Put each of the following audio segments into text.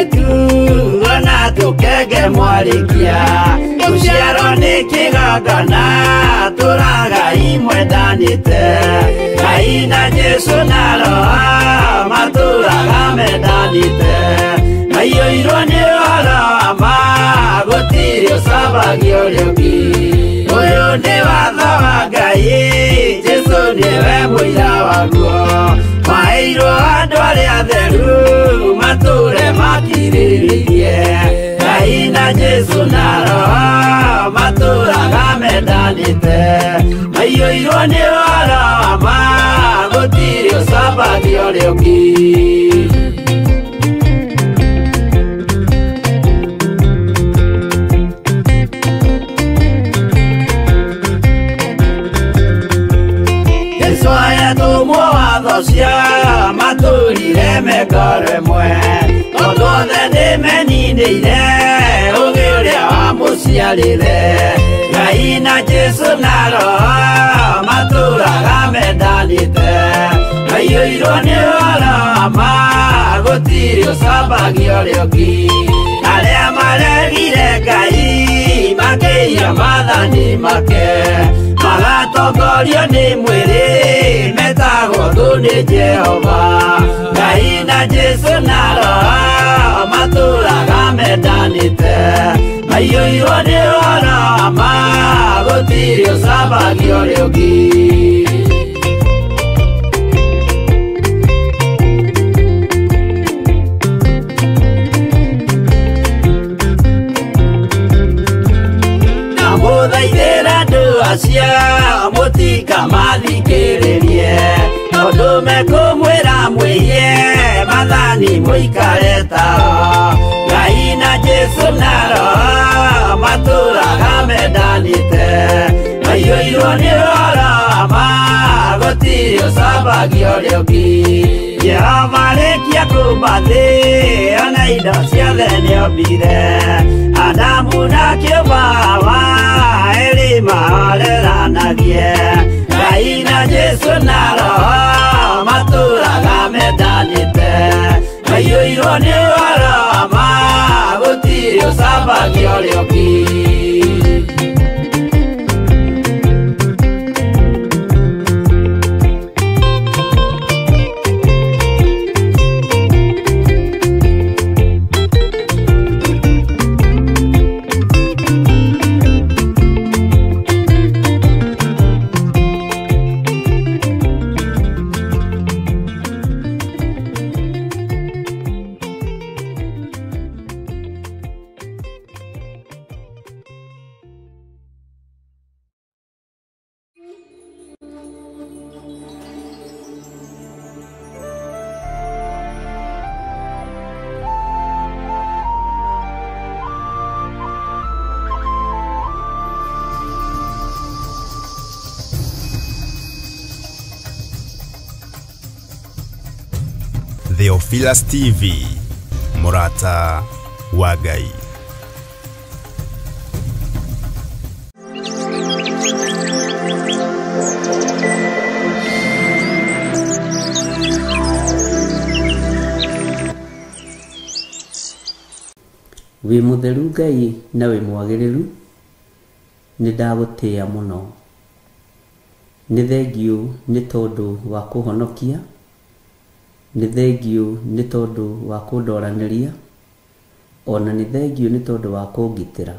airĩtu ona tũkenge mwarĩkia gũciarwo nĩ kĩgongona tũragai mwendanĩte Ngai na Jesũ na Roho matũraga mendanĩte maiyũirwo nĩ ũhoro wa ma gũtirĩ ũcambagia ũrĩa ũngĩ ũyũ nĩ watho wa Ngai Jesũ nĩwe mũira waguo maheirwo andũ arĩa atheru matũre makirĩrĩirie Ngai na Jesũ na Roho matũraga mendanĩte maiyũirwo nĩ ũhoro wa ma gũtirĩ ũcambagia ũrĩa ũngĩ. Jesũ ayatũmwo watho cia matũrire mengoro ĩmwe tondũ othe nĩmeninĩire ũgĩ ũrĩa wamũciarire Ngai na Jesũ na Roho matũraga mendanĩte maiyũirwo nĩ ũhoro wa ma gũtirĩ ũcambagia ũrĩa ũngĩ arĩa maregire Ngai makĩiya maathani make magatongorio nĩ mwĩrĩ metagwo thũ nĩ Jehova Ngai na Jesũ na Roho matũraga mendanĩte maiyũirwo nĩ ũhoro wa ma gũtirĩ ũcambagia ũrĩa ũngĩ. Ndamũthaithĩra andũ acio mũtikamathikĩrĩrie tondũ mekũmwĩra mwĩhie maathani mũikare tao Ngai na Jesũ na Roho matũraga mendanĩte maiyũirwo nĩ ũhoro wa ma gũtirĩ ũcambagia ũrĩa ũngĩ Jehova arĩkia kũũmba thĩ ona indo ciothe nĩombire Adamu na kĩũmba Hawa erĩ mahoreranagie Ngai na Jesũ na Roho matũraga mendanĩte maiyũirwo nĩ ũhoro wa ma gũtirĩ ũcambagia ũrĩa ũngĩ. Theophilus TV, Murata wa Ngai. Wĩ mũtheru Ngai na wĩ mwagĩrĩru, nĩ ndagũtĩĩa mũno. Nĩ thengiũ nĩ tondũ wa kũhonokia, nĩ thengiũ nĩ tondũ wa kũndoranĩria, ona nĩ thengiũ nĩ tondũ wa kũngitĩra.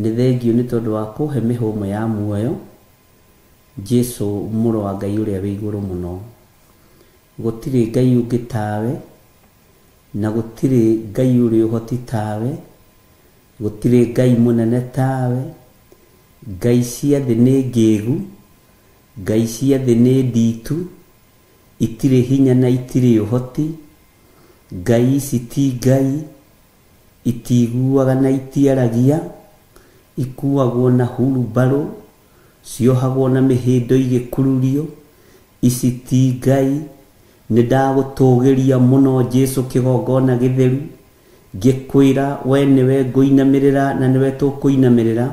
Nĩ thengiũ nĩ tondũ wa kũhe mĩhũmũ ya muoyo, Jesũ mũrũ wa Ngai ũrĩa wĩ igũrũ mũno. Gũtirĩ Ngai ũngĩ tawe, na gũtirĩ Ngai ũrĩ ũhoti tawe, gũtirĩ Ngai mũnene tawe. Ngai cia thĩ nĩ ngĩgu, Ngai cia thĩ nĩ nditu, itirĩ hinya na itirĩ ũhoti. Ngai ici ti Ngai, itiguaga na itiaragia, ikuagwo na hurumbarũ, ciohagwo na mĩhĩndo igĩkururio. Ici ti Ngai. Nĩ ndagũtũgĩria mũno Jesũ kĩgongona gĩtheru, ngĩkwĩra we nĩwe ngũinamĩrĩra na nĩwe tũkũinamĩrĩra,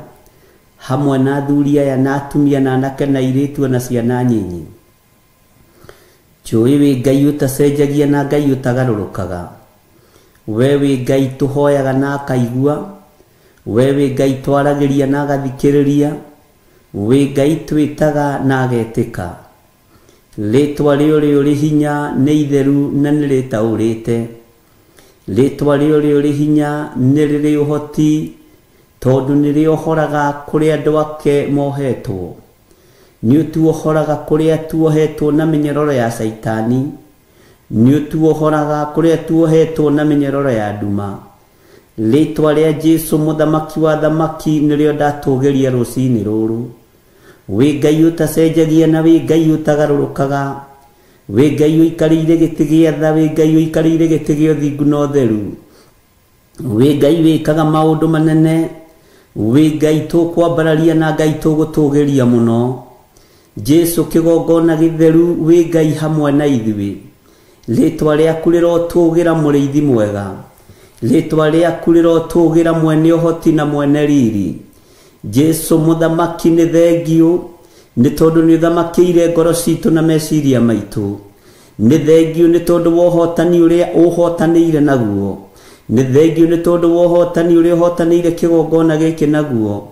hamwe na athuri aya na atumia na anake na airĩtu na ciana nyinyi. Njũĩ wĩ Ngai ũtacenjagia na Ngai ũtagarũrũkaga. We wĩ Ngai tũhoyaga na akaigua, we wĩ Ngai twaragĩria na agathikĩrĩria, wĩ Ngai twĩtaga na agetĩka. Rĩtwa rĩũrĩ ũrĩ hinya nĩ itheru na nĩ rĩtaũrĩte. Rĩtwa rĩũrĩ ũrĩ hinya nĩ rĩrĩ ũhoti, tondũ nĩ rĩohoraga kũrĩa andũ ake mohetwo. Nĩ ũtuohoraga kũrĩa tuohetwo na mĩnyororo ya caitani, nĩ ũtuohoraga kũrĩa tuohetwo na mĩnyororo ya nduma. Rĩtwa rĩa Jesũ mũthamaki wa thamaki nĩrĩo ndatũgĩria rũcinĩ rũrũ. Wĩ Ngai ũtacenjagia na wĩ Ngai ũtagarũrũkaga, wĩ Ngai ũikarĩire gĩtĩ gĩa tha, wĩ Ngai ũikarĩire gĩtĩ gĩa ũthingu na ũtheru, wĩ Ngai wĩkaga maũndũ manene, wĩ Ngai tũkwambararia na Ngai tũgũtũgĩria mũno. Jesũ kĩgongona gĩtheru, wĩ Ngai hamwe na ithuĩ. Rĩtwa rĩaku rĩrotũgĩra mũrĩithi mwega, rĩtwa rĩaku rĩrotũgĩra mwene ũhoti na mwene riri. Jesũ mũthamaki nĩ thengiũ nĩ tondũ nĩ ũthamakĩire ngoro citũ na meciria maitũ. Nĩ thengiũ nĩ tondũ wa ũhotani ũrĩa ũhotanĩire naguo. Nĩ thengiũ nĩ tondũ wa ũhotani ũrĩa ũhotanĩire kĩgongona gĩkĩ naguo.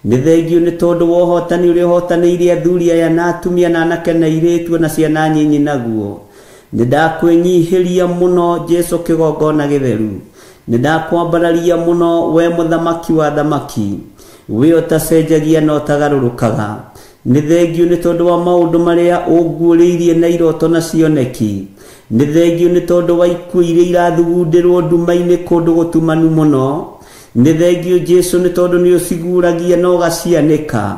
Nĩ thengiũ nĩ tondũ wa ũhotani ũrĩa ũhotanĩire athuri aya na atumia na anake na airĩtu na ciana nyinyi naguo. Nĩ ndakwĩnyihĩria mũno Jesũ kĩgongona gĩtheru, nĩ ndakwambararia mũno we mũthamaki wa thamaki, wĩ ũtacenjagia na ũtagarũrũkaga. Nĩ thengiũ nĩ tondũ wa maũndũ marĩa ũnguũrĩirie na iroto na cioneki. Nĩ thengiũ nĩ tondũ wa ikuũ iria irathugundĩrwo nduma-inĩ kũndũ gũtumanu mũno. Nĩ thengiũ Jesũ nĩ tondũ nĩ ũciguragia na ũgacianĩka.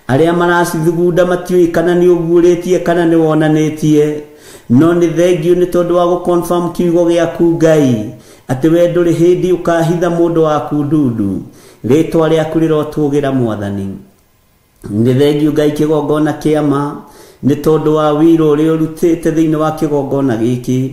Arĩa maracithugunda matiũĩ kana nĩ ũguũrĩtie kana nĩ wonanĩtie. No nĩ thengiũ nĩ tondũ wa gũconfirm kiugo gĩaku Ngai, atĩ we ndũrĩ hĩndĩ ũkahitha mũndũ waku ndundu. Rĩtwa rĩaku rĩrotũgĩra Mwathani. Nĩ thengiũ Ngai kĩgongona kĩa ma nĩ tondũ wa wĩra ũrĩa ũrutĩte thĩinĩ wa kĩgongona gĩkĩ.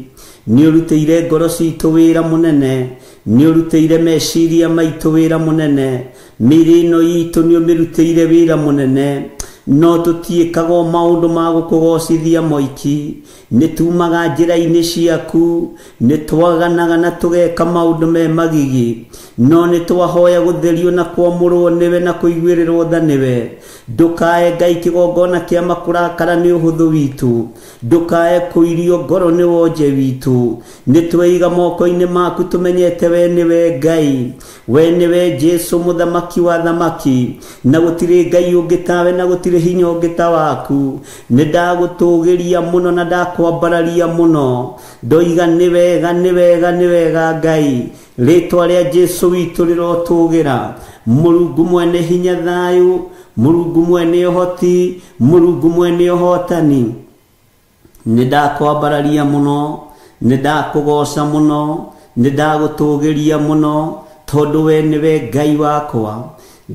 Nĩ ũrutĩire ngoro citũ wĩra mũnene, nĩ ũrutĩire meciria maitũ wĩra mũnene, mĩĩrĩ ĩno itũ nĩ ũmĩrutĩire wĩra mũnene. No tũtiĩkaga o maũndũ ma gũkũgocithia moiki, nĩ tumaga njĩra-inĩ ciaku, nĩ twaganaga na tũgeka maũndũ me magigi, no nĩ twahoya gũtherio na kwamũrwo nĩwe na kũiguĩrĩrwo tha nĩwe. Ndũkae Ngai kĩgongona kĩa makũrakara nĩ ũhũthũ witũ, ndũkae kũirio ngoro nĩ wonje witũ. Nĩ tweiga moko-inĩ maku tũmenyete we nĩwe Ngai, we nĩwe Jesũ mũthamaki wa thamaki, na gũtirĩ Ngai ũngĩ tawe na gũtirĩ hinya ũngĩ ta waku. Nĩ ndagũtũgĩria mũno na ndakwambararia mũno, ndoiga nĩ wega, nĩ wega, nĩ wega Ngai. Rĩtwa rĩa Jesũ witũ rĩrotũgĩra. Mũrungu mwene hinya thayũ, Mũrungu mwene ũhoti, Mũrungu mwene ũhotani. Nĩ ndakwambararia mũno, nĩ ndakũgoca mũno, nĩ ndagũtũgĩria mũno, tondũ we nĩwe Ngai wakwa.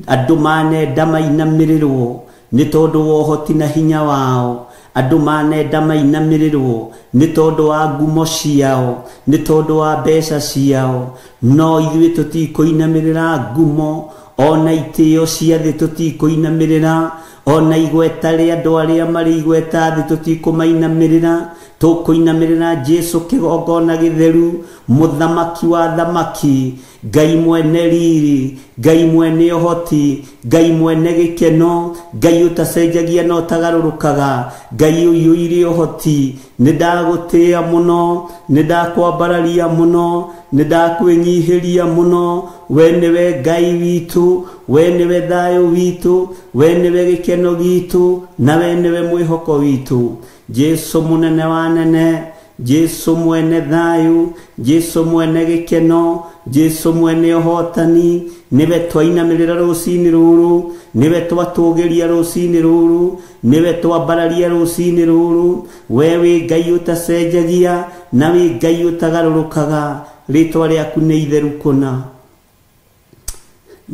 Andũ manenda mainamĩrĩrwo nĩ tondũ wa ũhoti na hinya wao, andũ manenda mainamĩrĩrwo nĩ tondũ wa ngumo ciao, nĩ tondũ wa mbeca ciao. No ithuĩ tũtikũinamĩrĩra ngumo ona itĩo cia thĩ, tũtikũinamĩrĩra ona igweta rĩa andũ arĩa marĩ igweta thĩ, tũtikũmainamĩrĩra. Tũkũinamĩrĩra Jesũ kĩgongona gĩtheru, mũthamaki wa thamaki, Ngai mwene riri, Ngai mwene ũhoti, Ngai mwene gĩkeno, Ngai ũtacenjagia na ũtagarũrũkaga, Ngai ũiyũire ũhoti. Nĩ ndagũtĩĩa mũno, nĩ ndakwambararia mũno, nĩ ndakwĩnyihĩria mũno. We nĩwe Ngai witũ, we nĩwe thayũ witũ, we nĩwe gĩkeno gitũ, na we nĩwe mwĩhoko witũ. Jesũ mũnene wa nene, Jesũ mwene thayũ, Jesũ mwene gĩkeno, Jesũ mwene ũhotani, nĩwe twainamĩrĩra rũcinĩ rũrũ, nĩwe twatũgĩria rũcinĩ rũrũ, nĩwe twambararia rũcinĩ rũrũ. We wĩ Ngai ũtacenjagia na wĩ Ngai ũtagarũrũkaga, rĩtwa rĩaku nĩ itheru kũna.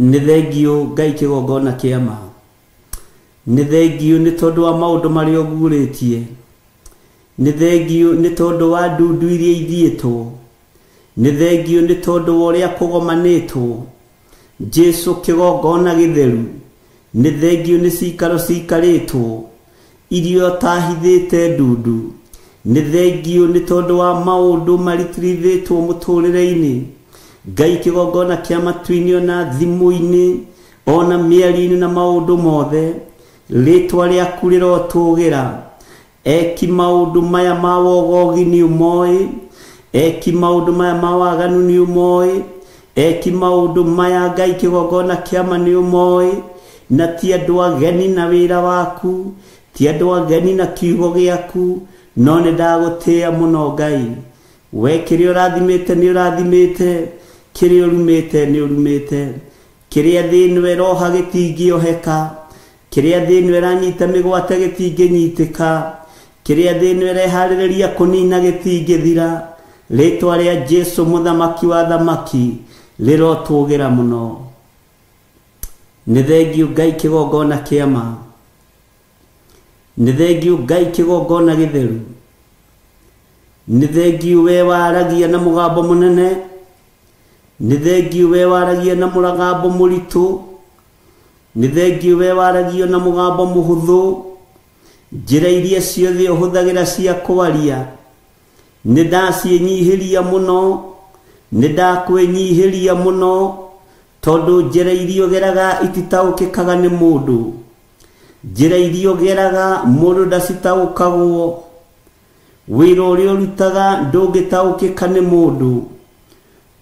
Nĩ thengiũ Ngai kĩgongona kĩa ma, nĩ thengiũ nĩ tondũ wa maũndũ marĩa ũguũrĩtie, nĩ thengiũ nĩ tondũ wa ndundu iria ithiĩtwo, nĩ thengiũ nĩ tondũ wa ũrĩa kũgomanĩtwo. Jesũ kĩgongona gĩtheru, nĩ thengiũ nĩ cikaro cikarĩtwo iria ũtahithĩte ndundu. Nĩ thengiũ nĩ tondũ wa maũndũ maritirithĩtwo mũtũrĩre-inĩ. Ngai kĩgongona kĩa matu-inĩ ona thimũ-inĩ ona mĩario-inĩ na maũndũ mothe rĩtwa rĩaku rĩrotũgĩra. Eki maũndũ maya ma wogogi nĩ ũmoĩ, eki maũndũ maya ma waganu nĩ ũmoĩ, eki maũndũ maya Ngai kĩgongona kĩama nĩ ũmoĩ, na ti andũ ageni na wĩra waku, ti andũ ageni na kiugo gĩaku, no nĩ ndagũtĩĩa mũno Ngai. We kĩrĩa ũrathimĩte nĩ ũrathimĩte, kĩrĩa ũrumĩte nĩ ũrumĩte, kĩrĩa thĩ ĩno ĩroha gĩtingĩoheka, kĩrĩa thĩ ĩno ĩranyita mĩgwate gĩtingĩnyitĩka, kĩrĩa thĩ ĩno ĩreharĩrĩria kũnina gĩtingĩthira. Rĩtwa rĩa Jesu mũthamaki wa thamaki rĩrotũgĩra mũno. Nĩ thengiũ Ngai kĩgongona kĩama, nĩ thengiũ Ngai kĩgongona gĩtheru, nĩ thengiũ we waragia na mũgambo mũnene, nĩ thengiũ we waragia na mũgambo mũritũ, nĩ thengiũ we waragia na mũgambo mũhũthũ. Njĩra iria ciothe ũhũthagĩra cia kwaria nĩ ndaciĩnyihĩria mũno, nĩ ndakwĩnyihĩria mũno, tondũ njĩra iria ũgeraga ititaũkĩkaga nĩ mũndũ, njĩra iria ũgeraga mũndũ ndacitaũkagwo, wĩra ũrĩa ũrutaga ndũngĩtaũkĩka nĩ mũndũ,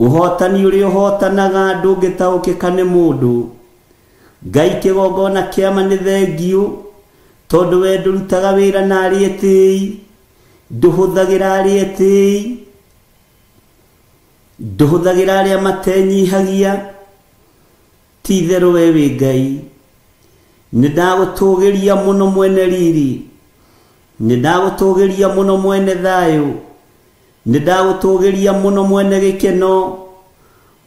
ũhotani ũrĩa ũhotanaga ndũngĩtaũkĩka nĩ mũndũ. Ngai kĩgongona kĩama nĩ thengiũ, tondũ we ndũrutaga wĩra na arĩa etĩĩi, ndũhũthagĩra arĩa etĩĩi, ndũhũthagĩra arĩa matenyihagia. Ti itherũ we wĩ Ngai. Nĩ ndagũtũgĩria mũno mwene riri, nĩ ndagũtũgĩria mũno mwene thayũ, nĩ ndagũtũgĩria mũno mwene gĩkeno.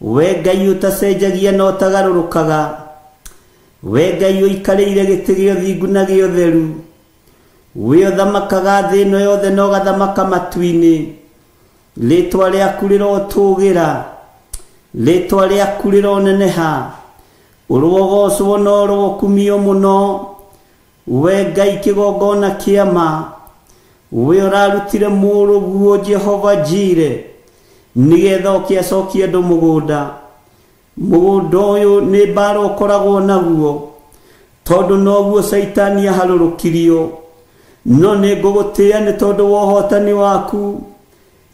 We Ngai ũtacenjagia na ũtagarũrũkaga, we Ngai ũikarĩire gĩtĩ gĩa ũthingu na gĩa ũtheru, we ũthamakaga thĩ ĩno yothe na ũgathamaka matu-inĩ. Rĩtwa rĩaku rĩrotũgĩra, rĩtwa rĩaku rĩroneneha, ũrogocwo na ũrokumio mũno. We Ngai kĩgongona kĩama, we ũrarutire mũrũguo Jehova Jire nĩgetha oke acokie andũ mũgũnda. Mũgũnda ũyũ nĩ mbara ũkoragwo naguo, tondũ noguo Caitani aharũrũkirio. No nĩ ngũgũtĩĩa nĩ tondũ wa ũhotani waku,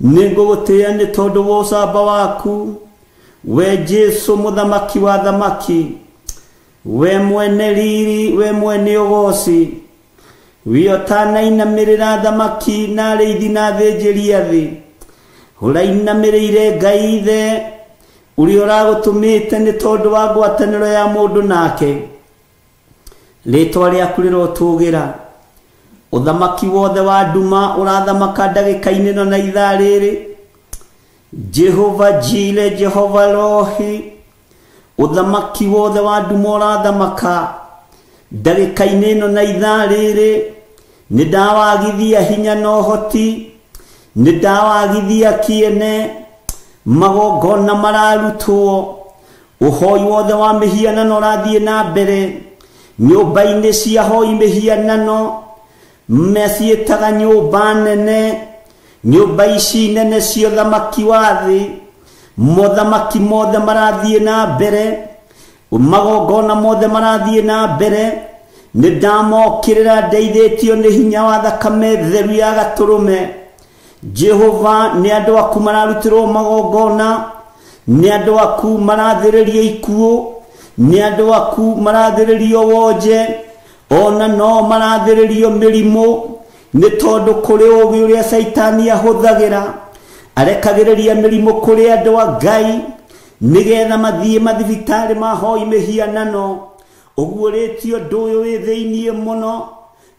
nĩ ngũgũtĩĩa nĩ tondũ wa ũcamba waku. We Jesu mũthamaki wa thamaki, we mwene riri, we mwene ũgoci, we ũtanainamĩrĩra thamaki na arĩithi na athĩnjĩri a thĩ, ũrainamĩrĩire Ngai Ithe ũrĩa ũragũtũmĩte nĩ tondũ wa ngwatanĩro ya mũndũ nake. Rĩtwa rĩaku rĩrotũgĩra. Ũthamaki wothe wa nduma ũrathamaka ndagĩka-inĩ ĩno na ithaa rĩrĩ. Jehova Jire, Jehova Rohi, ũthamaki wothe wa nduma ũrathamaka ndagĩka-inĩ ĩno na ithaa rĩrĩ. Nĩ ndawagithia hinya na ũhoti, nĩ ndawagithia kĩene, magongona mararutwo, ũhoi wothe wa mĩhianano ũrathiĩ na mbere nyũmba-inĩ cia hoi mĩhianano, meciĩtaga nyũmba nene, nyũmba ici nene cia ũthamaki wa thĩ. Mothamaki mothe marathiĩ na mbere, magongona mothe marathiĩ na mbere. Nĩ ndamokĩrĩra ndeithĩtio nĩ hinya wa thakame theru ya gatũrũme. Jehova, nĩ andũ aku mararutĩrwo magongona, nĩ andũ aku marathĩrĩrio ikuũ, nĩ andũ aku marathĩrĩrio wonje, ona no marathĩrĩrio mĩrimũ, nĩ tondũ kũrĩ ũũgĩ ũrĩa Caitani ahũthagĩra. Arekagĩrĩria mĩrimũ kũrĩ andũ a Ngai nĩgetha mathiĩ mathibitarĩ mahoi mĩhianano. Ũguũrĩtie ũndũ ũyũ wĩ thĩiniĩ mũno,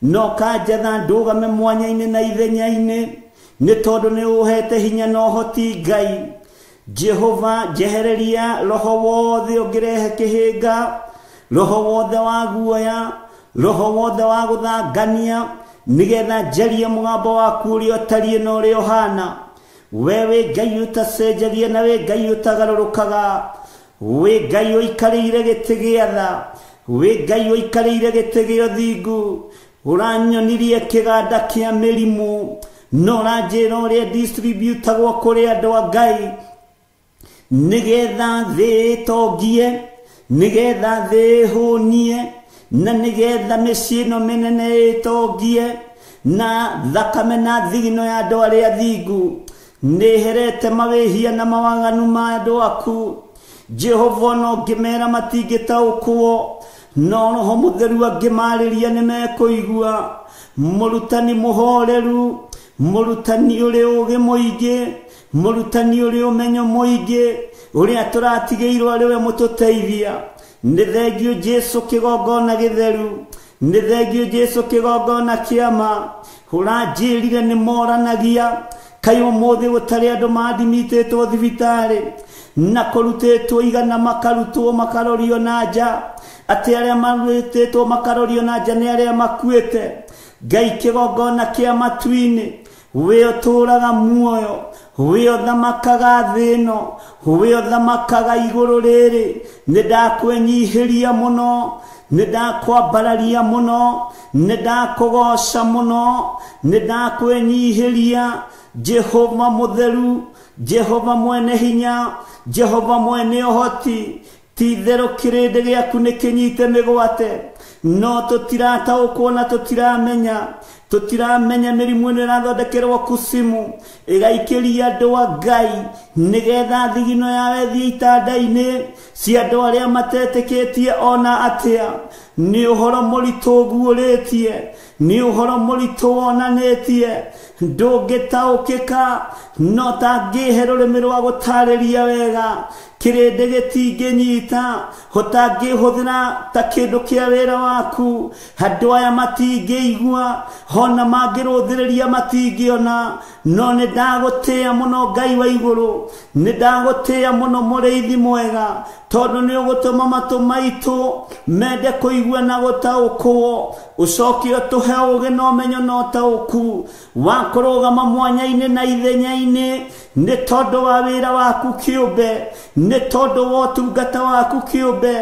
no kanjatha ndũgame mwanya-inĩ na ithenya-inĩ, nĩ tondũ nĩ ũhete hinya na ũhoti Ngai. Jehova, njehereria roho wothe ũngĩrehe kĩhĩnga, roho wothe wa guoya, roho wothe wa gũthangania, nĩgetha njarie mũgambo waku ũrĩa ũtariĩ na ũrĩa ũhana. We wĩ Ngai ũtacenjagia na wĩ Ngai ũtagarũrũkaga, wĩ Ngai ũikarĩire gĩtĩ gĩa tha, wĩ Ngai ũikarĩire gĩtĩ gĩa ũthingu. Ũranyonirie kĩganda kĩa mĩrimũ, no ũranjĩra ũrĩa distributagwo kũrĩ andũ a Ngai. Nĩgetha thĩ ĩtongie, nĩgetha thĩ ĩhũnie, na nĩgetha mĩciĩ ĩno mĩnene ĩtongie, na thakame na thigino ya andũ arĩa thingu nĩherete mawĩhia na mawaganu ma andũ aku. Jehova no ngĩmera matingĩtaũkwo, no Roho Mũtheru angĩmarĩria nĩmekũigua. Mũrutani mũhoreru, mũrutani ũrĩ ũũgĩ mũingĩ, mũrutani ũrĩ ũmenyo mũingĩ, ũrĩa tũratigĩirwo arĩ we mũtũteithia. Nĩ thengio Jesu kĩgongona gĩtheru, nĩ thengio Jesu kĩgongona kĩama. Ũranjĩrire nĩ moranagia, kaĩ ũmũthĩ gũtarĩ andũ mandimitĩtwo thibitarĩ na kũrutĩtwo igana makarutwo makarorio na nja, atĩ arĩa marutĩtwo makarorio na nja nĩ arĩa makuĩte. Ngai kĩgongona kĩa matu-inĩ, we ũtũũraga muoyo, we ũthamakaga thĩ ĩno, we ũthamakaga igũrũ rĩrĩ, nĩ ndakwĩnyihĩria mũno, nĩ ndakwambararia mũno, nĩ ndakũgoca mũno, nĩ ndakwĩnyihĩria. Jehova mũtheru, Jehova mwene hinya, Jehova mwene ũhoti, ti-itherũ kĩrĩndĩ gĩaku nĩ kĩnyite mĩgwate, no tũtirataũkwo na tũtiramenya. Tũtiramenya mĩrimũ ĩno ĩrathondekerwo kucimu ĩgaikĩria andũ a Ngai, nĩgetha thigino yao ĩthiĩ itanda-inĩ cia andũ arĩa matetĩkĩtie ona atĩa. Nĩ ũhoro mũritũ ũguũrĩtie, nĩ ũhoro mũritũ wonanĩtie, ndũngĩtaũkĩka, no tangĩhe rũrĩmĩ rwa gũtarĩria wega. Kĩrĩndĩ gĩtingĩnyita, ũtangĩhũthĩra ta kĩndũ kĩa wĩra waku. Andũ aya matingĩigua, ona mangĩrũthĩrĩria matingĩona. No nĩ ndagũtĩĩa mũno Ngai wa igũrũ, nĩ ndagũtĩĩa mũno mũrĩithi mwega, tondũ nĩ ũgũtũma matũ maitũ mende kũigua na gũtaũkwo. Ũcoke ũtũhe ũũgĩ na ũmenyo na ũtaũku wa kũrũgama mwanya-inĩ na ithenya-inĩ, nĩ tondũ wa wĩra waku kĩũmbe, nĩ tondũ wa ũtungata waku kĩũmbe.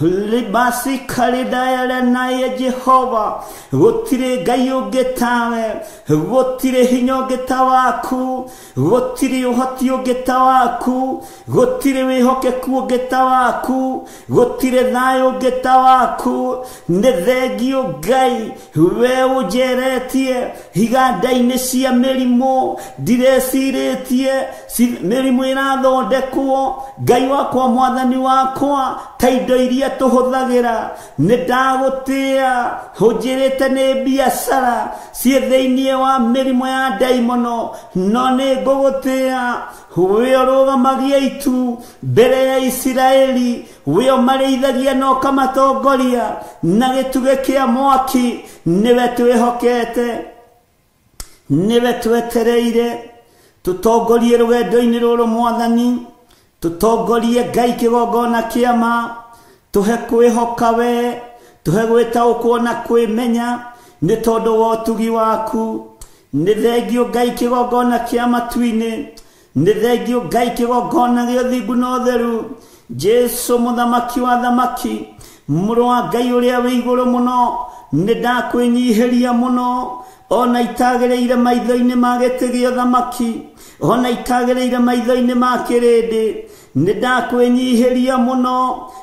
Libasi karidayalenaye Jehova, gũtirĩ Ngai ũngĩ tawe, gũtirĩ hinya ũngĩ ta waku, gũtirĩ ũhoti ũngĩ ta waku, gũtirĩ wĩhokeku ũngĩ ta waku, gũtirĩ thayũ ũngĩ ta waku. Nĩ thengio Ngai, we ũnjeretie iganda-inĩ cia mĩrimũ, ndirecirĩtie mĩrimũ ĩrathondekwo. Ngai wakwa, mwathani wakwa, ta indo iria tũhũthagĩra, nĩ ndagũtĩĩa. Ũnjĩrĩte nĩ biacara ciĩ thĩinĩ wa mĩrimũ ya ndaimono, no nĩ ngũgũtĩĩa. We ũrũgamagia itu mbere ya Isiraeli, we ũmarĩithagia na ũkamatongoria na gĩtugĩ kĩa mwaki. Nĩwe twĩhokete, nĩwe twetereire. Tũtongorie rũgendo-inĩ rũrũ mwathani, tũtongorie Ngai kĩgongona kĩama, tũhe kwĩhoka we, tũhe gwĩtaũkwo na kwĩmenya, nĩ tondũ wa ũtugi waku. Nĩ thengio Ngai kĩgongona kĩa matu-inĩ, nĩ thengio Ngai kĩgongona gĩa ũthingu na ũtheru. Jesu mũthamaki wa thamaki, mũrũ wa Ngai ũrĩa wĩ igũrũ mũno, nĩ ndakwĩnyihĩria mũno, ona itagĩrĩire maitho-inĩ ma gĩtĩ gĩa ũthamaki, ona itagĩrĩire maitho-inĩ ma kĩrĩndĩ. Nĩ ndakwĩnyihĩria mũno,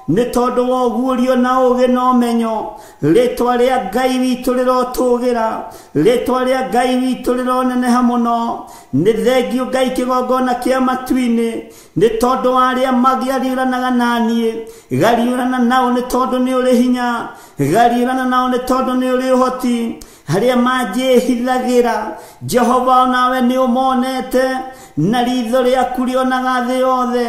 nĩ tondũ wa ũguũrio na ũũgĩ na ũmenyo. Rĩtwa rĩa Ngai witũ rĩrotũgĩra, rĩtwa rĩa Ngai witũ rĩroneneha mũno. Nĩ thengio Ngai kĩgongona kĩa matu-inĩ, nĩ tondũ wa arĩa magĩariũranaga na niĩ. Gariũrana nao nĩ tondũ nĩ ũrĩ hinya, gariũrana nao nĩ tondũ nĩ ũrĩ ũhoti. Arĩa manjĩhithagĩra, Jehova onawe nĩ ũmonete, na ritho rĩaku rĩonaga thĩ yothe.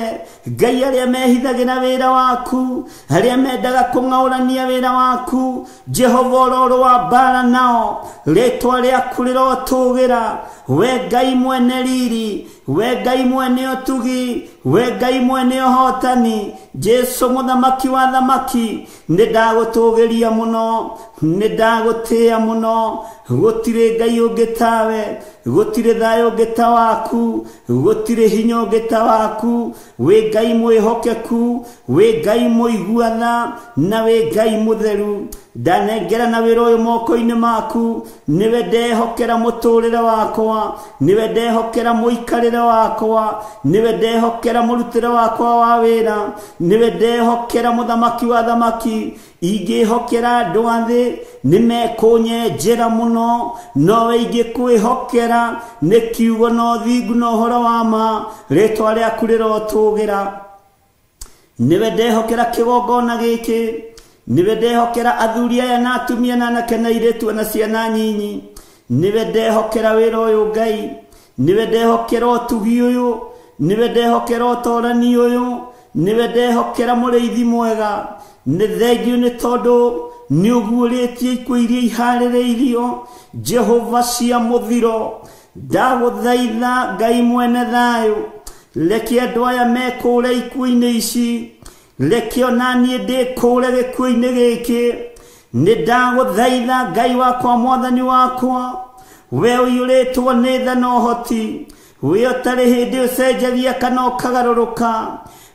Ngai, arĩa mehithagĩra wĩra waku, arĩa mendaga kũng'aũrania wĩra waku, Jehova ũrorũa mbara nao. Rĩtwa rĩaku rĩrotũgĩra, we Ngai mwene riri, we Ngai mwene ũtugi, we Ngai mwene ũhotani. Jesu mũthamaki wa thamaki, nĩ ndagũtũgĩria mũno, nĩ ndagũtĩĩa mũno. Gũtirĩ Ngai ũngĩ tawe, gũtirĩ thayũ ũngĩ ta waku, gũtirĩ hinya ũngĩ ta waku. Wĩ Ngai mwĩhokeku, wĩ Ngai mũiguana, na wĩ Ngai mũtheru. Ndanengera na wĩra ũyũ moko-inĩ maku, nĩwe ndehokera mũtũrĩre wakwa, nĩwe ndehokera mũikarĩre wakwa, nĩwe ndehokera mũrutĩre wakwa wa wĩra, nĩwe ndehokera mũthamaki wa thamaki. Ingĩhokera andũ a thĩ nĩmekũnyenjera mũno, nowe ingĩkwĩhokera nĩ kiugo na ũthingu na ũhoro wa ma, rĩtwa rĩaku rĩrotũgĩra. Nĩwe ndehokera kĩgongona gĩkĩ, nĩwe ndehokera athuri aya na atumia na anake na airĩtu na ciana nyinyi, nĩwe ndehokera wĩra ũyũ Ngai, nĩwe ndehokera ũtugi ũyũ, nĩwe ndehokera ũtorani ũyũ, nĩwe ndehokera mũrĩithi mwega. Nĩ thengiũ nĩ tondũ nĩ ũguũrĩtie ikuũ iria iharĩrĩirio Jehova cia mũthiro. Ndagũthaitha Ngai mwene thayũ, reke andũ aya mekũũre ikuũ-inĩ ici, reke ona niĩ ndĩkũũre gĩkuũ-inĩ gĩkĩ. Nĩ ndagũthaitha Ngai wakwa, mwathani wakwa, we ũiyũrĩtwo nĩ tha na ũhoti, we ũtarĩ hĩndĩ ũcenjagia kana ũkagarũrũka,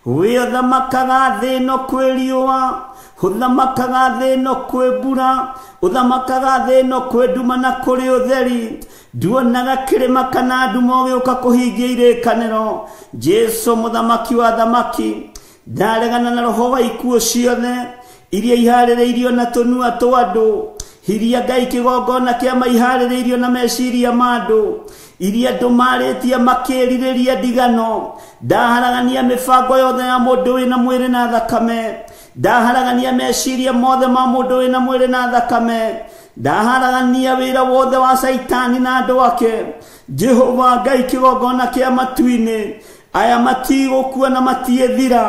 we ũthamakaga thĩ ĩno kwĩ riũa, ũthamakaga thĩ ĩno kwĩ mbura, ũthamakaga thĩ ĩno kwĩ nduma na kũrĩ ũtheri. Nduonaga kĩrĩma kana nduma ũgĩũka kũhingia irĩkanĩro. Jesu mũthamaki wa thamaki, ndaregana na roho wa ikuũ ciothe iria iharĩrĩirio na tũnua twa andũ, iria Ngai kĩgongona kĩa maiharĩrĩirio na meciria ma andũ, iria andũ marĩtie makĩrirĩria ndigano. Ndaharagania mĩbango yothe ya mũndũ wĩna mwĩrĩ na thakame, ndaharagania meciria mothe ma mũndũ wĩna mwĩrĩ na thakame, ndaharagania wĩra wothe wa Caitani na andũ ake. Jehova Ngai kĩgongona kĩa matu-inĩ, aya matigũkua na matiĩthira,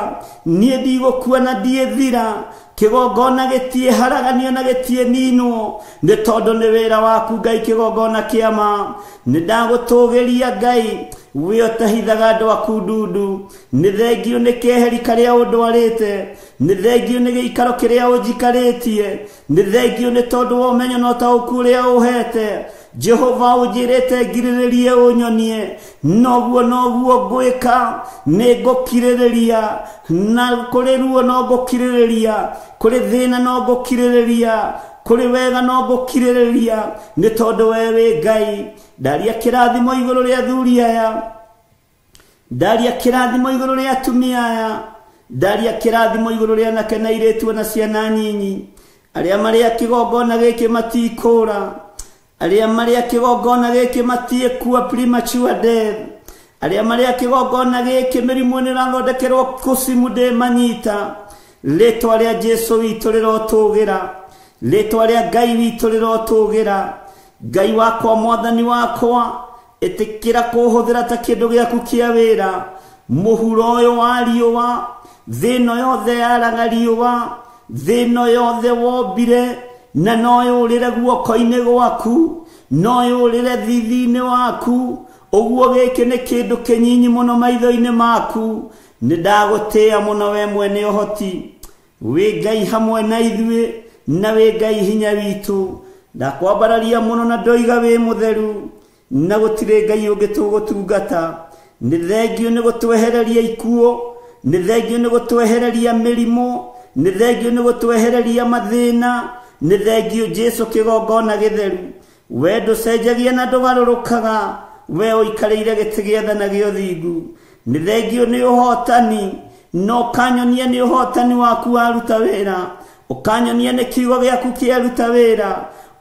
niĩ ndigũkua na ndiĩthira. Kĩgongona gĩtiĩharaganio na gĩtiĩninwo, nĩ tondũ nĩ wĩra waku Ngai kĩgongona kĩa ma. Nĩ ndagũtũgĩria Ngai, we ũtahithaga andũ aku ndundu. Nĩ thengiũ nĩ keheri karĩa ũndwarĩte, nĩ thengiũ nĩ gĩikaro kĩrĩa ũnjikarĩtie, nĩ thengiũ nĩ tondũ wa ũmenyo na ũtaũku ũrĩa ũhete. Jehova ũnjĩrĩte ngirĩrĩrie ũnyonie, noguo noguo ngwĩka, nĩ ngũkirĩrĩria, na kũrĩ ruo no ngũkirĩrĩria, kũrĩ thĩna no ngũkirĩrĩria, kũrĩ wega no ngũkirĩrĩria, nĩ tondũ we wĩ Ngai. Ndaria kĩrathimo igũrũ rĩa athuri aya, ndaria kĩrathimo igũrũ rĩa atumia aya, ndaria kĩrathimo igũrũ rĩa anake na airĩtu na ciana nyinyi, arĩa marĩ a kĩgongona gĩkĩ matikũra, arĩa marĩ a kĩgongona gĩkĩ matiĩkua premature death, arĩa marĩ a kĩgongona gĩkĩ mĩrimũ nĩ ĩrathondekerwo kũcimu ndĩmanyita. Rĩtwa rĩa Jesu witũ rĩrotũgĩra, rĩtwa rĩa Ngai witũ rĩrotũgĩra. Ngai wakwa, mwathani wakwa, ĩtĩkĩra kũhũthĩra ta kĩndũ gĩaku kĩa wĩra. Mũhuro ũyũ wa riũa, thĩ ĩno yothe yaraga riũa, thĩ ĩno yothe wombire, na no yũrĩre guoko-inĩ gwaku, no yũrĩre thithi-inĩ waku. Ũguo gĩkĩ nĩ kĩndũ kĩnyinyi mũno maitho-inĩ maku. Nĩ ndagũtĩĩa mũno we mwene ũhoti, wĩ Ngai hamwe na ithuĩ, na wĩ Ngai hinya witũ. Ndakwambararia mũno na ndoiga wĩ mũtheru, na gũtirĩ Ngai ũngĩ tũgũtungata. Nĩ thengiũ nĩ gũtwehereria ikuũ, nĩ thengiũ nĩ gũtwehereria mĩrimũ, nĩ thengiũ nĩ gũtwehereria mathĩna, nĩ thengiũ Jesu kĩgongona gĩtheru. We ndũcenjagia na ndũgarũrũkaga, we ũikarĩire gĩtĩ gĩa tha na gĩa ũthingu. Nĩ thengiũ nĩ ũhotani, na ũkanyonia nĩ ũhotani waku waruta wĩra, ũkanyonia nĩ kiugo gĩaku kĩaruta wĩra.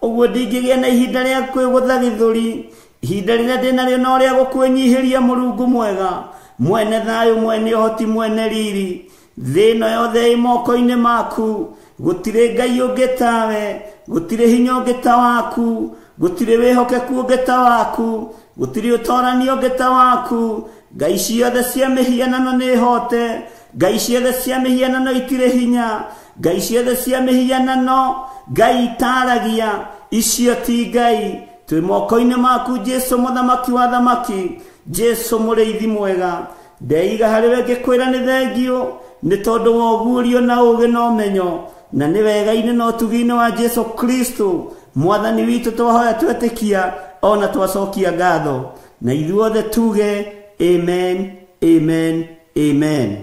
Ũguo ndingĩgĩa na ihinda rĩa kwĩgũtha gĩthũri, ihinda rĩrĩa ndĩnarĩo no rĩa gũkwĩnyihĩria Mũrungu mwega, mwene thayũ, mwene ũhoti, mwene riri. Thĩ ĩno yothe ĩ moko-inĩ maku, gũtirĩ Ngai ũngĩ tawe, gũtirĩ hinya ũngĩ ta waku, gũtirĩ wĩhokeku ũngĩ ta waku, gũtirĩ ũtorani ũngĩ ta waku. Ngai ciothe cia mĩhianano nĩ hote, Ngai ciothe cia mĩhianano itirĩ hinya, Ngai ciothe cia mĩhianano Ngai itaragia, icio ti Ngai. Twĩ moko-inĩ maku Jesu mũthamaki wa thamaki, Jesu mũrĩithi mwega. Ndeiga harĩ we ngĩkwĩra nĩ thengiũ, nĩ tondũ wa ũguũrio na ũũgĩ na ũmenyo, na nĩ wega-inĩ na ũtugi-inĩ wa Jesu Kristo Mwathani witũ twahoya twetĩkia ona twacokia ngatho, na ithuothe tuge amen, amen, amen.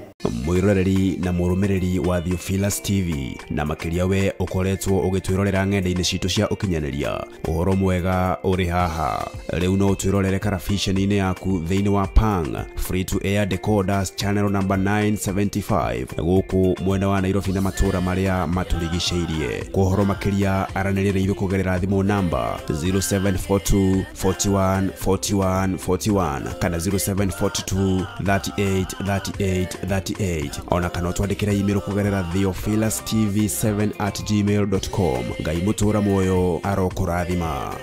Mwiroreri na mũrũmĩrĩri wa Theophilus TV na makĩria we ũkoretwo ũgĩtwĩrorera ng'enda-inĩ citũ cia ũkinyanĩria, ũhoro mwega ũrĩ haha. Rĩu no ũtwĩrorere karabiceni-inĩ yaku thĩinĩ wa Pang Free to Air Decoders channel number 975 gũkũ mwena wa Nairobi na matũũra marĩa matũrigicĩirie. Kwa ũhoro makĩria aranĩria na ithuĩ kũgerera thimũ namba 0742 41 41 41 kana 0742 38 38 38, ona kana twandĩkĩre email kũgerera theophilustv7@gmail.com. Ngai mũtũra muoyo arokũrathima.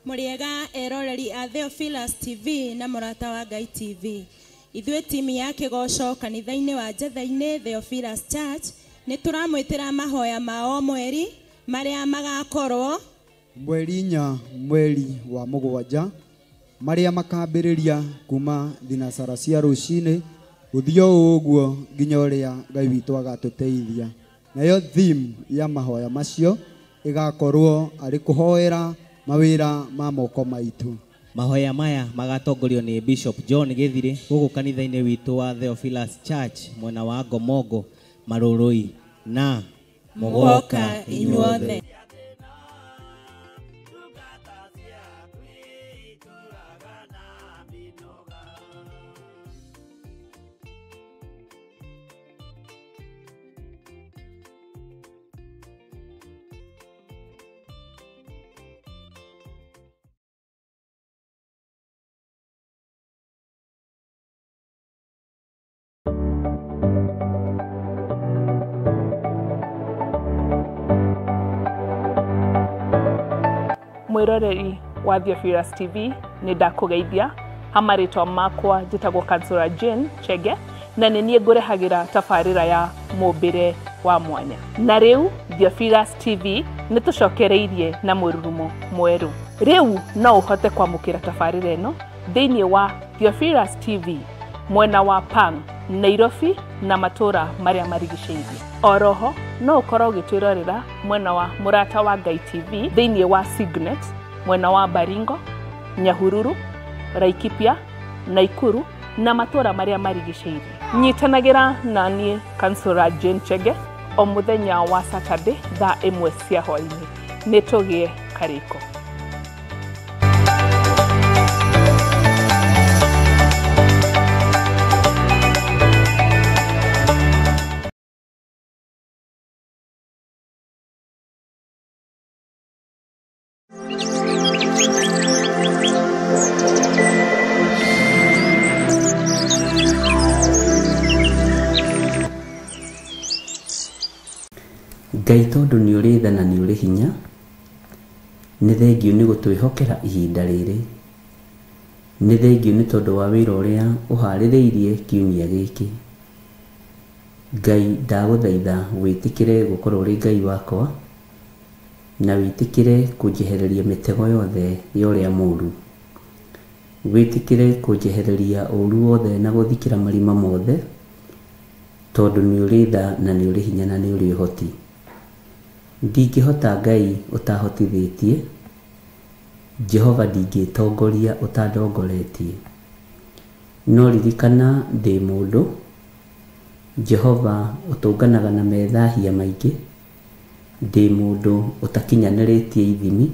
Mũrĩega eroreri a Theophilus TV na Mũrata wa Ngai TV. Ithuĩ timu ya kĩgoco kanitha-inĩ wa Njetha-inĩ Theophilus Church nĩ tũramwĩtĩra mahoya ma o mweri marĩa magakorwo mweri 4 mweri wa 7, marĩa makambĩrĩria kuma thinacara cia rũcinĩ gũthiĩ o ũguo nginya ũrĩa Ngai witũ agatũteithia. Nayo theme ya mahoya macio ĩgakorwo arĩ kũhoera mawĩra ma moko maitũ. Mahoya maya magatongorio nĩ Bishop John Gĩthirĩ gũkũ kanitha-inĩ witũ wa Theophilus Church mwena wa Ngomongo Marũrũi, na mũgoka inyuothe. Mwiroreri wa Theophilus TV nĩ ndakũgeithia. Hamarĩtwa makwa njĩtagwo Kansura Jane Chege, na nĩ niĩ ngũrehagĩra tabarĩra ya mũmbĩre wa mwanya. Na rĩu Theophilus TV nĩ tũcokereirie na mũrurumo mwerũ. Rĩu no ũhote kwamũkĩra tabarĩra ĩno thĩinĩ wa Theophilus TV mwena wa Pang, Nairobi na matũra marĩa marigicĩirie. Oroho no ũkorwo ũgĩtwĩrorera mwena wa Mũrata wa Ngai TV thĩinĩ wa Signet mwena wa Baringo, Nyahururu, Laikipia, Naikuru na matũra marĩa marigicĩirie. Nyitanagĩra na niĩ Kansura Jane Chege o mũthenya wa Saturday thaa 1 cia hwaĩ-inĩ. Nĩ tũgĩe karĩko. Ngai tondũ nĩ ũrĩ tha na nĩ ũrĩ hinya, nĩ thengiũ nĩ gũtwĩhokera ihinda rĩrĩ. Nĩ thengiũ nĩ tondũ wa wĩra ũrĩa ũharĩrĩirie kiumia gĩkĩ. Ngai ndagũthaitha wĩtĩkĩre gũkorwo ũrĩ Ngai wakwa, na wĩtĩkĩre kũnjehereria mĩtego yothe ya ũrĩa mũũru. Wĩtĩkĩre kũnjehereria ũũru wothe na gũthikĩra marima mothe, tondũ nĩ ũrĩ tha na nĩ ũrĩ hinya na nĩ ũrĩ ũhoti. Ndingĩhota Ngai ũtahotithĩtie, Jehova ndingĩtongoria ũtandongoretie. No ririkana ndĩ mũndũ, Jehova ũtũnganaga na methahia maingĩ, ndĩ mũndũ ũtakinyanĩrĩtie ithimi,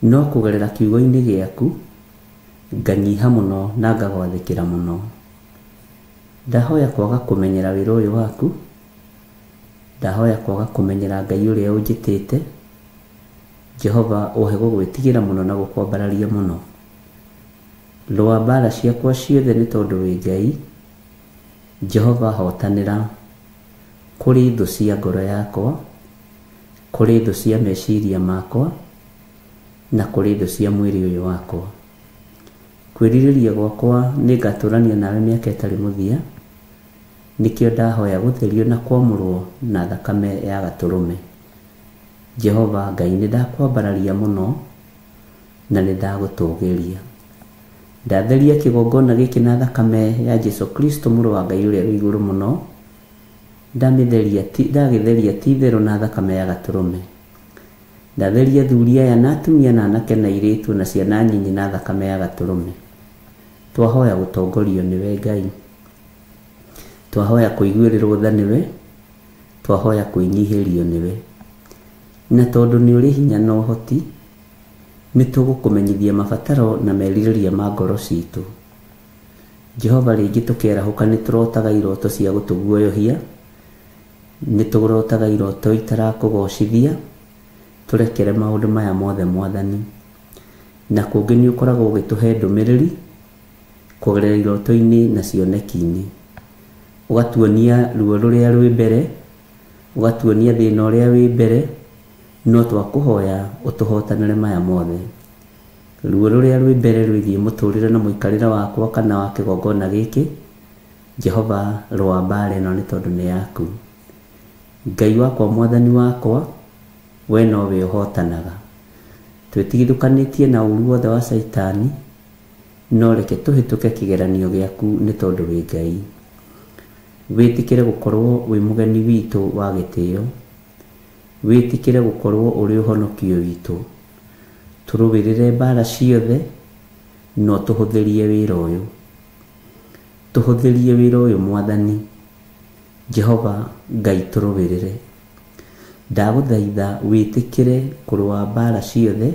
no kũgerera kiugo-inĩ gĩaku nganyiha mũno na ngagwathĩkĩra mũno. Ndahoya kwaga kũmenyera wĩra ũyũ waku, ndahoya kwaga kũmenyera Ngai ũrĩa ũnjĩtĩte. Jehova ũhe gũgwĩtigĩra mũno na gũkwambararia mũno. Rũa mbara ciakwa ciothe nĩ tondũ wĩ Ngai. Jehova hotanĩra kũrĩ thũ cia ngoro yakwa, kũrĩ thũ cia meciria makwa, na kũrĩ thũ cia mwĩrĩ ũyũ wakwa. Kwĩrirĩria gwakwa nĩ ngatũrania nawe mĩaka ĩtarĩ mũthia, nĩkĩo ndahoya gũtherio na kwamũrwo na thakame ya gatũrũme. Jehova Ngai nĩ ndakwambararia mũno na nĩ ndagũtũgĩria. Ndatheria kĩgongona gĩkĩ na thakame ya Jesu Kristo mũrũ wa Ngai ũrĩa wĩ igũrũ mũno, Ndagĩtheria ti itherũ na thakame ya gatũrũme. Ndatheria athuri aya na atumia na anake na airĩtu na ciana nyinyi na thakame ya gatũrũme. Twahoya gũtongorio nĩwe Ngai. Twahoya kũiguĩrĩrwo tha nĩwe. Twahoya kwĩnyihĩrio nĩwe. Na tondũ nĩ ũrĩ hinya na ũhoti, nĩ tũgũkũmenyithia mabataro na merirĩria ma ngoro citũ. Jehova, rĩngĩ tũkĩarahũka nĩ tũrotaga iroto cia gũtũguoyohia, nĩ tũrotaga iroto itarakũgocithia. Tũrekere maũndũ maya mothe Mwathani. Na kũngĩ nĩ ũkoragwo ũgĩtũhe ndũmĩrĩri kũgerera iroto-inĩ na cioneki-inĩ. Ũgatuonia ruo rũrĩa rwĩ mbere, ũgatuonia thĩna ũrĩa wĩ mbere, no twakũhoya ũtũhotanĩre maya mothe. Ruo rũrĩa rwĩ mbere rwĩgiĩ mũtũrĩre na mũikarĩre wakwa kana wa kĩgongona gĩkĩ, Jehova, rũa mbara ĩno nĩ tondũ nĩ yaku. Ngai wakwa, Mwathani wakwa, we nowe ũhotanaga. Twĩtigithũkanĩtie na ũru wothe wa Caitani, no reke tũhĩtũke kĩgeranio gĩaku nĩ tondũ wĩ Ngai. Wĩtĩkĩre gũkorwo wĩ mũgeni witũ wa gĩtĩo. Wĩtĩkĩre gũkorwo ũrĩ ũhonokio witũ. Tũrũĩrĩre mbara ciothe, no tũhũthĩrie wĩra ũyũ. Tũhũthĩrie wĩra ũyũ Mwathani. Jehova Ngai, tũrũĩrĩre. Ndagũthaitha wĩtĩkĩre kũrũa mbara ciothe.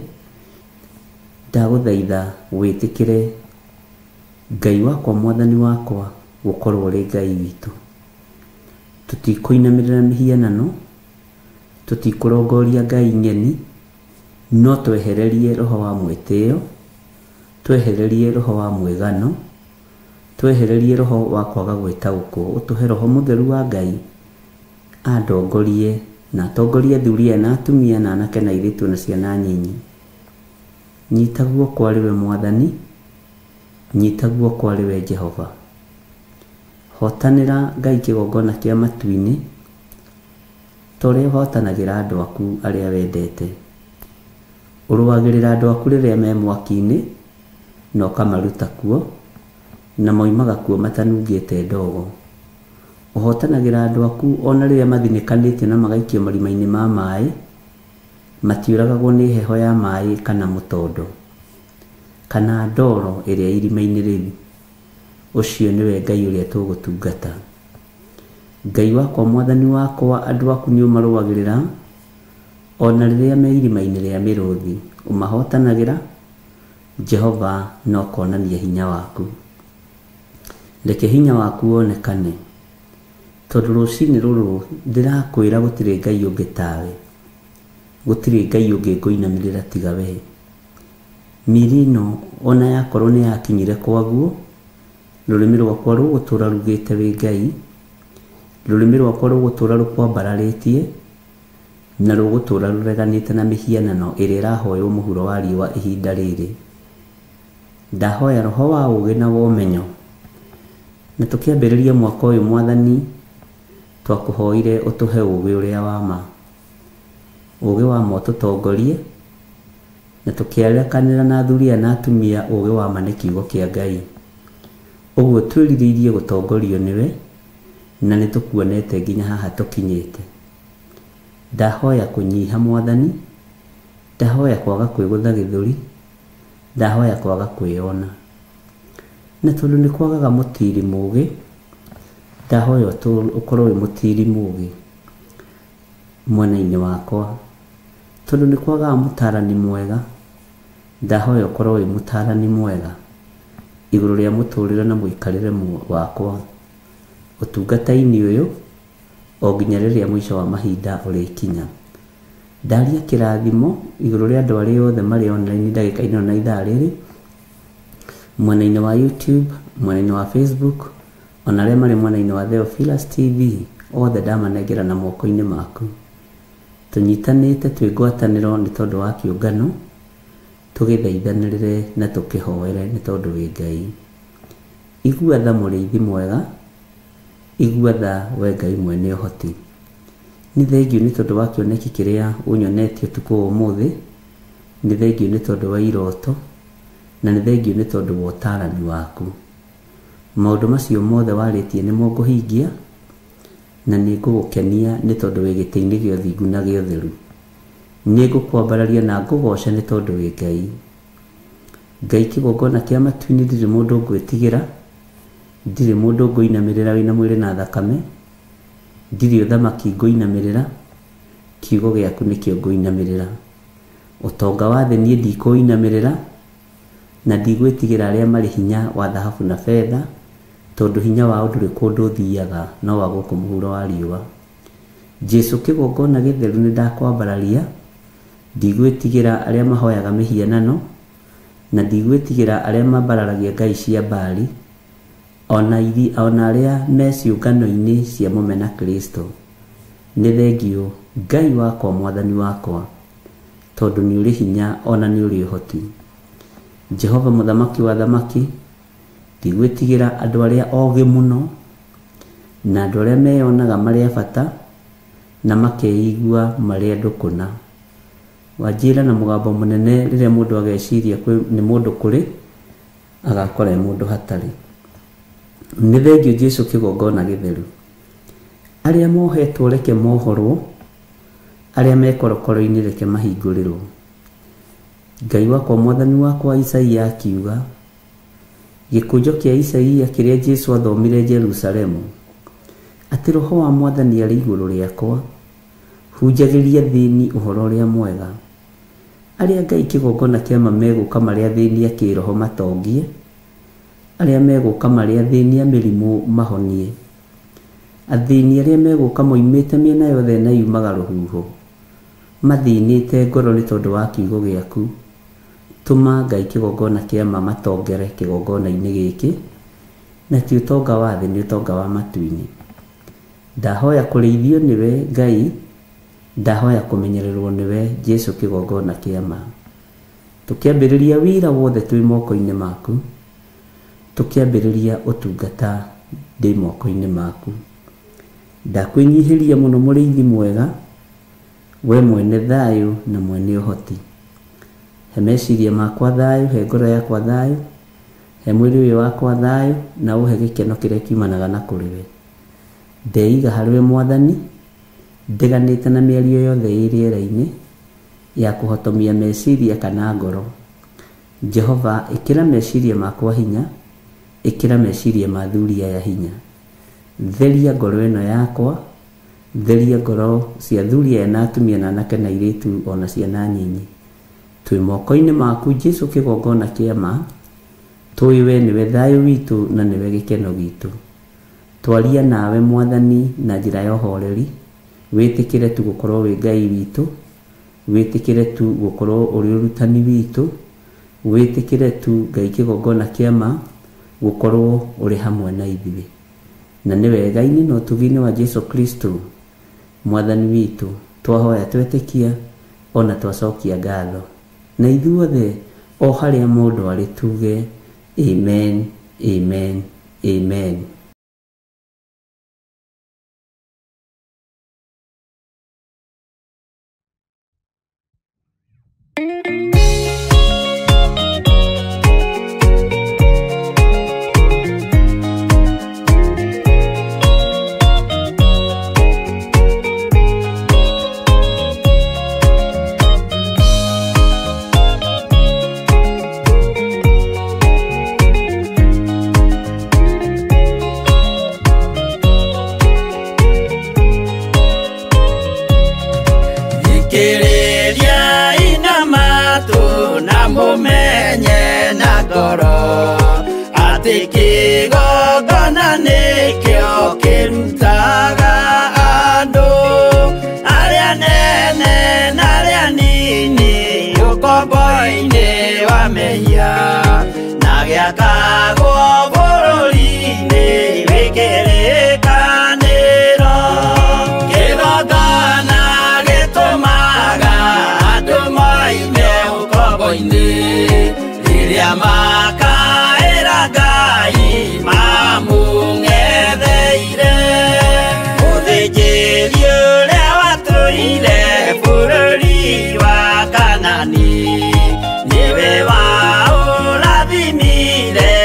Ndagũthaitha wĩtĩkĩre Ngai wakwa, Mwathani wakwa, gũkorwo ũrĩ Ngai witũ. Tũtikũinamĩrĩra mĩhianano, tũtikũrongoria ngai ng'eni, no twehererie roho wa mwĩtĩo, twehererie roho wa mwĩgano, twehererie roho wa kwaga gwĩtaũkwo. Ũtũhe roho mũtheru wa Ngai andongorie na atongorie athuri aya na atumia na anake na airĩtu na ciana nyinyi. Nyita guoko arĩ we Mwathani, nyita guoko arĩ we Jehova. Hotanĩra Ngai kĩgongona kĩa matu-inĩ, ta ũrĩa ũhotanagĩra andũ aku arĩa wendete. Ũrũagĩrĩra andũ aku rĩrĩa me mwaki-inĩ, na ũkamaruta kuo, na moimaga kuo matanungĩte ndogo. Ũhotanagĩra andũ aku ona rĩrĩa mathinĩkanĩtio na magaikio marima-inĩ ma maĩ, matiũragagwo nĩ heho ya maĩ kana mũtondo, kana ndoro ĩrĩa irima-inĩ rĩu. Ũcio nĩwe Ngai ũrĩa tũgũtungata. Ngai wakwa, Mwathani wakwa, andũ aku nĩ ũmarũagĩrĩra ona rĩrĩa me irima-inĩ rĩa mĩrũthi. Ũmahotanagĩra Jehova, na ũkonania hinya waku. Reke hinya waku wonekane, tondũ rũcinĩ rũrũ ndĩrakwĩra gũtirĩ Ngai ũngĩ tawe, gũtirĩ Ngai ũngĩ ngũinamĩrĩra tiga we. Mĩĩrĩ ĩno ona yakorwo nĩ yakinyire kwaguo, rũrĩmĩ rwakwa rũgũtũra rugĩte wĩ Ngai, rũrĩmĩ rwakwa rũgũtũra rũkwambararĩtie, na rũgũtũra rũreganĩte na mĩhianano ĩrĩa ĩrahoywo mũhuro wa riũa ihinda rĩrĩ. Ndahoya roho wa ũũgĩ na wa ũmenyo. Na tũkĩambĩrĩria mwaka ũyũ Mwathani, twakũhoire ũtũhe ũũgĩ ũrĩa wa ma. Ũũgĩ wa ma ũtũtongorie, na tũkĩarekanĩra na athuri aya na atumia ũũgĩ wa ma nĩ kiugo kĩa Ngai. Ũguo twĩrirĩirie gũtongorio nĩwe, na nĩ tũkuonete nginya haha tũkinyĩte. Ndahoya kũnyiha Mwathani, ndahoya kwaga kwĩgũtha gĩthũri, ndahoya kwaga kwĩyona. Na tondũ nĩ kwagaga mũtiri mũũgĩ, ndahoya ũkorwo wĩ mũtiri mũũgĩ mwena-inĩ wakwa. Tondũ nĩ kwagaga mũtarani mwega, ndahoya ũkorwo wĩ mũtarani mwega igũrũ rĩa mũtũrĩre na mũikarĩre wakwa ũtungata-inĩ ũyũ, o nginya rĩrĩa mũico wa mahinda ũrĩkinya. Ndaria kĩrathimo igũrũ rĩa andũ arĩa othe marĩ online ndagĩka-inĩ ĩno na ithaa rĩrĩ, mwena-inĩ wa YouTube, mwena-inĩ wa Facebook, ona arĩa marĩ mwena-inĩ wa Theophilus TV, othe ndamanengera na moko-inĩ maku. Tũnyitanĩte twĩ ngwatanĩro nĩ tondũ wa kĩũngano, tũgĩthaithanĩrĩre na tũkĩhoere nĩ tondũ wĩ Ngai. Igua tha mũrĩithi mwega, igua tha we Ngai mwene ũhoti. Nĩ thengiũ nĩ tondũ wa kĩoneki kĩrĩa ũnyonetie ũtukũ wa ũmũthĩ, nĩ thengiũ nĩ tondũ wa iroto, na nĩ thengiũ nĩ tondũ wa ũtarani waku. Maũndũ macio mothe warĩtie nĩmo ngũhingia, Na nĩ ngũgũkenia nĩ tondũ wĩ gĩtĩ-inĩ gĩa ũthingu na gĩa ũtheru. Nĩ ngũkwambararia na ngũgooce nĩ tondũ wĩ Ngai. Ngai kĩgongona kĩa matu-inĩ, ndirĩ mũndũ ngwĩtigĩra, ndirĩ mũndũ ngũinamĩrĩra wĩna mwĩrĩ na thakame, ndirĩ ũthamaki ngũinamĩrĩra, kiugo gĩaku nĩkĩo ngũinamĩrĩra. Ũtonga wa thĩ niĩ ndikũinamĩrĩra, na ndigwĩtigĩra arĩa marĩ hinya wa thahabu na betha, tondũ hinya wao ndũrĩ kũndũ ũthiaga no wa gũkũ mũhuro wa riũa. Jesu kĩgongona gĩtheru nĩ ndakwambararia, ndigwĩtigĩra arĩa mahoyaga mĩhianano, na ndigwĩtigĩra arĩa mambararagia ngai cia Baali, ona arĩa me ciũngano-inĩ cia mũmena Kristo. Nĩ thengiũ Ngai wakwa, mwathani wakwa, tondũ nĩ ũrĩ hinya ona nĩ ũrĩ ũhoti. Jehova mũthamaki wa thamaki, ndigwĩtigĩra andũ arĩa ogĩ mũno na andũ arĩa meyonaga marĩ a bata na makeigua marĩ andũ kũna. Wanjĩra na mũgambo mũnene rĩrĩa mũndũ ageciria nĩ mũndũ kũrĩ, agakora e mũndũ hatarĩ. Nĩ thengiũ Jesu kĩgongona gĩtheru. Arĩa mohetwo reke mohorwo, arĩa me korokoro-inĩ reke mahingũrĩrwo. Ngai wakwa, mwathani wakwa, Isaia akiuga, gĩkũnjo kĩa Isaia kĩrĩa Jesu athomire Jerusalemu, atĩ roho wa mwathani arĩ igũrũ rĩakwa, hunjagĩria thĩni ũhoro ũrĩa mwega. Arĩa Ngai kĩgongona kĩama megũka marĩ athĩni a kĩroho matongie, arĩa megũka marĩ athĩni a mĩrimũ mahonie, athĩni arĩa megũka moimĩte mĩena yothe na yumaga rũhuho, mathĩnĩte ngoro nĩ tondũ wa kiugo gĩaku. Tũma Ngai kĩgongona kĩama matongere kĩgongona-inĩ gĩkĩ, na ti ũtonga wa thĩ, nĩ ũtonga wa matu-inĩ. Ndahoya kũrĩithio nĩwe Ngai, ndahoya kũmenyererwo nĩwe Jesu kĩgongona kĩama. Tũkĩambĩrĩria wĩra wothe twĩ moko-inĩ maku, tũkĩambĩrĩria ũtungata ndĩ moko-inĩ maku. Ndakwĩnyihĩria mũno mũrĩithi mwega, we mwene thayũ na mwene ũhoti. He meciria makwa thayũ, he ngoro yakwa thayũ, he mwĩrĩ ũyũ wakwa thayũ, na ũhe gĩkeno kĩrĩa kiumanaga na kũrĩ we. Ndeiga harĩ we mwathani, ndiganĩte na mĩario yothe ĩ rĩera-inĩ ya kũhotomia meciria kana ngoro. Jehova, ĩkĩra meciria makwa hinya, ĩkĩra meciria ma athuri aya hinya. Theria ngoro ĩno yakwa, theria ngoro cia athuri aya na atumia na anake na airĩtu ona ciana nyinyi. Twĩ moko-inĩ maku Jesu kĩgongona kĩama, tũĩ we nĩwe thayũ witũ na nĩwe gĩkeno gitũ. Twaria nawe mwathani na njĩra ya ũhoreri, wĩtĩkĩre tu gũkorwo wĩ Ngai witũ, wĩtĩkĩre tu gũkorwo ũrĩ ũrutani witũ, wĩtĩkĩre tu Ngai kĩgongona kĩama gũkorwo ũrĩ hamwe na ithuĩ. Na nĩ wega-inĩ na ũtugi-inĩ wa Jesu Kristo mwathani witũ, twahoya twetĩkia ona twacokia ngatho. Na ithuothe o harĩa mũndũ arĩ tuge amen, amen, amen. Kĩgongona nĩkĩo kĩrutaga andũ arĩa nene na arĩa nini ũkombo-inĩ wa mehia, na gĩakagwo bũrũri-inĩ wĩ kĩrĩkanĩro. Kĩgongona gĩtũmaga andũ moime ũkombo-inĩ rĩrĩa makaĩra Ngai mamũng'etheire. Mũthĩnjĩri ũrĩa watũire bũrũri wa Kanani nĩwe waũrathimire.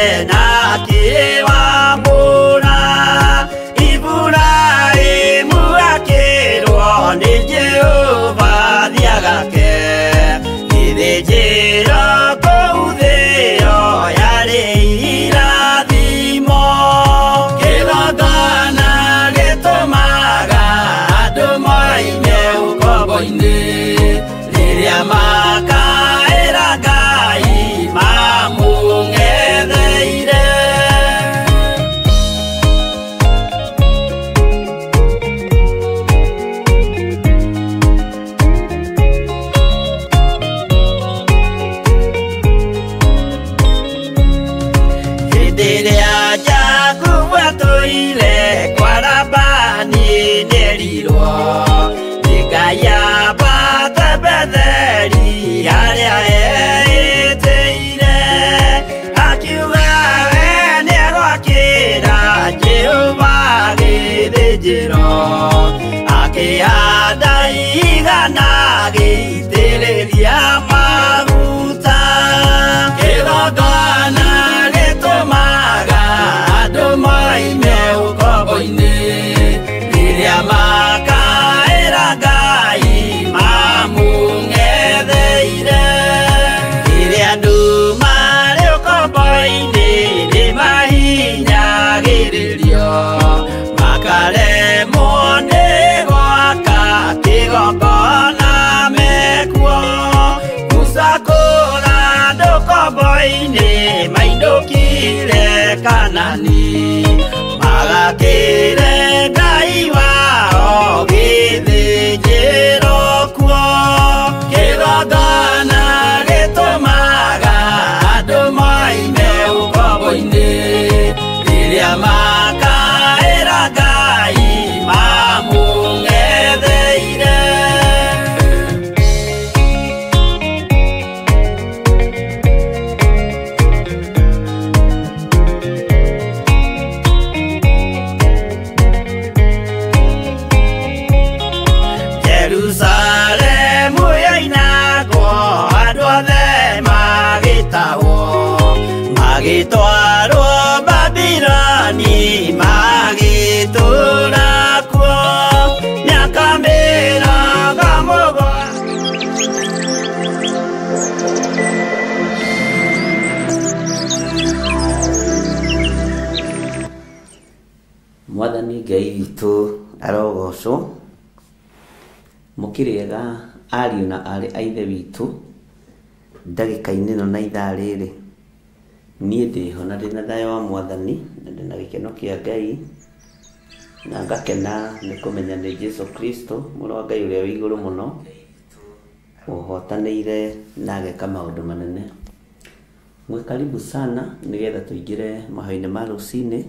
Babiloni magakĩre Ngai wao gĩthĩnjĩro kuo kĩgongona gĩtũmaga andũ moime ũkombo-inĩ rĩrĩa makaĩra Ngai mamũng'etheire. Jerusalemu yoinagwo andũ othe magĩtahwo magĩtwarwo Babiloni magĩtũũra kuo mĩaka 70. Mwathani Ngai witũ arogocwo. Mũkĩrĩega ariũ na aarĩ a Ithe witũ, ndagĩka-inĩ ĩno na ithaa rĩrĩ niĩ ndĩho na ndĩna thayũ wa Mwathani na ndĩna gĩkeno kĩa Ngai na ngakena nĩ kũmenya nĩ Jesu Kristo mũrũ wa Ngai ũrĩa wĩ igũrũ mũno ũhotanĩire na ageka maũndũ manene. Mwĩ karibu sana nĩgetha tũingĩre mahoya-inĩ ma rũcinĩ,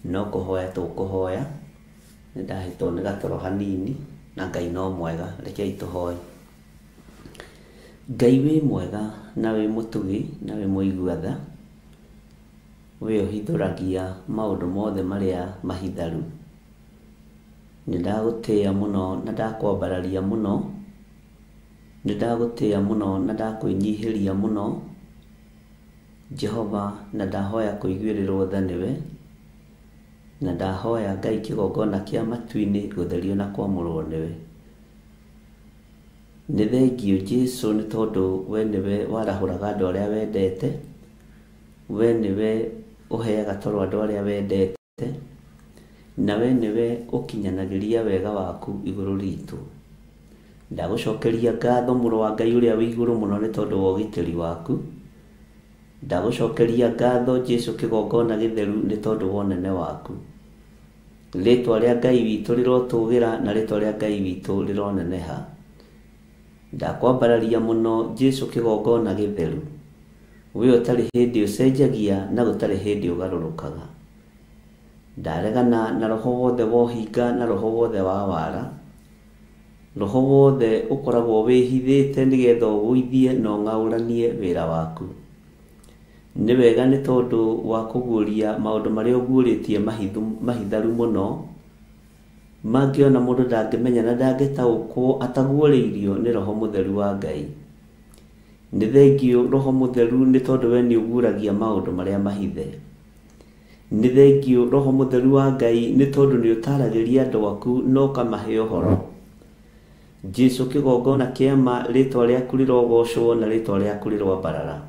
no kũhoya tũkũhoya. Nĩ ndahĩtwo nĩ gatoro hanini na Ngai no mwega, rekei tũhoe. Ngai wĩ mwega na wĩ mũtugi na wĩ mũigua tha, we ũhithũragia maũndũ mothe marĩa mahitharu. Nĩ ndagũtĩĩa mũno na ndakwambararia mũno, nĩ ndagũtĩĩa mũno na ndakwĩnyihĩria mũno Jehova, na ndahoya kũiguĩrĩrwo tha nĩwe, na ndahoya Ngai kĩgongona kĩa matu-inĩ gũtherio na kwamũrwo nĩwe. Nĩ thengiũ Jesu nĩ tondũ we nĩwe warahũraga andũ arĩa wendete, we nĩwe ũheaga toro andũ arĩa wendete, na we nĩwe ũkinyanagĩria wega waku igũrũ ritũ. Ndagũcokeria ngatho mũrũ wa Ngai ũrĩa wĩ igũrũ mũno nĩ tondũ wa ũgitĩri waku. Ndagũcokeria ngatho Jesu kĩgongona gĩtheru nĩ tondũ wa ũnene waku. Rĩtwa rĩa Ngai witũ rĩrotũgĩra na rĩtwa rĩa Ngai witũ rĩroneneha. Ndakwambararia mũno Jesu kĩgongona gĩtheru, we ũtarĩ hĩndĩ ũcenjagia na gũtarĩ hĩndĩ ũgarũrũkaga. Ndaregana na roho wothe wa ũhinga na roho wothe wa wara, roho wothe ũkoragwo wĩhithĩte nĩgetha ũgũithie na ũng'aũranie wĩra waku. Nĩ wega nĩ tondũ wa kũguũria maũndũ marĩa ũguũrĩtie mahitharu mũno, mangĩona mũndũ ndangĩmenya na ndangĩtaũkwo ataguũrĩirio nĩ Roho Mũtheru wa Ngai. Nĩ thengiũ Roho Mũtheru nĩ tondũ we nĩ ũguũragia maũndũ marĩa mahithe. Nĩ thengiũ Roho Mũtheru wa Ngai nĩ tondũ nĩ ũtaragĩria andũ aku na ũkamahe ũhoro. Jesu kĩgongona kĩa ma, rĩtwa rĩaku rĩrogocwo na rĩtwa rĩaku rĩroambarara.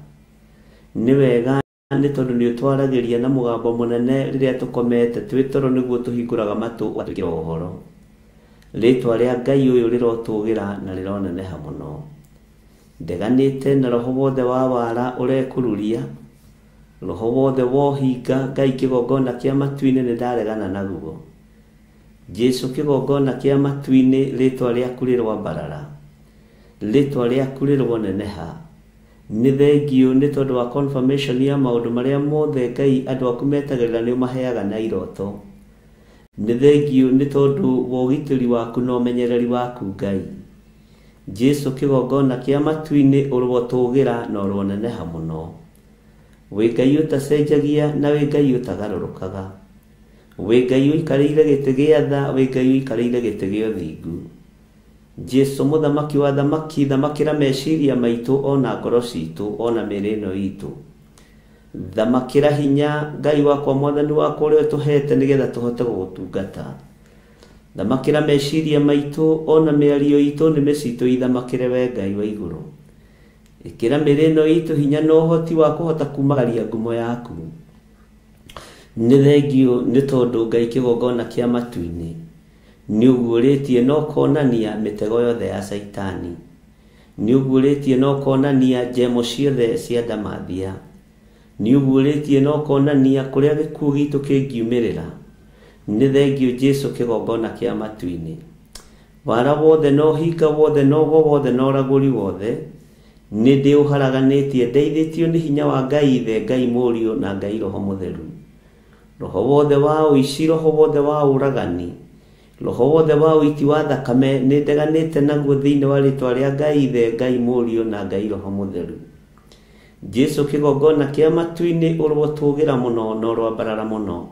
Nĩ wega nĩ tondũ nĩ ũtwaragĩria na mũgambo mũnene rĩrĩa tũkomete twĩ toro nĩguo tũhingũraga matũ ũgatwĩkĩra ũhoro. Rĩtwa rĩa Ngai ũyũ rĩrotũgĩra na rĩroneneha mũno. Ndeganĩte na roho wothe wa wara ũrekururia, roho wothe wa ũhinga Ngai kĩgongona kĩa matu-inĩ nĩ ndaregana naguo. Jesu kĩgongona kĩa matu-inĩ, rĩtwa rĩaku rĩroambarara, rĩtwa rĩaku rĩroneneha. Nĩ thengiũ nĩ tondũ wa confirmation ya maũndũ marĩa mothe Ngai andũ aku metagĩrĩra nĩ ũmaheaga na iroto. Nĩ thengiũ nĩ tondũ wa ũgitĩri waku na ũmenyereri waku Ngai. Jesu kĩgongona kĩa matu-inĩ ũrotũgĩra na ũroneneha mũno. Wĩ Ngai ũtacenjagia na wĩ Ngai ũtagarũrũkaga. Wĩ Ngai ũikarĩire gĩtĩ gĩa tha, wĩ Ngai ũikarĩire gĩtĩ gĩa ũthingu. Jesu mũthamaki wa thamaki, thamakĩra meciria maitũ ona ngoro citũ ona mĩĩrĩ ĩno itũ. Thamakĩra hinya Ngai wakwa Mwathani wakwa ũrĩa ũtũhete nĩgetha tũhote gũgũtungata. Thamakĩra meciria maitũ ona mĩario itũ nĩmĩ citũ ithamakĩre we Ngai wa igũrũ. Ĩkĩra mĩĩrĩ ĩno itũ hinya na ũhoti wa kũhota kumagaria ngumo yaku. Nĩ thengiũ nĩ tondũ Ngai kĩgongona kĩa matu-inĩ nĩ ũguũrĩtie na ũkonania mĩtego yothe ya Caitani. Nĩ ũguũrĩtie na ũkonania njemo ciothe cia ndamathia. Nĩ ũguũrĩtie na ũkonania kũrĩa gĩkuũ gitũ kĩngiumĩrĩra. Nĩ thengiũ Jesu kĩgongona kĩa matu-inĩ. Wara wothe na ũhinga wothe na ũgo wothe na ũragũri wothe nĩ ndĩũharaganĩtie ndeithĩtio nĩ hinya wa Ngai Ithe, Ngai Mũriũ na Ngai Roho Mũtheru. Roho wothe wa ũici, roho wothe wa ũragani, roho wothe wa ũiti wa thakame nĩ ndeganĩte naguo thĩinĩ wa rĩtwa rĩa Ngai Ithe, Ngai Mũriũ na Ngai Roho Mũtheru. Jesu kĩgongona kĩa matu-inĩ ũrotũgĩra mũno na ũroambarara mũno.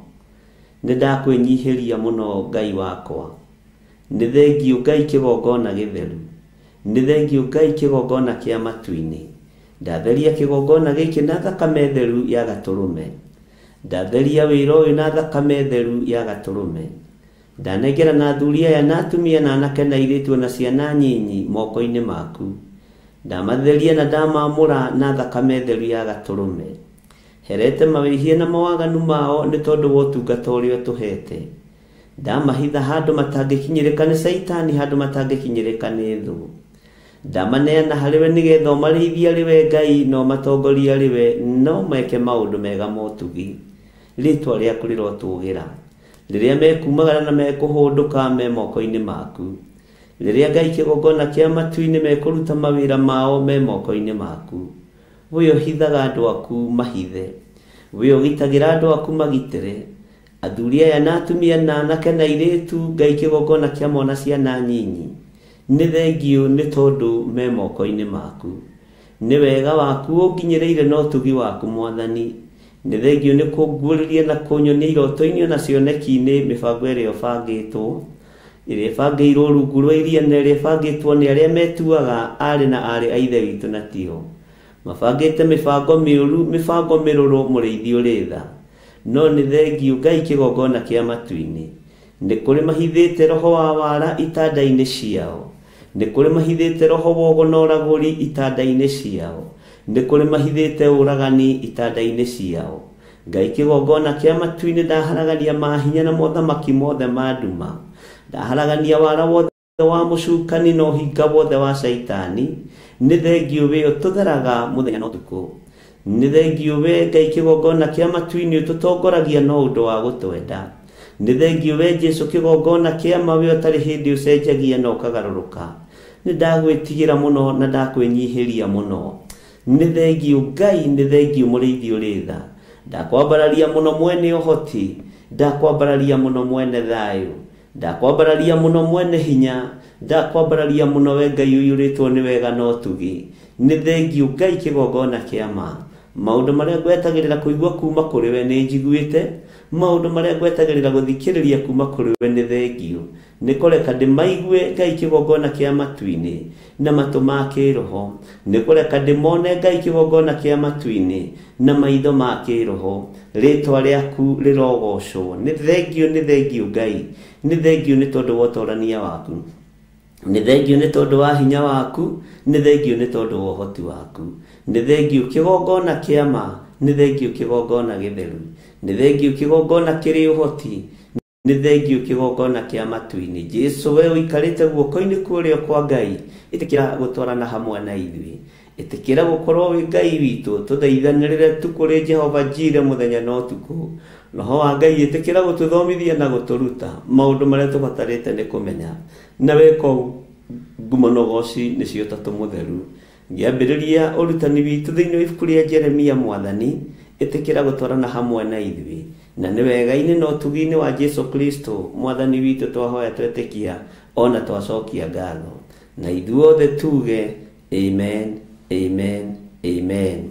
Nĩ ndakwĩnyihĩria mũno Ngai wakwa. Nĩ thengiũ Ngai kĩgongona gĩtheru. Nĩ thengiũ Ngai kĩgongona kĩa matu-inĩ. Ndatheria kĩgongona gĩkĩ na thakame theru ya gatũrũme. Ndatheria wĩra ũyũ na thakame theru ya gatũrũme. Ndanengera na athuri aya na atumia na anake na airĩtu na ciana nyinyi moko-inĩ maku. Ndamatheria na ndamamũra na thakame theru ya gatũrũme. Herete mawĩhia na mawaganu mao nĩ tondũ wa ũtungata ũrĩa ũtũhete. Ndamahitha handũ matangĩkinyĩrĩka nĩ Caitani, handũ matangĩkinyĩrĩka nĩ thũ. Ndamaneana harĩ we nĩgetha ũmarĩithie arĩ we Ngai na ũmatongorie arĩ we, no meke maũndũ mega ma ũtugi. Rĩtwa rĩaku rĩrotũgĩra. Rĩrĩa mekumagara na mekũhũndũka me moko-inĩ maku. Rĩrĩa Ngai kĩgongona kĩa matu-inĩ mekũruta mawĩra mao me moko-inĩ maku. We ũhithaga andũ aku mahithe. We ũgitagĩra andũ aku magitĩre. Athuri aya na atumia na anake na airĩtu Ngai kĩgongona kĩa mwana ciana nyinyi. Nĩ thengiũ nĩ tondũ me moko-inĩ maku. Nĩ wega waku ũnginyĩrĩire na ũtugi waku Mwathani. Nĩ thengiũ nĩ kũnguũrĩria na kũnyonia iroto-inĩ ona cioneki-inĩ mĩbango ĩrĩa ũbangĩtwo, ĩrĩa ĩbangĩirwo rungu rwa iria na ĩrĩa ĩbangĩtwo nĩ arĩa metuaga aarĩ na aarĩ a Ithe witũ na tio. Mabangĩte mĩbango mĩũru, mĩbango mĩrũrũ, mũrĩithi ũrĩ tha. No nĩ thengiũ Ngai kĩgongona kĩa matu-inĩ. Nĩ kũrĩ mahithĩte roho wa wara itanda-inĩ ciao. Nĩ kũrĩ mahithĩte roho wa ũgo na ũragũri itanda-inĩ ciao. Nĩ kũrĩ mahithĩte ũragani itanda-inĩ ciao. Ngai kĩgongona kĩa matu-inĩ ndaharagania mahinya na mothamaki mothe ma nduma. Ndaharagania wara wothe wa mũcukani na ũhinga wothe wa Caitani. Nĩ thengiũ we ũtũtheraga mũthenya na ũtukũ. Nĩ thengiũ we Ngai kĩgongona kĩa matu-inĩ ũtũtongoragia na ũndũ wa gũtwenda. Nĩ thengiũ we Jesu kĩgongona kĩa ma we ũtarĩ hĩndĩ ũcenjagia na ũkagarũrũka. Nĩ ndagwĩtigĩra mũno na ndakwĩnyihĩria mũno. Nĩ thengiũ Ngai, nĩ thengiũ mũrĩithi ũrĩ tha. Ndakwambararia mũno mwene ũhoti, ndakwambararia mũno mwene thayũ, ndakwambararia mũno mwene hinya, ndakwambararia mũno we Ngai ũiyũrĩtwo nĩ wega na ũtugi. Nĩ thengiũ Ngai kĩgongona kĩa ma. Maũndũ marĩa ngwetagĩrĩra kũigua kuma kũrĩ we nĩ njiguĩte, maũndũ marĩa ngwetagĩrĩra gũthikĩrĩria kuma kũrĩ we nĩ thengiũ. Nĩ kũreka ndĩmaigue Ngai kĩgongona kĩa matu-inĩ na matũ ma kĩroho. Nĩ kũreka ndĩmone Ngai kĩgongona kĩa matu-inĩ na maitho ma kĩroho. Rĩtwa rĩaku rĩrogocwo. Nĩ thengiũ, nĩ thengiũ Ngai. Nĩ thengiũ nĩ tondũ wa ũtorania waku. Nĩ thengiũ nĩ tondũ wa hinya waku. Nĩ thengiũ nĩ tondũ wa ũhoti waku. Nĩ thengiũ kĩgongona kĩa ma. Nĩ thengiũ kĩgongona gĩtheru. Nĩ thengiũ kĩgongona kĩrĩ ũhoti. Nĩ thengiũ kĩgongona kĩa matu-inĩ. Jesu we ũikarĩte guoko-inĩ kwa ũrĩo kwa Ngai, ĩtĩkĩra gũtwarana hamwe na ithuĩ. Ĩtĩkĩra gũkorwo wĩ Ngai witũ, tũthaithanĩrĩre tu kũrĩ Jehova Jire mũthenya na ũtukũ. Roho wa Ngai ĩtĩkĩra gũtũthomithia na gũtũruta maũndũ marĩa tũbatarĩte nĩ kũmenya. Na weka ũguo ngumo na ũgoci nĩcio Ũtatũ Mũtheru. Ngĩambĩrĩria ũrutani witũ thĩinĩ wa ibuku rĩa Jeremia Mwathani, ĩtĩkĩra gũtwarana hamwe na ithuĩ. Na nĩ wega-inĩ na ũtugi-inĩ wa Jesu Kristo Mwathani witũ twahoya twetĩkia ona twacokia ngatho. Na ithuothe tuge amen, amen, amen.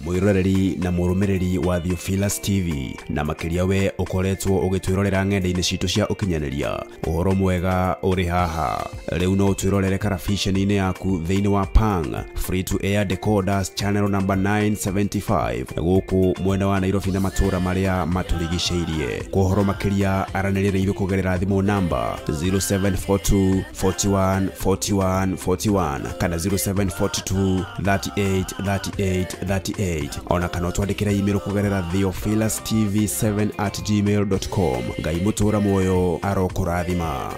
Mwiroreri na mũrũmĩrĩri wa Theophilus TV na makĩria we ũkoretwo ũgĩtwĩrorera ng'enda-inĩ citũ cia ũkinyanĩria, ũhoro mwega ũrĩ haha. Rĩu no ũtwĩrorere karabiceni-inĩ yaku thĩinĩ wa Pang Free to Air Decoders channel number 975 gũkũ mwena wa Nairobi na matũũra marĩa matũrigicĩirie. Kwa ũhoro makĩria aranĩria na ithuĩ kũgerera thimũ namba 0742 41 41 41 kana 0742 38 38 38 ona kana ũtwandĩkĩre email kũgerera theophilustv7@gmail.com. Ngai mũtũũra muoyo arokũrathima.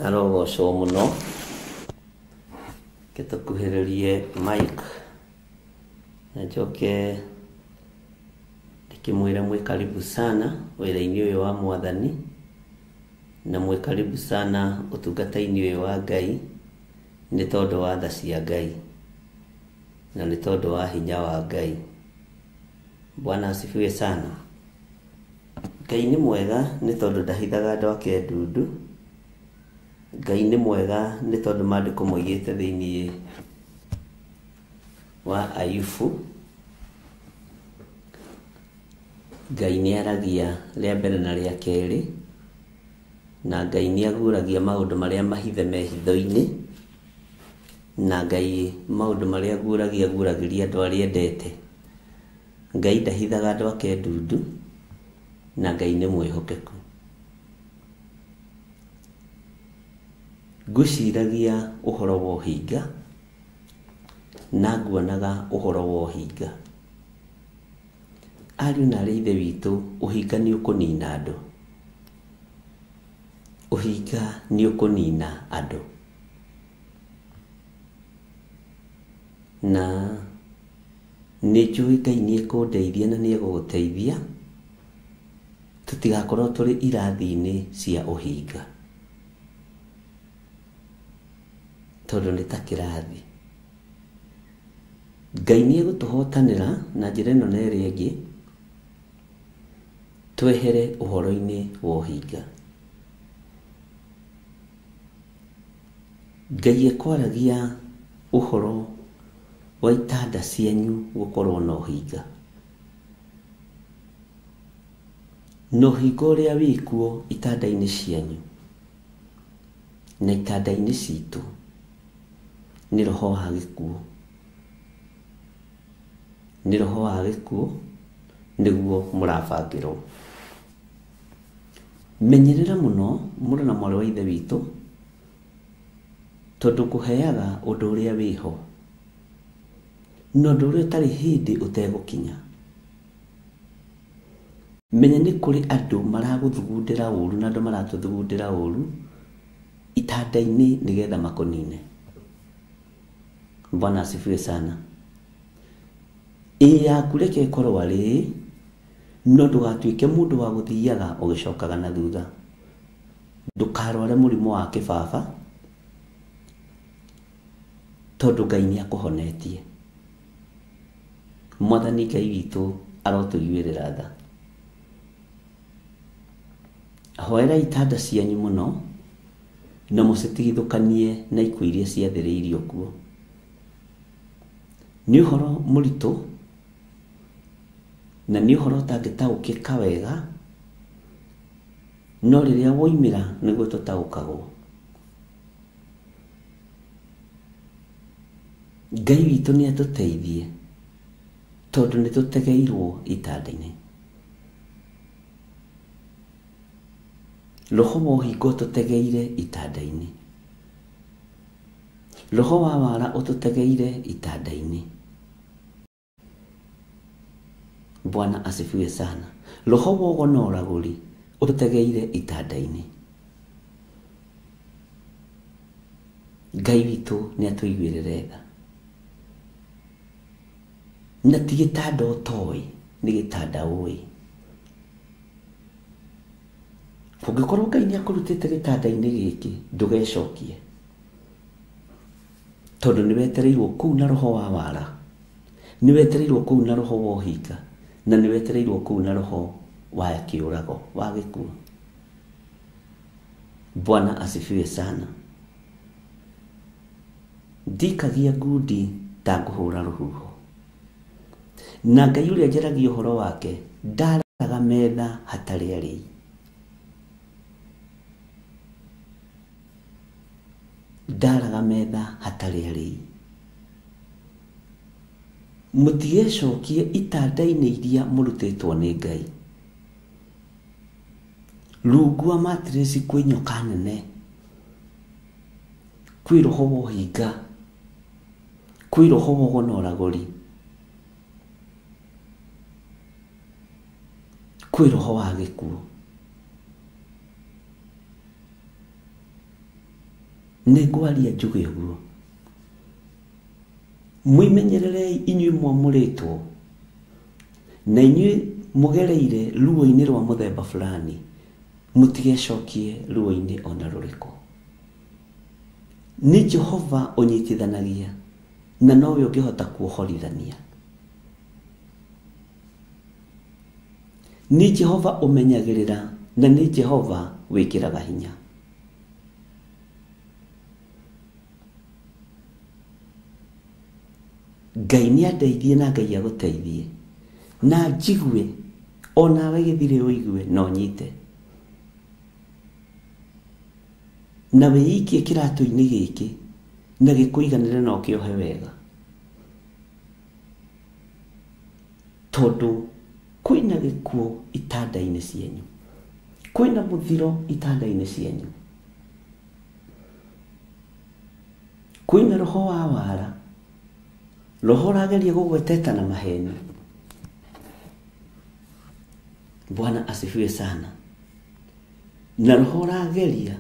Arogocwo mũno. Reke tũkuhĩrĩrie mic na njoke ndĩkĩmwĩre mwĩ karibu sana wĩra-inĩ ũyũ wa Mwathani, na mwĩ karibu sana ũtungata-inĩ ũyũ wa Ngai, nĩ tondũ wa tha cia Ngai na nĩ tondũ wa hinya wa Ngai. Bwana asifiwe sana. Ngai nĩ mwega nĩ tondũ ndahithaga andũ ake ndundu. Ngai nĩ mwega nĩ tondũ maandĩko moigĩte thĩinĩ wa Ayubu, Ngai nĩ aragia rĩa mbere na rĩa kerĩ, na Ngai nĩ aguũragia maũndũ marĩa mahithe me hitho-inĩ, na Ngai maũndũ marĩa aguũragia aguũragĩria andũ arĩa endete. Ngai ndahithaga andũ ake ndundu, na Ngai nĩ mwĩhokeku. Ngwĩciragia ũhoro wa ũhinga na nguonaga ũhoro wa ũhinga. Ariũ na arĩ ithe witũ, ũhinga nĩ ũkũnina andũ. Ũhinga nĩ ũkũnina andũ. Na nĩ njũĩ Ngai nĩ ekũndeithia na nĩ egũgũteithia tũtigakorwo tũrĩ irathi-inĩ cia ũhinga, tondũ nĩ ta kĩrathi. Ngai nĩ egũtũhotanĩra na njĩra ĩno na ĩrĩa ĩngĩ, twehere ũhoro-inĩ wa ũhinga. Ngai ekwaragia ũhoro wa itanda cianyu gũkorwo na ũhinga, na ũhinga ũrĩa wĩkuo itanda-inĩ cianyu na itanda-inĩ citũ nĩ roho wa gĩkuũ. Nĩ roho wa gĩkuũ nĩguo mũrabangĩrwo. Menyerera mũno mũrũ na mwarĩ wa ithe witũ, tondũ ngũheaga ũndũ ũrĩa wĩho na ũndũ ũrĩa ũtarĩ hĩndĩ ũtegũkinya. Menya nĩ kũrĩ andũ maragũthugundĩra ũru na andũ maratũthugundĩra ũru itanda-inĩ nĩgetha makũnine. Bwana asifiwe sana. Ĩ yaku reke ĩkorwo arĩ, no ndũgatuĩke mũndũ wa gũthiaga ũgĩcokaga na thutha. Ndũkarware mũrimũ wa kĩbaba, tondũ Ngai nĩ akũhonetie. Mwathani Ngai witũ arotũiguĩrĩra tha. Hoera itanda cianyu mũno na mũcitigithũkanie na ikuũ iria ciathĩrĩirio kuo. Nĩ ũhoro mũritũ na nĩ ũhoro ũtangĩtaũkĩka wega, no rĩrĩa woimĩra nĩguo tũtaũkagwo. Ngai witũ nĩ atũteithie tondũ nĩ tũtegeirwo itanda-inĩ. Roho wa ũhinga ũtũtegeire itanda-inĩ. Roho wa wara ũtũtegeire itanda-inĩ. Bwana asifiwe sana. Roho wa ũgo na ũragũri ũtũtegeire itanda-inĩ. Ngai witũ nĩ atũiguĩrĩre tha. Na ti gĩtanda ũtoĩ, nĩ gĩtanda ũĩ. Kũngĩkorwo Ngai nĩ akũrutĩte gĩtanda-inĩ gĩkĩ, ndũgecokie, tondũ nĩ wetereirwo kũu na roho wa wara, nĩ wetereirwo kũu na roho wa ũhinga, na nĩ wetereirwo kũu na roho wa kĩũrago, wa gĩkuũ. Bwana asifiwe sana. Ndikagia ngundi ta ngũhũra rũhuho, na Ngai ũrĩa njaragia ũhoro wake ndaraga metha hatarĩ arĩi. Ndaraga metha hatarĩ arĩi. Mũtigecokie itanda-inĩ iria mũrutĩtwo nĩ Ngai. Rungu wa mattress kwĩ nyoka nene, kwĩ roho wa ũhinga, kwĩ roho wa ũgo na ũragũri, kwĩ roho wa gĩkuũ. Nĩ ngwaria njuge ũguo. Mwĩmenyererei inyuĩ mwamũrĩtwo na inyuĩ mũgereire ruo-inĩ rwa mũthemba fulani, mũtigecokie ruo-inĩ ona rũrĩkũ. Nĩ Jehova ũnyitithanagia na nowe ũngĩhota kuohorithania. Nĩ Jehova ũmenyagĩrĩra na nĩ Jehova wĩkĩraga hinya. Ngai nĩ andeithie na Ngai agũteithie na njigue onawe gĩthirĩ ũigue na ũnyite na wĩikie kĩratũ-inĩ gĩkĩ na gĩkũiganĩre na ũkĩohe wega, tondũ kwĩna gĩkuũ itanda-inĩ cianyu, kwĩna mũthiro itanda-inĩ cianyu, kwĩna roho wa wara, roho ũrageria gũgweteta na maheni. Bwana asifiwe sana. Na roho ũrageria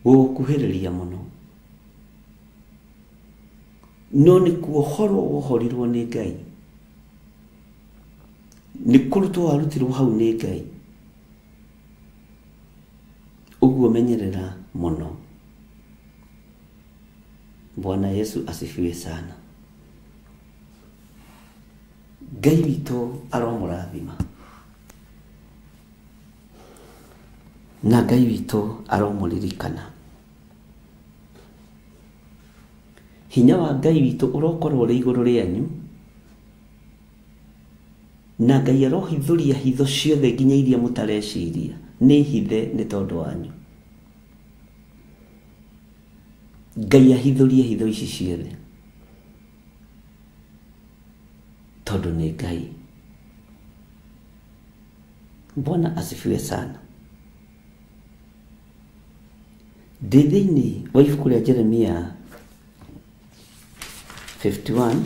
gũgũkuhĩrĩria mũno, no nĩ kuohorwo wohorirwo nĩ Ngai, nĩ kũrutwo warutirwo hau nĩ Ngai. Ũguo menyerera mũno. Bwana Yesu asifiwe sana. Ngai witũ aromũrathima na Ngai witũ aromũririkana. Hinya wa Ngai witũ ũrokorwo ũrĩ igũrũ rĩanyu, na Ngai arohithũria hitho ciothe nginya iria mũtareciria nĩ hithe nĩ tondũ wanyu. Ngai ahithũrie hitho ici ciothe tondũ nĩ Ngai. Bwana asifiwe sana. Ndĩ thĩinĩ wa ibuku rĩa Jeremia 51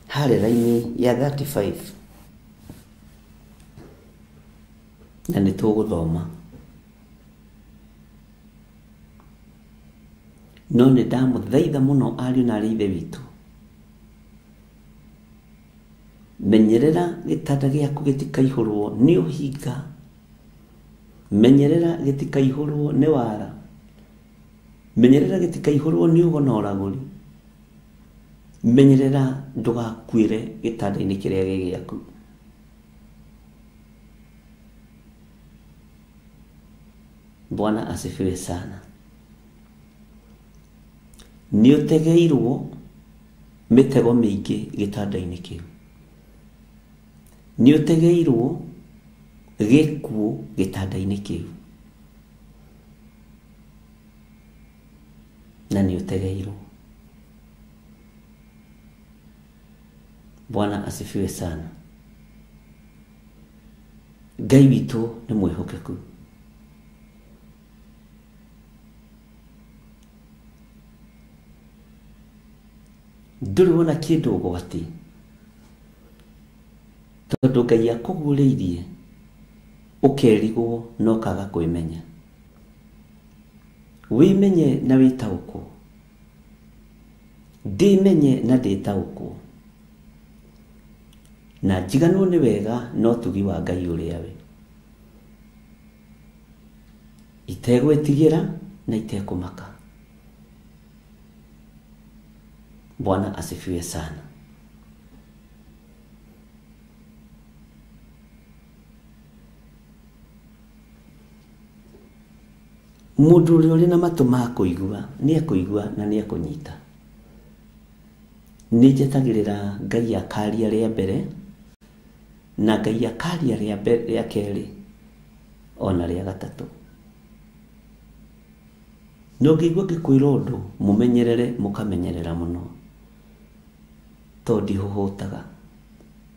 harĩa raini ya 35 na nĩ tũgũthoma, no nĩ ndamũthaitha mũno ariũ na arĩ ithe witũ, menyerera gĩtanda gĩaku gĩtikaihũrwo nĩ ũhinga, menyerera gĩtikaihũrwo nĩ wara, menyerera gĩtikaihũrwo nĩ ũgo na ũragũri, menyerera ndũgakuĩre gĩtanda-inĩ kĩrĩa gĩ gĩaku. Bwana asifiwe sana. Nĩ ũtegeirwo mĩtego mĩingĩ gĩtanda-inĩ kĩu, nĩ ũtegeirwo gĩkuũ gĩtanda-inĩ kĩu, na nĩ ũtegeirwo. Bwana asifiwe sana. Ngai witũ nĩ mwĩhokeku. Ndũrĩ wona kĩndũ ũgwati, tondũ Ngai akũguũrĩirie ũkerigwo na ũkaga kwĩmenya. Wĩmenye na wĩtaũkwo, ndĩmenye na ndĩtaũkwo, na njiganwo nĩ wega no tugi wa Ngai ũrĩa we, itegwĩtigĩra na itekũmaka. Bwana asifiwe sana. Mũndũ ũrĩa ũrĩ na matũ ma kũigua nĩ ekũigua na nĩ ekũnyita. Nĩ njetagĩrĩra Ngai akaria rĩa mbere na Ngai akaria rĩa kerĩ ona rĩa gatatũ. No ngĩigua ngĩkwĩra ũndũ mũmenyerere, mũkamenyerera mũno, tondũ ndihũhũtaga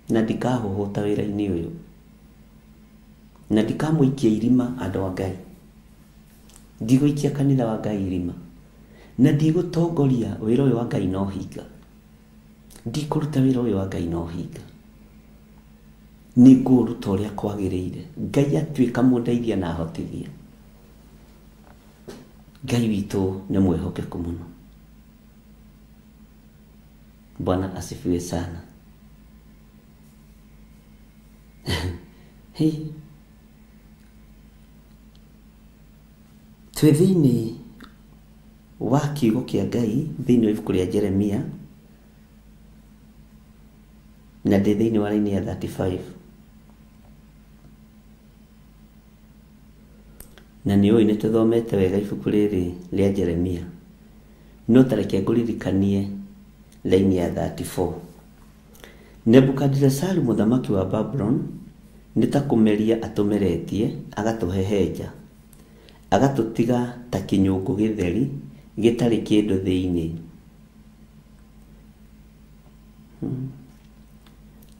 na ndikahũhũta wĩra-inĩ ũyũ, na ndikamũikia irima andũ a Ngai, ndigũikia kanitha wa Ngai irima, na ndigũtongoria wĩra ũyũ wa Ngai na ũhinga, ndikũruta wĩra ũyũ wa Ngai na ũhinga, nĩ ngũũruta ũrĩa kwagĩrĩire. Ngai atuĩka mũndeithia na ahotithia. Ngai witũ nĩ mwĩhokeku mũno. Bwana asifiwe sana. Hey, twĩ thĩinĩ wa kiugo kĩa Ngai thĩinĩ wa ibuku rĩa Jeremia na ndĩ thĩinĩ wa raini ya 35 na nĩ ũĩ nĩ tũthomete wega ibuku rĩrĩ rĩa Jeremia, no ta reke ngũririkanie raini ya 34. Nebukadinesaru mũthamaki wa Babuloni nĩ ta kũmeria atũmeretie, agatũhehenja, agatũtiga ta kĩnyũngũ gĩtheri gĩtarĩ kĩndũ thĩinĩ.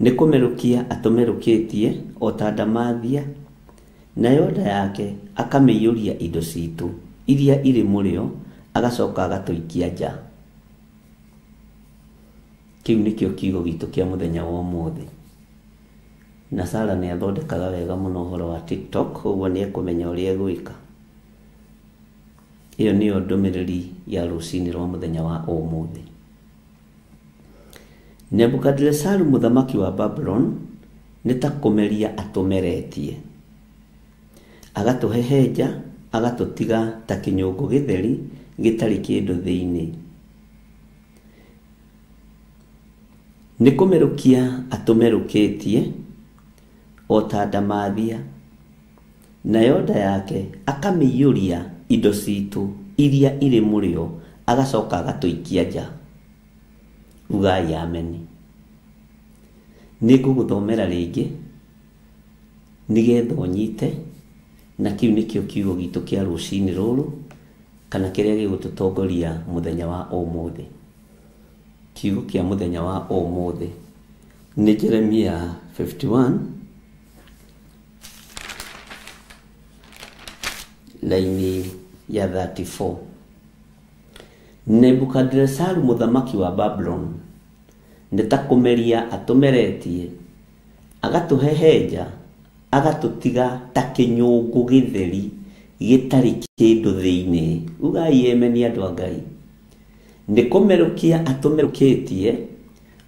Nĩ kũmerũkia atũmerũkĩtie o ta ndamathia, nayo nda yake akamĩiyũria indo citũ iria irĩ mũrĩo, agacoka agatũikia nja. Kĩu nĩkĩo kiugo gitũ kĩa mũthenya wa ũmũthĩ. Na Sara nĩ athondekaga wega mũno ũhoro wa TikTok, ũguo nĩ ekũmenya ũrĩa egwĩka. Ĩyo nĩyo ndũmĩrĩri ya rũcinĩ rwa mũthenya wa ũmũthĩ. Nebukadinesaru mũthamaki wa Babuloni nĩ ta kũmeria atũmeretie, agatũhehenja, agatũtiga ta kĩnyũngũ gĩtheri gĩtarĩ kĩndũ thĩinĩ. Nĩ kũmerũkia atũmerũkĩtie o ta ndamathia, nayo nda yake akamĩiyũria indo citũ iria irĩ mũrĩo, agacoka agatũikia nja. Ugai ameni. Nĩ ngũgũthomera rĩngĩ nĩgetha ũnyite, na kĩu nĩkĩo kiugo gitũ kĩa rũcinĩ rũrũ kana kĩrĩa gĩgũtũtongoria mũthenya wa ũmũthĩ. Kiugo kĩa mũthenya wa ũmũthĩ nĩ Jeremia 51 laini ya 34. Nebukadinesaru mũthamaki wa Babuloni nĩ ta kũmeria atũmeretie, agatũhehenja, agatũtiga ta kĩnyũngũ gĩtheri gĩtarĩ kĩndũ thĩinĩ. Ugai ameni andũ a Ngai. Nĩ kũmerũkia atũmerũkĩtie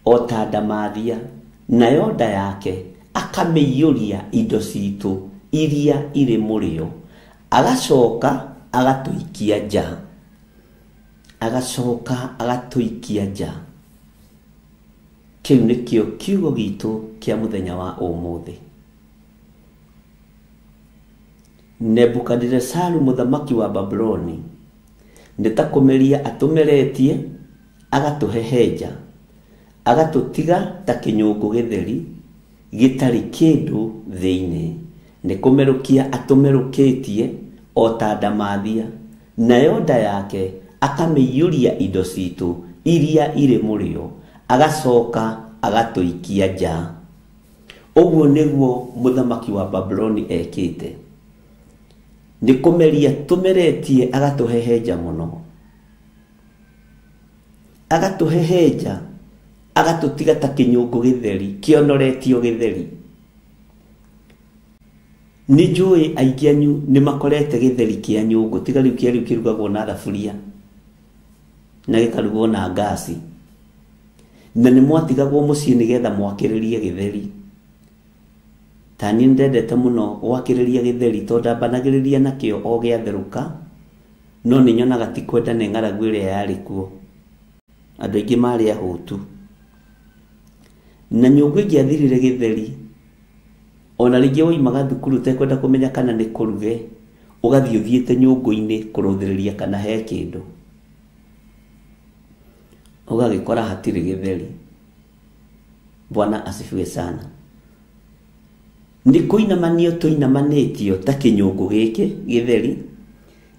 o ta ndamathia, nayo nda yake akamĩiyũria indo citũ iria irĩ mũrĩo, agacoka agatũikia nja. Agacoka agatũikia nja. Kĩu nĩkĩo kiugo gitũ kĩa mũthenya wa ũmũthĩ. Nebukadinesaru mũthamaki wa Babuloni nĩ ta kũmeria atũmeretie, agatũhehenja, agatũtiga ta kĩnyũngũ gĩtheri gĩtarĩ kĩndũ thĩinĩ. Nĩ kũmerũkia atũmerũkĩtie o ta ndamathia, nayo nda yake akamĩiyũria indo citũ iria irĩ mũrĩo, agacoka agatũikia nja. Ũguo nĩguo mũthamaki wa Babuloni ekĩte. Nĩ kũmeria tũmeretie, agatũhehenja mũno, agatũhehenja, agatũtiga ta kĩnyũngũ gĩtheri kĩonoretio gĩtheri. Nĩ njũĩ aingĩ anyu nĩ makorete gĩtheri kĩa nyũngũ, tiga rĩu kĩa rĩu kĩrugagwo na thaburia na gĩkarugwo na ngasi, na nĩ mwatigagwo mũciĩ nĩgetha mwakĩrĩrie gĩtheri. Ta niĩ ndendete mũno gwakĩrĩria gĩtheri tondũ ndambanagĩrĩria nakĩo o gĩatherũka, no nĩ nyonaga ti kwenda nĩ ng'aragu ĩrĩa yarĩ kuo. Andũ aingĩ marĩ ahũtu, na nyũngũ ĩngĩathirire gĩtheri, ona rĩngĩ woimaga thukuru ũtekwenda kũmenya kana nĩ kũruge, ũgathiĩ ũthiĩte nyũngũ-inĩ kũrũthĩrĩria kana he kĩndũ, ũgagĩkora hatirĩ gĩtheri. Bwana asifiwe sana. Nĩ kũinamanio tũinamanĩtio ta kĩnyũngũ gĩkĩ gĩtheri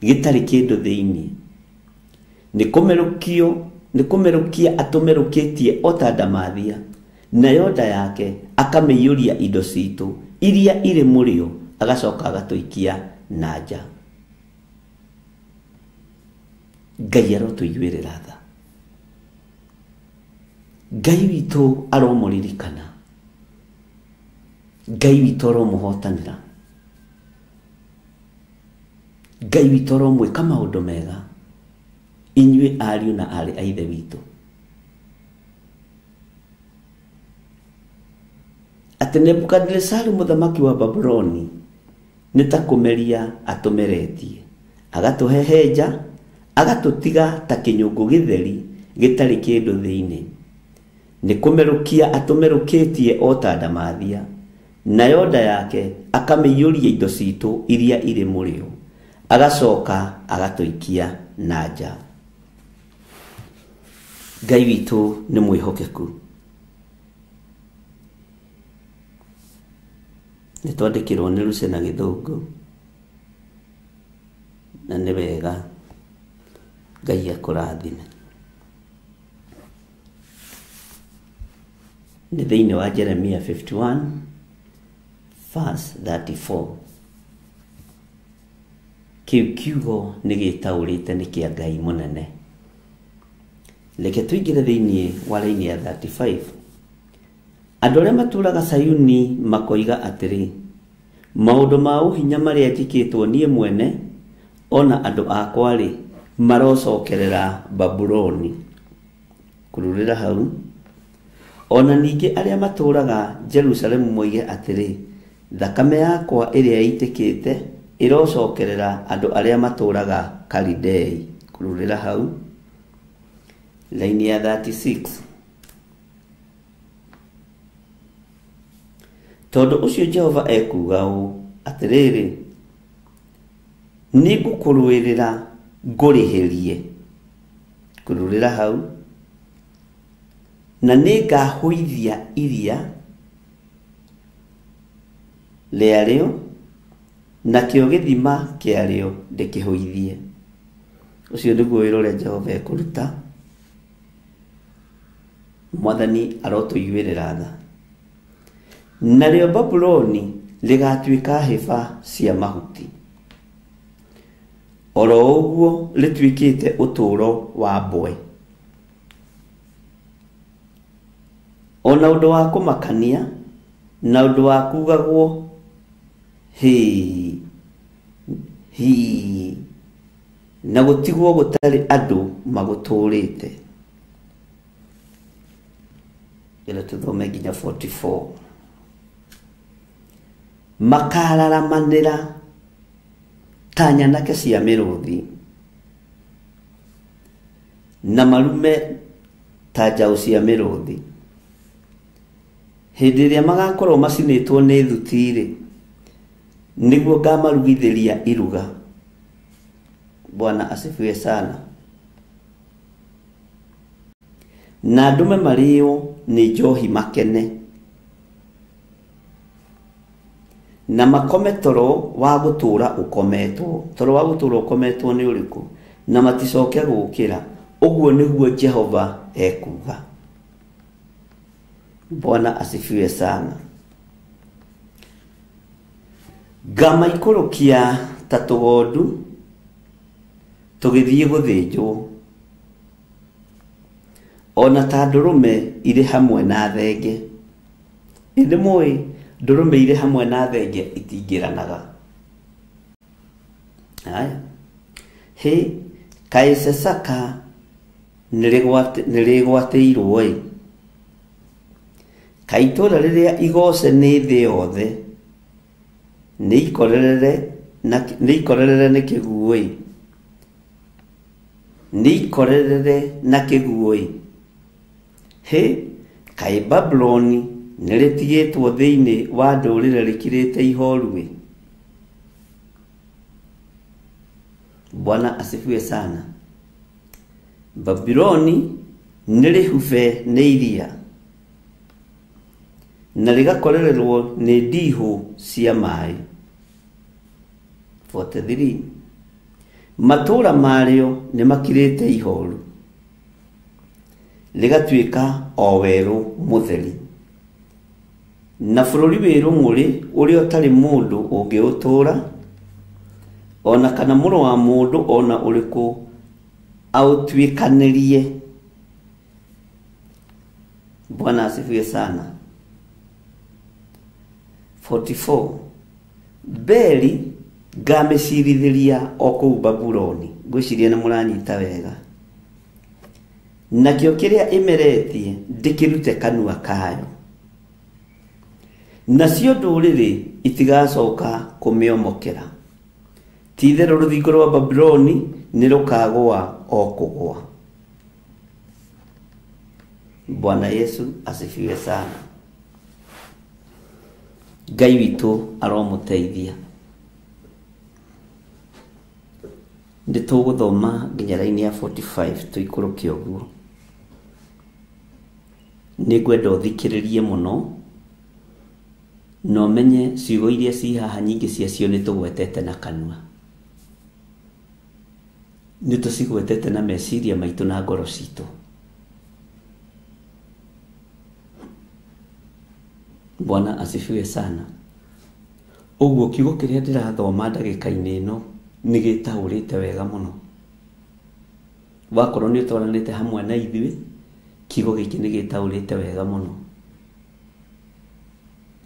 gĩtarĩ kĩndũ thĩinĩ. Nĩ kũmerũkia atũmerũkĩtie o ta ndamathia, nayo nda yake akamĩiyũria indo citũ iria irĩ mũrĩo, agacoka agatũikia na nja. Ngai arotũiguĩrĩra tha. Ngai witũ aromũririkana. Ngai witũ aromũhotanĩra. Ngai witũ aromwĩka maũndũ mega inyuĩ ariũ na aarĩ a ithe witũ. Atĩ Nebukadinezaru mũthamaki wa Babuloni nĩ ta kũmeria atũmeretie, agatũhehenja, agatũtiga ta kĩnyũngũ gĩtheri gĩtarĩ kĩndũ thĩinĩ. Nĩ kũmerũkia atũmerũkĩtie o ta ndamathia, nayo nda yake akamĩiyũria indo citũ iria irĩ mũrĩo, agacoka agatũikia na nja. Ngai witũ nĩ mwĩhokeku. Nĩ twandĩkĩrwo nĩ Lucy na Gĩthũngũ, na nĩ wega. Ngai akũrathime. Nĩ thĩinĩ wa Jeremia 51 verse 34. Kĩu kiugo nĩ gĩtaũrĩte nĩ kĩa Ngai mũnene. Reke tũingĩre thĩinĩ wa raini ya 35. Andũ arĩa matũũraga Sayuni makoiga atĩrĩ, maũndũ ma ũhinya marĩa njĩkĩtwo niĩ mwene ona andũ akwa-rĩ, marocokerera Babuloni. Kururĩra hau. Ona ningĩ arĩa matũũraga Jerusalemu moige atĩrĩ, thakame yakwa ĩrĩa ĩitĩkĩte ĩrocokerera andũ arĩa matũũraga Kalidei. Kururĩra hau. Laini ya 36. Tondũ ũcio Jehova ekuuga ũũ, atĩrĩrĩ, nĩngũkũrũĩrĩra ngũrĩhĩrie. Kururĩra hau. Na nĩngahũithia iria rĩarĩo, nakĩo gĩthima kĩarĩo ndĩkĩhũithie. Ũcio nĩguo wĩra ũrĩa Jehova ekũruta. Mwathani arotũiguĩrĩra tha. Narĩo Babuloni rĩgatuĩka hĩba cia mahuti, oro ũguo rĩtuĩkĩte ũtũũro wa mbwe. Ona ũndũ wa kũmakania na ũndũ wa kugagwo hĩ hi, na gũtigwo gũtarĩ andũ magũtũũrĩte. Ĩra tũthome nginya 44. Makararamanĩra ta nyanake cia mĩrũthi, na marume ta njaũ cia mĩrũthi. Hĩndĩ ĩrĩa magakorwo macinĩtwo nĩ thuti-rĩ, nĩguo ngamarugithĩria iruga. Bwana asifiwe sana. Na ndũme marĩo nĩ njohi makene, na makome toro wa gũtũũra ũkometwo. Toro wa gũtũũra ũkometwo nĩ ũrĩkũ? Na maticoke gũũkĩra. Ũguo nĩguo Jehova ekuuga. Bwana asifiwe sana. Ngamaikũrũkia ta tũgondu tũgĩthiĩ gũthĩnjwo, ona ta ndũrũme irĩ hamwe na thenge. Ĩndĩ mũĩ ndũrũme irĩ hamwe na thenge itingĩranaga. Haya. Hĩ, kaĩ Cecaka nĩrĩgwatĩirwo-ĩ. Kaĩ itũũra rĩrĩa igoce nĩ thĩ yothe nĩikorerere nĩ kĩguũ-ĩ. Nĩikorerere na kĩguũ-ĩ. Hĩ, kaĩ Babuloni nĩrĩtigĩtwo thĩinĩ wa ndũrĩrĩ rĩkirĩte ihoru-ĩ. Bwana asifiwe sana. Babuloni nĩrĩhube nĩ iria, na rĩgakorererwo nĩ ndihũ cia maĩ. 43. Matũũra marĩo nĩmakirĩte ihoru, rĩgatuĩka o werũ mũtheri, na bũrũri wĩ rũng'ũrĩ ũrĩa ũtarĩ mũndũ ũngĩũtũũra, ona kana mũrũ wa mũndũ ona ũrĩkũ aũtuĩkanĩrie. Bwana asifiwe sana. 44. Beli Ngamĩcirithĩria o kũu Babuloni. Ngwĩciria nĩ mũranyita wega. Nakĩo kĩrĩa ĩmeretie ndĩkĩrute kanua kayo. Nacio ndũrĩrĩ itigacoka kũmĩomokera. Ti-itherũ rũthingo rwa Babuloni nĩ rũkagũa o kũgũa. Bwana Yesu asifiwe sana. Ngai witũ aromũteithia. Nĩ tũgũthoma nginya raini ya 45 tũikũrũke ũguo. Nĩ ngwenda ũthikĩrĩrie mũno na ũmenye ciugo iria ci haha nyingĩ ciacio nĩ tũgwetete na kanua. Nĩ tũcigwetete na meciria maitũ na ngoro citũ. Bwana asifiwe sana. Ũguo kiugo kĩrĩa ndĩrathoma ndagĩka-inĩ ĩno nĩ gĩtaũrĩte wega mũno. Wakorwo nĩ ũtwaranĩte hamwe na ithuĩ, kiugo gĩkĩ nĩ gĩtaũrĩte wega mũno.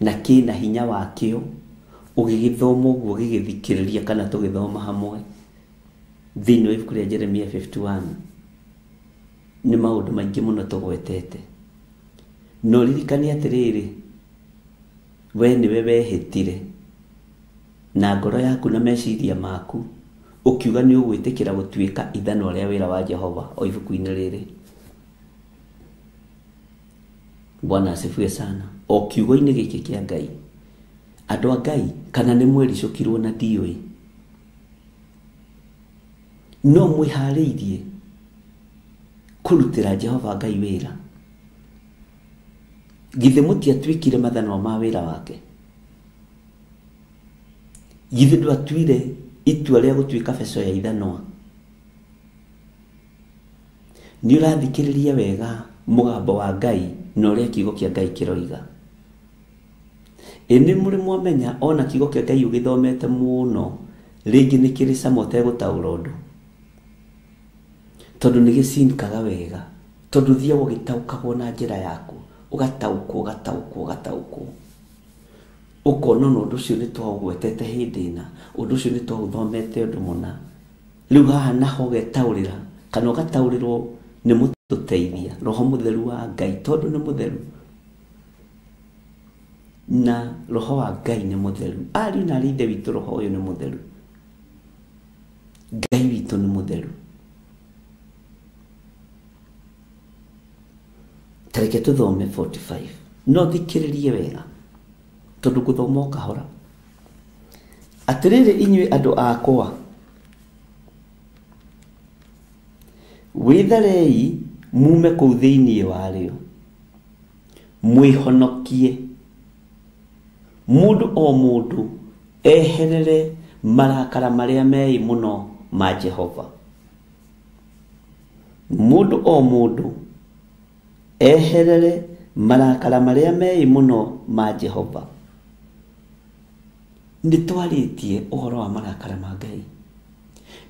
Na kĩna hinya wakĩo, ũgĩgĩthoma ũguo ũgĩgĩthikĩrĩria kana tũgĩthoma hamwe thĩinĩ wa ibuku rĩa Jeremia 51 nĩ maũndũ maingĩ mũno tũgwetete. Na ũririkane atĩrĩrĩ, we nĩwe wehĩtire na ngoro yaku na meciria maku ũkiuga nĩ ũgwĩtĩkĩra gũtuĩka ithanwa rĩa wĩra wa Jehova o ibuku-inĩ rĩrĩ. Bwana asifiwe sana. O kiugo-inĩ gĩkĩ kĩa Ngai, andũ a Ngai kana nĩ mwericũkirwo na ndiũĩ, no mwĩharĩirie kũrutĩra Jehova Ngai wĩra. Githĩ mũtiatuĩkire mathanwa ma wĩra wake? Githĩ ndwatuire itua rĩa gũtuĩka beco ya ithanwa? Nĩ ũrathikĩrĩria wega mũgambo wa Ngai na ũrĩa kiugo kĩa Ngai kĩroiga. Ĩ nĩ mũrĩ mwamenya ona kiugo kĩa Ngai ũgĩthomete mũno rĩngĩ nĩ kĩrĩ cama ũtegũtaũra ũndũ, tondũ nĩ gĩcinkaga wega, tondũ ũthiaga ũgĩtaũkagwo na njĩra yaku, ũgataũkwo ũgataũkwo ũgataũkwo, ũkona ona ũndũ ũcio nĩ twaũgwetete hĩndĩ ĩna, ũndũ ũcio nĩ twaũthomete ũndũ mũna. Rĩu haha naho ũgetaũrĩra kana ũgataũrĩrwo nĩ mũtũteithia Roho Mũtheru wa Ngai, tondũ nĩ mũtheru na Roho wa Ngai nĩ mũtheru. Ariũ na aarĩ a Ithe witũ, Roho ũyũ nĩ mũtheru, Ngai witũ nĩ mũtheru. Ta reke tũthome 45. No thikĩrĩrie wega tondũ ngũthoma o kahora. Atĩrĩrĩ inyuĩ andũ akwa, wĩtharei mume kũu thĩinĩ warĩo, mwĩhonokie mũndũ o mũndũ eherere marakara marĩa meĩ mũno ma Jehova. Mũndũ o mũndũ eherere marakara marĩa meĩ mũno ma Jehova. Nĩ twarĩtie ũhoro wa marakara ma Ngai.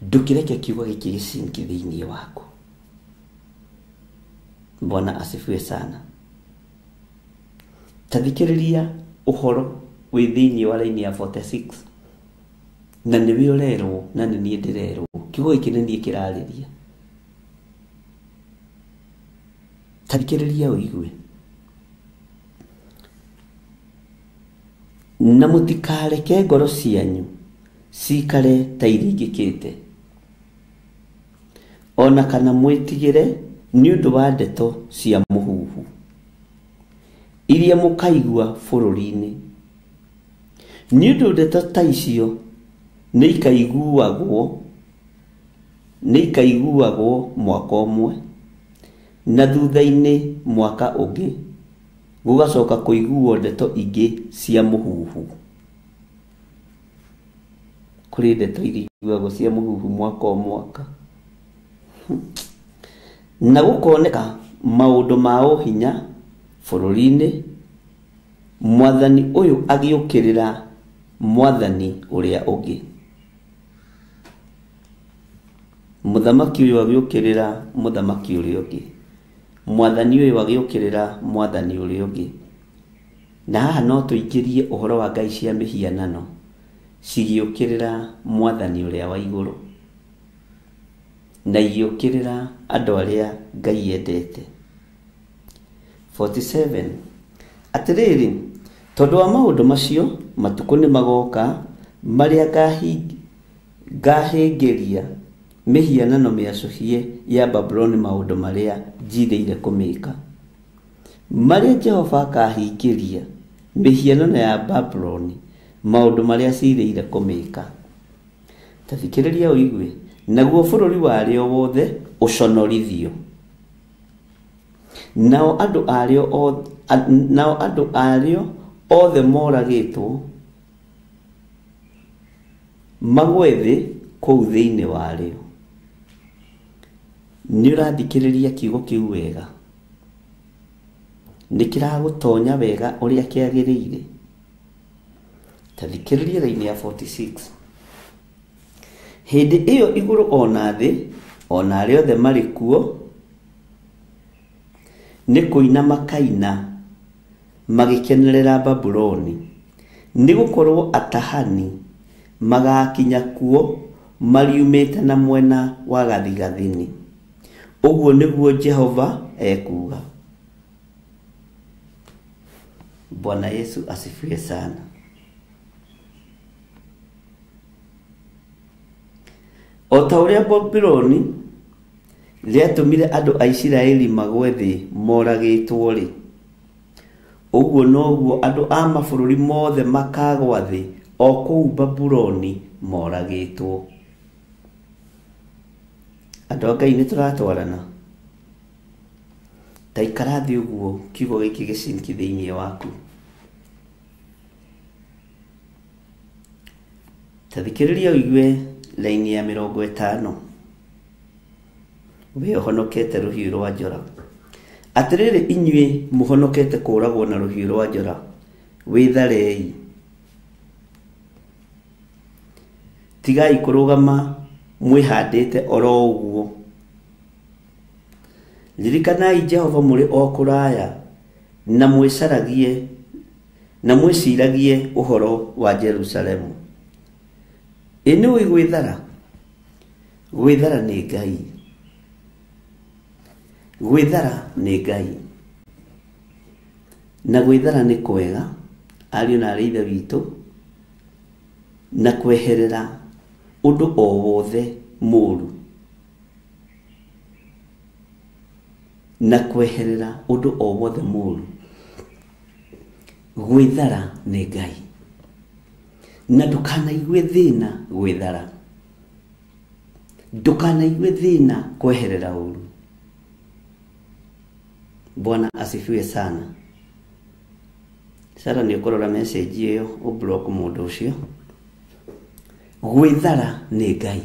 Ndũkĩreke kiugo gĩkĩ gĩcinki thĩinĩ waku. Bwana asifiwe sana. Ta thikĩrĩria ũhoro wĩ thĩinĩ wa raini ya 46 na nĩwe ũrerwo na nĩ niĩ ndĩrerwo. Kiugo gĩkĩ nĩ niĩ kĩrarĩria. Ta thikĩrĩria ũigue. Na mũtikareke ngoro cianyu cikare ta iringĩkĩte, ona kana mwĩtigĩre nĩ ũndũ wa ndeto cia mũhuhu iria mũkaigua bũrũri-inĩ. Nĩ ũndũ ndeto ta icio nĩ ikaiguagwo mwaka ũmwe, na thutha-inĩ mwaka ũngĩ gũgacoka kũiguo ndeto ingĩ cia mũhuhu. Kũrĩ ndeto iriguagwo cia mũhuhu mwaka o mwaka, na gũkoneka maũndũ ma ũhinya bũrũri-inĩ, mwathani ũyũ agĩũkĩrĩra mwathani ũrĩa ũngĩ, mũthamaki ũyũ agĩũkĩrĩra mũthamaki ũrĩa ũngĩ, mwathani ũyũ agĩũkĩrĩra mwathani ũrĩa ũngĩ. Na haha no tũingĩrie ũhoro wa ngai cia mĩhianano cigĩũkĩrĩra mwathani ũrĩa wa igũrũ na igĩũkĩrĩra andũ arĩa Ngai endete. 47 Atĩrĩrĩ, tondũ wa maũndũ macio matukũ nĩ magoka marĩa ngahĩngĩria mĩhianano mĩacũhie ya Babuloni maũndũ marĩa njirĩire kũmĩka, marĩa Jehova akahingĩria mĩhianano ya Babuloni maũndũ marĩa cirĩire kũmĩka. Ta thikĩrĩria ũigue, naguo bũrũri warĩo wothe ũconorithio, nao andũ arĩo othe moragĩtwo magwe thĩ kũu thĩinĩ warĩo. Nĩ ũrathikĩrĩria kiugo kĩu wega? Nĩ kĩragũtonya wega ũrĩa kĩagĩrĩire? Ta thikĩrĩria raini ya 46. Hĩndĩ ĩyo igũrũ ona thĩ ona arĩa othe marĩ kuo nĩ kũina makaina magĩkenerera Babuloni, nĩ gũkorwo atahani magakinya kuo mariumĩte na mwena wa gathigathini. Ũguo nĩguo Jehova ekuuga. Bwana Yesu asifiwe sana. O ta ũrĩa Babuloni rĩatũmire andũ a Isiraeli magwe thĩ moragĩtwo-rĩ, ũguo noguo andũ a mabũrũri mothe makagwa thĩ o kũu Babuloni moragĩtwo. Andũ a Ngai nĩ tũratwarana? Ta ikara thĩ ũguo kiugo gĩkĩ gĩcinki thĩinĩ waku. Ta thikĩrĩria ũigue laini ya 50. We ũhonokete rũhiũ rwa njora. Atĩrĩrĩ inyuĩ mũhonokete kũũragwo na rũhiũ rwa njora, wĩtharei. Tigai kũrũgama mwĩhandĩte oro ũguo. Ririkanai Jehova mũrĩ o kũraya, na mwĩcaragie na mwĩciragie ũhoro wa Jerusalemu. Ĩ nĩũĩ gwĩthara? Gwĩthara nĩ Ngai. Gwĩthara nĩ Ngai. Na gwĩthara nĩ kwega, ariũ na aarĩ a Ithe witũ, na kweherera ũndũ o wothe mũũru. Na kweherera ũndũ o wothe mũũru. Gwĩthara nĩ Ngai. Na ndũkanaigue thĩna gwĩthara. Ndũkanaigue thĩna kweherera ũũru. Bwana asifiwe sana. Sara nĩ ũkũrora message ĩyo ũblock mũndũ ũcio. Gwĩthara nĩ Ngai.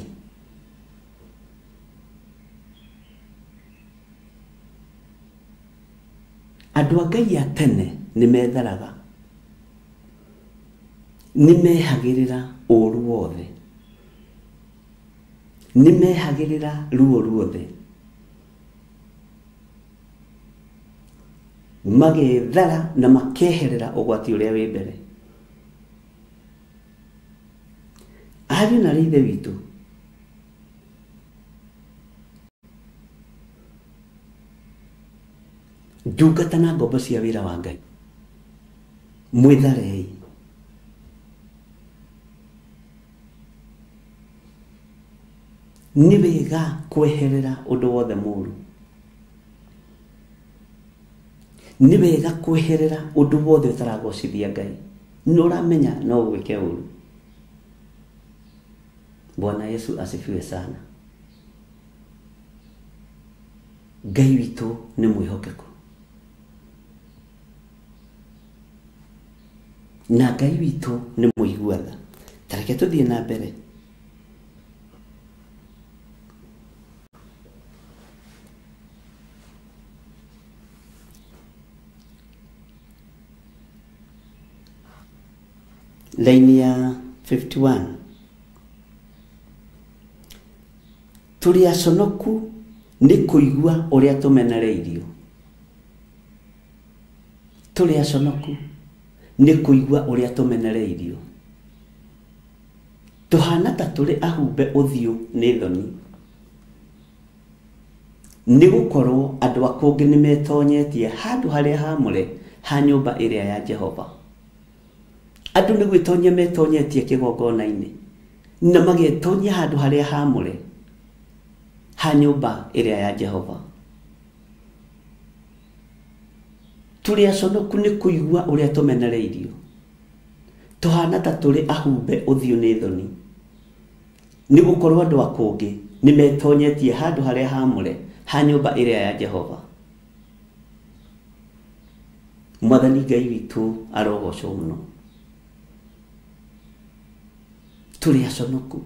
Andũ a Ngai a tene nĩ metharaga, nĩ mehagĩrĩra ũũru wothe, nĩ mehagĩrĩra ruo ruothe, magethara na makeherera ũgwati ũrĩa wĩ mbere. Ariũ na aarĩ a Ithe witũ, ndungata na ngombo cia wĩra wa Ngai, mwĩtharei. Nĩ wega kweherera ũndũ wothe mũũru. Nĩ wega kweherera ũndũ wothe ũtaragocithia Ngai. Nĩ ũramenya no ũgwĩke ũũru. Bwana Yesu asifiwe sana. Ngai witũ nĩ mwĩhokeku. Na Ngai witũ nĩ mũigua tha. Ta reke tũthiĩ na mbere. Laini ya 51. Tũrĩ aconoku nĩ kũigua ũrĩa tũmenereirio. Tũrĩ aconoku nĩ kũigua ũrĩa tũmenereirio. Tũhana ta tũrĩ ahumbe ũthiũ nĩ thoni, nĩ gũkorwo andũ a kũngĩ nĩ metonyetie handũ harĩa haamũre ha nyũmba ĩrĩa ya Jehova. Andũ nĩ gwĩtonyia metonyetie kĩgongona-inĩ na magetonyia handũ harĩa haamũre ha nyũmba ĩrĩa ya Jehova. Tũrĩ aconoku nĩ kũigua ũrĩa tũmenereirio, tũhana ta tũrĩ ahumbe ũthiũ nĩ thoni, nĩ gũkorwo andũ a kũngĩ nĩ metonyetie handũ harĩa haamũre ha nyũmba ĩrĩa ya Jehova. Mwathani Ngai witũ arogocwo mũno. Tũrĩ aconoku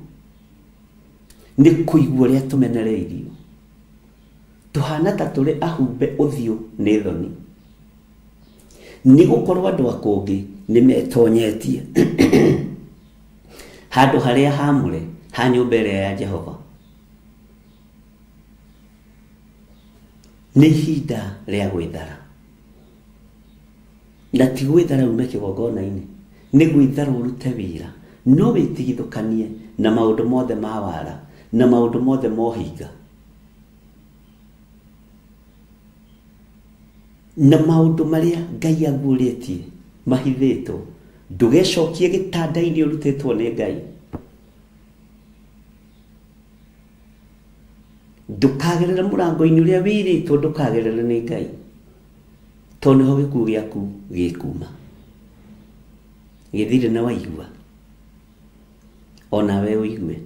nĩ kũigua ũrĩa tũmenereirio, tũhana ta tũrĩ ahumbe ũthiũ nĩ thoni, nĩ gũkorwo andũ a kũngĩ nĩ metonyetie handũ harĩa haamũre ha nyũmba ĩrĩa ya Jehova. Nĩ ihinda rĩa gwĩthara, na ti gwĩthara ume kĩgongona-inĩ, nĩ gwĩthara ũrute wĩra, no wĩtigithũkanie na maũndũ mothe ma wara na maũndũ mothe ma ũhinga na maũndũ marĩa Ngai aguũrĩtie mahithĩtwo. Ndũgecokie gĩtanda-inĩ ũrutĩtwo nĩ Ngai. Ndũkagerere mũrango-inĩ ũrĩa wĩrĩtwo ndũkagerere nĩ Ngai, tondũ nĩho gĩkuũ gĩaku gĩkuma. Gĩthire na waigua, onawe ũigue.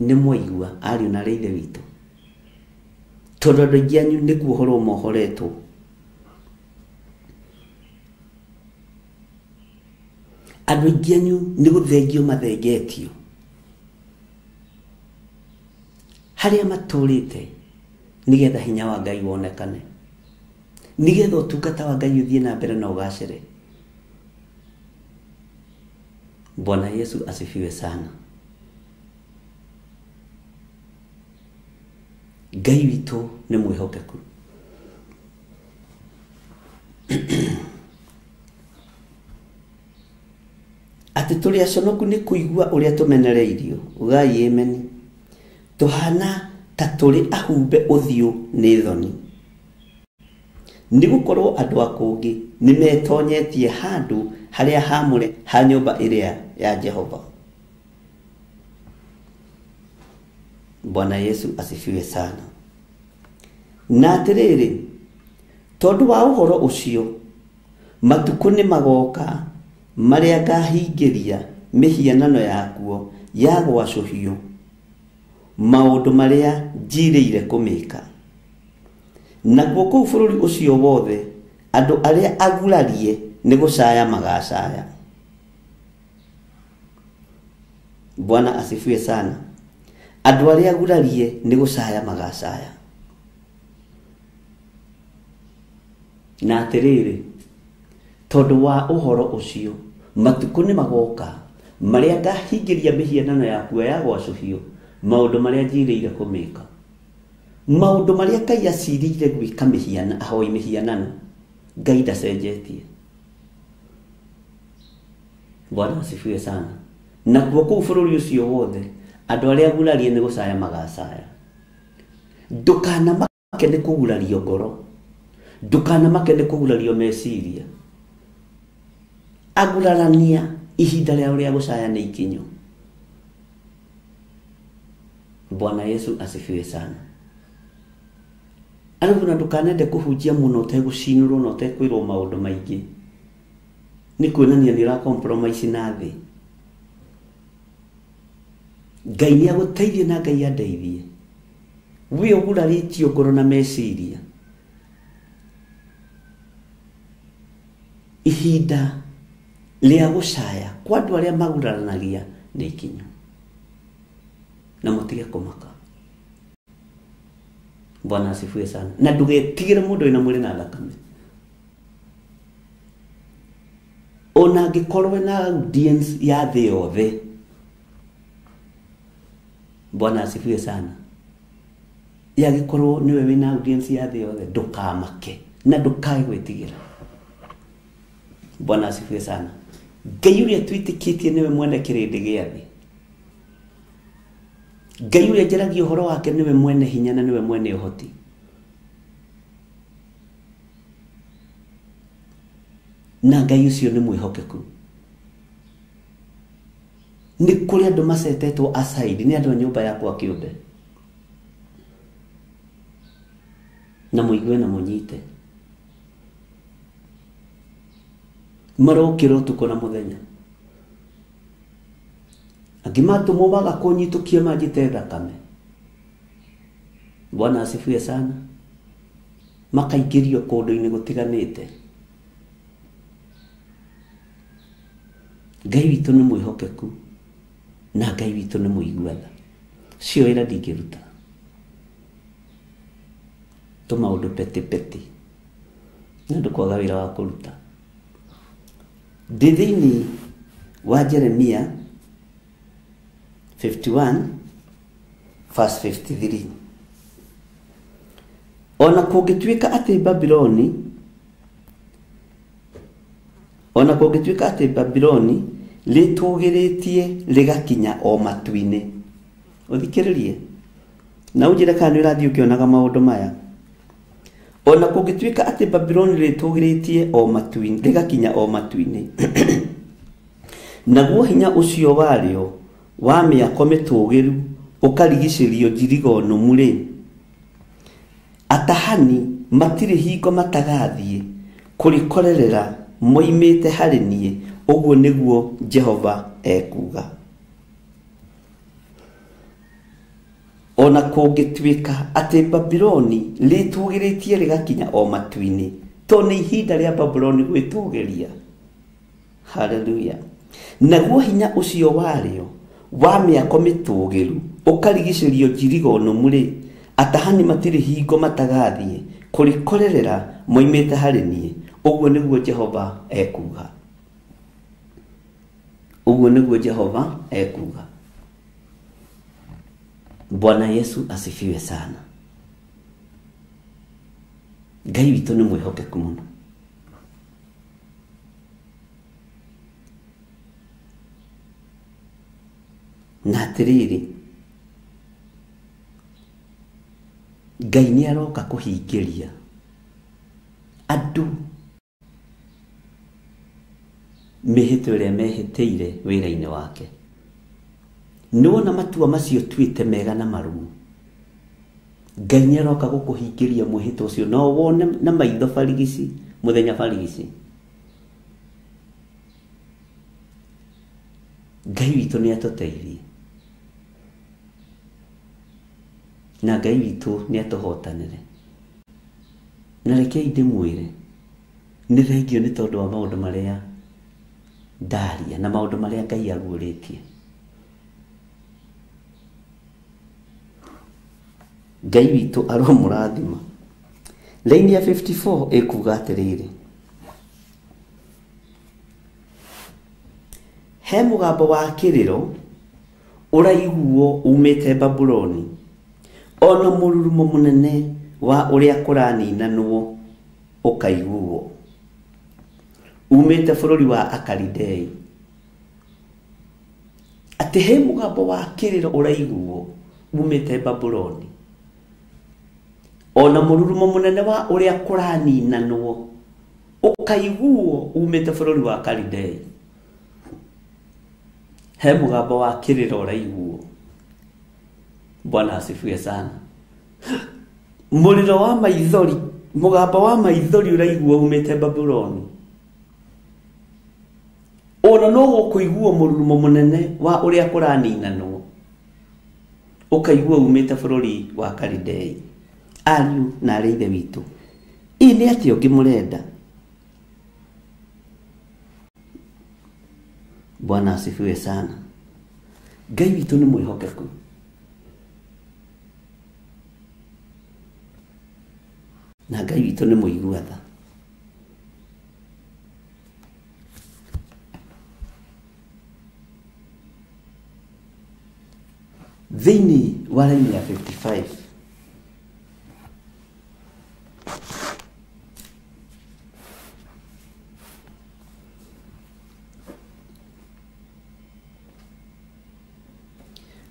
Nĩ mwaigua ariũ na arĩ ithe witũ, tondũ andũ aingĩ anyu nĩ kuohorwo mohoretwo. Andũ aingĩ anyu nĩ gũthengio mathengetio harĩa matũrĩte, nĩgetha hinya wa Ngai wonekane, nĩgetha ũtungata wa Ngai ũthiĩ na mbere na ũgacĩre. Bwana Yesu asifiwe sana. Ngai witũ nĩ mwĩhokeku. Atĩ tũrĩ aconoku nĩ kũigua ũrĩa tũmenereirio, ugai ameni. Tũhana ta tũrĩ ahumbe ũthiũ nĩ thoni, nĩ gũkorwo andũ a kũngĩ nĩ metonyetie handũ harĩa haamũre ha nyũmba ĩrĩa ya Jehova. Bwana Yesu asifiwe sana. Na atĩrĩrĩ, tondũ wa ũhoro ũcio, matukũ nĩ magoka marĩa ngahingĩria mĩhianano yakuo ya gwacũhio maũndũ marĩa njirĩire kũmĩka. Nakuo kũu bũrũri ũcio wothe andũ arĩa agurarie nĩ gũcaya magacaya. Bwana asifiwe sana. Andũ arĩa agurarie nĩ gũcaya magacaya. Na atĩrĩrĩ, tondũ wa ũhoro ũcio, matukũ nĩ magoka marĩa ngahingĩria mĩhianano yakuo ya gwacũhio maũndũ marĩa njirĩire kũmĩka. Maũndũ marĩa Ngai acirĩire gwĩka mĩhiana ahoi mĩhianano, Ngai ndacenjetie. Bwana asifiwe sana. Nakuo kũu bũrũri ũcio wothe andũ arĩa agurarie nĩ gũcaya magacaya. Ndũkanamake nĩ kũgurario ngoro, ndũkanamake nĩ kũgurario meciria. Agurarania ihinda rĩao rĩa gũcaya nĩ ikinyu. Bwana Yesu asifiwe sana. Arabu na ndũkanende kũhunjia mũno ũtegũcinũrwo na ũtekwĩrwo maũndũ maingĩ, nĩ kuonania nĩ ũra compromise na thĩ. Ngai nĩ agũteithie na Ngai andeithie. We ũgurarĩtio ngoro na meciria, ihinda rĩa gũcaya kwa andũ arĩa maguraranagia nĩ ikinyu, na mũtige kũmaka. Bwana asifiwe sana. Na ndũgetigĩre mũndũ wĩna mwĩrĩ na thakame, ona angĩkorwo na audience ya thĩ yothe. Bwana asifiwe sana. Yagĩkorwo nĩwe wĩna audience ya thĩ yothe, ndũkamake na ndũkae gwĩtigĩra. Bwana asifiwe sana. Ngai ũrĩa twĩtĩkĩtie nĩwe mwene kĩrĩndĩ gĩa thĩ. Ngai ũrĩa njaragia ũhoro wake nĩwe mwene hinya na nĩwe mwene ũhoti. Na Ngai ũcio nĩ mwĩhokeku. Nĩ kũrĩ andũ macetetwo aside nĩ andũ a nyũmba yakwa kĩũmbe. Na mũigue na mũnyite. Marokĩra ũtukũ na mũthenya. Angĩ matũmwo maga kũnyitũkia manjĩte thakame. Bwana asifiwe sana. Makaingĩrio kũndũ-inĩ gũtiganĩte. Ngai witũ nĩ mwĩhokeku na Ngai witũ nĩ mũigua tha. Cio wĩra ndingĩruta. Tũmaũndũ peti peti. Nĩ ũndũ kwaga wĩra wa kũruta. Ndĩ thĩinĩ wa Jeremia 51 verse 53. Ona kũngĩtuĩka atĩ Babiloni, ona kũngĩtuĩka atĩ Babiloni rĩtũgĩrĩtie rĩgakinya o matu-inĩ. Ũthikĩrĩrie na ũnjĩre kana nĩ ũrathiĩ ũkĩonaga maũndũ maya. Ona kũngĩtuĩka atĩ Babiloni rĩtũgĩrĩtie o matu-inĩ, rĩgakinya o matu-inĩ, naguo hinya ũcio warĩo wa mĩako mĩtũgĩru ũkarigicĩrio njirigo nũmu rĩ, atahani matirĩ hingo matagathiĩ kũrĩkorerera moimĩte harĩ niĩ, ũguo nĩguo Jehova ekuuga. Ona kũngĩtuĩka atĩ Babiloni rĩtũgĩrĩtie rĩgakinya o matu-inĩ, to nĩ ihinda rĩa Babiloni gwĩtũgĩria. Haleluya. Naguo hinya ũcio warĩo wa mĩako mĩtũgĩru ũkarigicĩrio njirigo nũmu rĩ, atahani matirĩ hingo matagathiĩ kũrĩkorerera moimĩte harĩ niĩ, ũguo nĩguo Jehova ekuuga. Ũguo nĩguo Jehova ekuuga. Bwana Yesu asifiwe sana. Ngai witũ nĩ mwĩhokeku mũno. Na atĩrĩrĩ, Ngai nĩ aroka kũhingĩria andũ mĩhĩtwa ĩrĩa mehĩtĩire wĩra-inĩ wake. Nĩwona matua macio tuĩte mega na marũmu. Ngai nĩ aroka gũkũhingĩria mwĩhĩtwa ũcio, no wone na maitho barigici, mũthenya barigici. Ngai witũ nĩ atũteithie. Na Ngai witũ nĩ atũhotanĩre. Na rekei ndĩmwĩre, nĩ thengio nĩ tondũ wa maũndũ marĩa ndaria na maũndũ marĩa Ngai aguũrĩtie. Ngai witũ aromũrathima. Laini ya 54 ĩkuga atĩrĩrĩ, he mũgambo wa kĩrĩro ũraiguo umĩte Babuloni, ona mũrurumo mũnene wa ũrĩa kũraninanwo ũkaiguo umĩte bũrũri wa Akalidei. Atĩ he mũgambo wa kĩrĩro ũraiguo umĩte Babuloni, ona mũrurumo mũnene wa ũrĩa kũraninanwo ũkaiguo umĩte bũrũri wa Kalidei. He mũgambo wa kĩrĩro ũraiguo. Bwana asifiwe sana. Mũrĩro wa maithori, mũgambo wa maithori ũraiguo umĩte Babuloni. Ona no gũkũiguo mũrurumo mũnene wa ũrĩa kũraninanwo ũkaiguo umĩte bũrũri wa Kalidei. Ariũ na arĩ ithe witũ, ĩ nĩ atĩa ũngĩ mũrenda? Bwana asifiwe sana. Ngai witũ nĩ mwĩhokeku. Na Ngai witũ nĩ mũigua tha. Thĩinĩ wa raini ya 55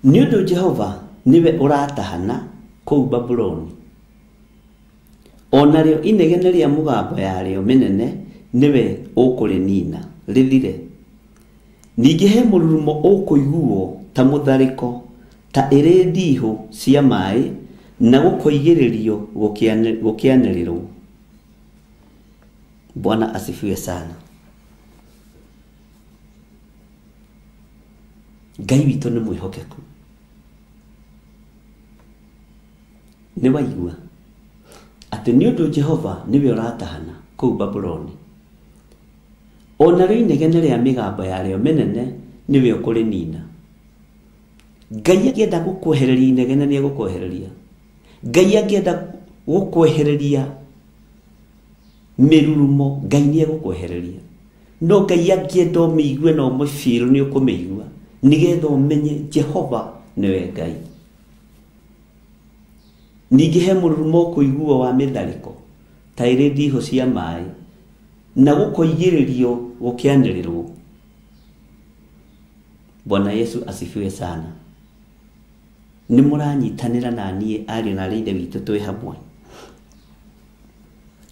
Nĩ ũndũ Jehova nĩwe ũratahana kũu Babuloni, o narĩo inegene rĩa mũgambo yarĩo mĩnene nĩwe ũkũrĩnina rĩthire. Ningĩ he mũrurumo ũkũiguo ta mũtharĩko, ta ĩrĩ ndihũ cia maĩ, na gũkoigĩrĩrio gũkĩanĩrĩrwo. Bwana asifiwe sana. Ngai witũ nĩ mwĩhokeku. Nĩ waigua atĩ nĩ ũndũ Jehova nĩwe ũratahana kũu Babuloni, o narĩo inegene rĩa mĩgambo yarĩo mĩnene nĩwe ũkũrĩnina. Ngai angĩenda gũkwehereria inegene nĩ egũkwehereria. Ngai angĩenda gũkwehereria mĩrurumo, Ngai nĩ egũkwehereria. No Ngai angĩenda ũmĩigue na ũmĩfeel nĩ ũkũmĩigua, nĩgetha ũmenye Jehova nĩwe Ngai. Ningĩ he mũrurumo ũkũiguo wa mĩtharĩko ta ĩrĩ ndihũ cia maĩ, na gũkoigĩrĩrio gũkĩanĩrĩrwo. Bwana Yesu asifiwe sana. Nĩ mũranyitanĩra na niĩ ariũ na aarĩ a Ithe witũ twĩ hamwe.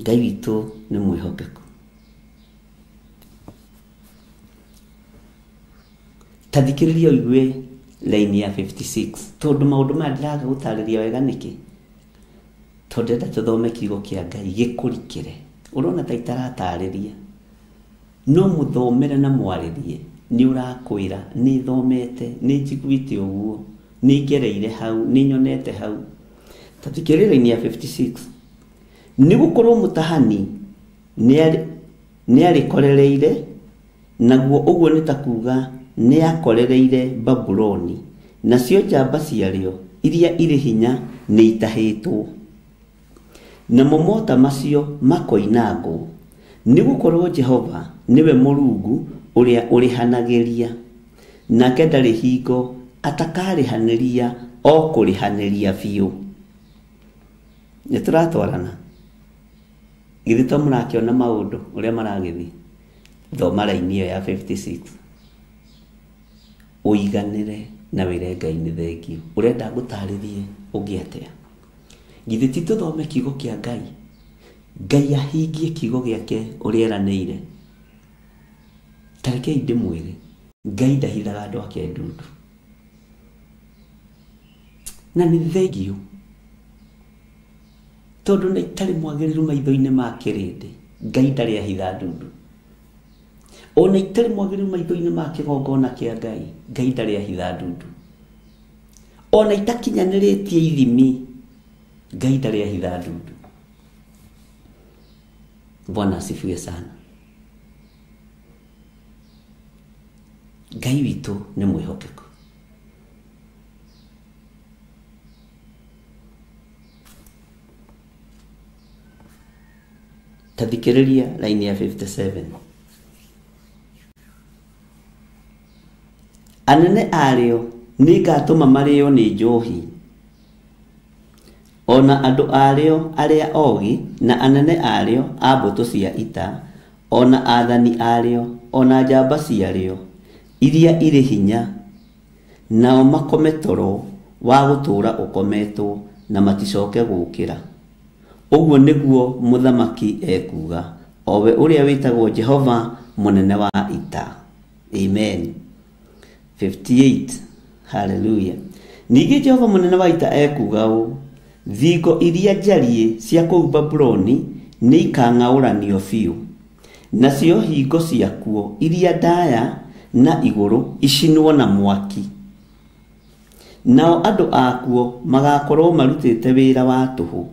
Ngai witũ nĩ mwĩhokeku. Ta thikĩrĩria ũigue line ya 56, tondũ maũndũ maya ndĩraga gũtarĩria wega nĩkĩ? Tondũ ndĩrenda tũthome kiugo kĩa Ngai gĩkũrikĩre. Ũrona ta itaratarĩria, no mũthomere na mwarĩrie nĩ ũrakwĩra nĩ thomete, nĩ njiguĩte ũguo, nĩ ngereire hau, nĩ nyonete hau. Ta thikĩrĩria line ya 56. Nĩ gũkorwo mũtahani nĩ arĩkorereire, naguo ũguo nĩ ta kuga nĩ akorereire Babuloni, nacio njamba ciarĩo iria irĩ hinya nĩ itahĩtwo, namo mota macio makoinangwo. Nĩ gũkorwo Jehova nĩwe Mũrungu ũrĩa ũrĩhanagĩria, nake ndarĩ hingo atakarĩhanĩria o kũrĩhanĩria biũ. Nĩ tũratwarana? Githĩ to mũrakĩona maũndũ ũrĩa maragĩthiĩ? Thoma raini ĩyo ya 56 ũiganĩre na wĩre Ngai nĩ thengio. Ũrenda ngũtarĩrie ũngĩ atĩa? Githĩ ti tũthome kiugo kĩa Ngai? Ngai ahingie kiugo gĩake ũrĩa eranĩire. Ta rekei ndĩmwĩre, Ngai ndahithaga andũ ake ndundu. Na nĩ thengio tondũ nĩ itarĩ mwagĩrĩru maitho-inĩ ma kĩrĩndĩ. Ngai ndarĩ ahitha ndundu. Ona itarĩ mwagĩrĩru maitho-inĩ ma kĩgongona kĩa Ngai, Ngai ndarĩ ahitha ndundu. Ona itakinyanĩrĩtie ithimi, Ngai ndarĩ ahitha ndundu. Bwana asifiwe sana. Ngai witũ nĩ mwĩhokeku. Ta thikĩrĩria line ya 57. Anene arĩo nĩ ngatũma marĩo nĩ njohi, ona andũ arĩo arĩa ogĩ, na anene arĩo a mbũtũ cia ita, ona athani arĩo, ona njamba ciarĩo iria irĩ hinya, nao makome toro wa gũtũũra ũkometwo, na maticoke gũũkĩra. Ũguo nĩguo mũthamaki ekuuga, o we ũrĩa wĩtagwo Jehova mũnene wa ita. Amen. 58. Hallelujah. Ningĩ Jehova mũnene wa ita ekuuga ũũ: thingo iria njariĩ cia kũu Babuloni nĩ ikang'aũranio biũ, nacio hingo ciakuo iria ndaya na igũrũ icinwo na mwaki, nao andũ akuo magakorwo marutĩte wĩra wa tũhũ,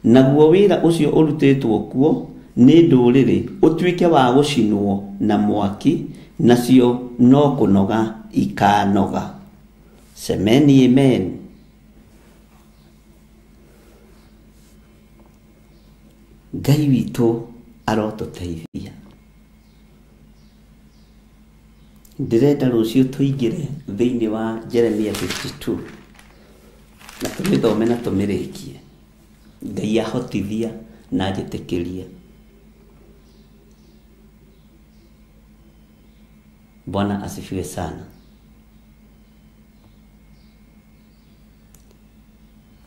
naguo wĩra ũcio ũrutĩtwo kuo nĩ ndũrĩrĩ ũtuĩke wa gũcinwo na mwaki, nacio no kũnoga ikanoga. Semeni amen. Ngai witũ arotũteithia. Ndĩrenda rũciũ tũingĩre thĩinĩ wa Jeremia 52 na tũmĩthome na tũmĩrĩkie. Ngai ahotithia na njĩtĩkĩria. Bwana asifiwe sana.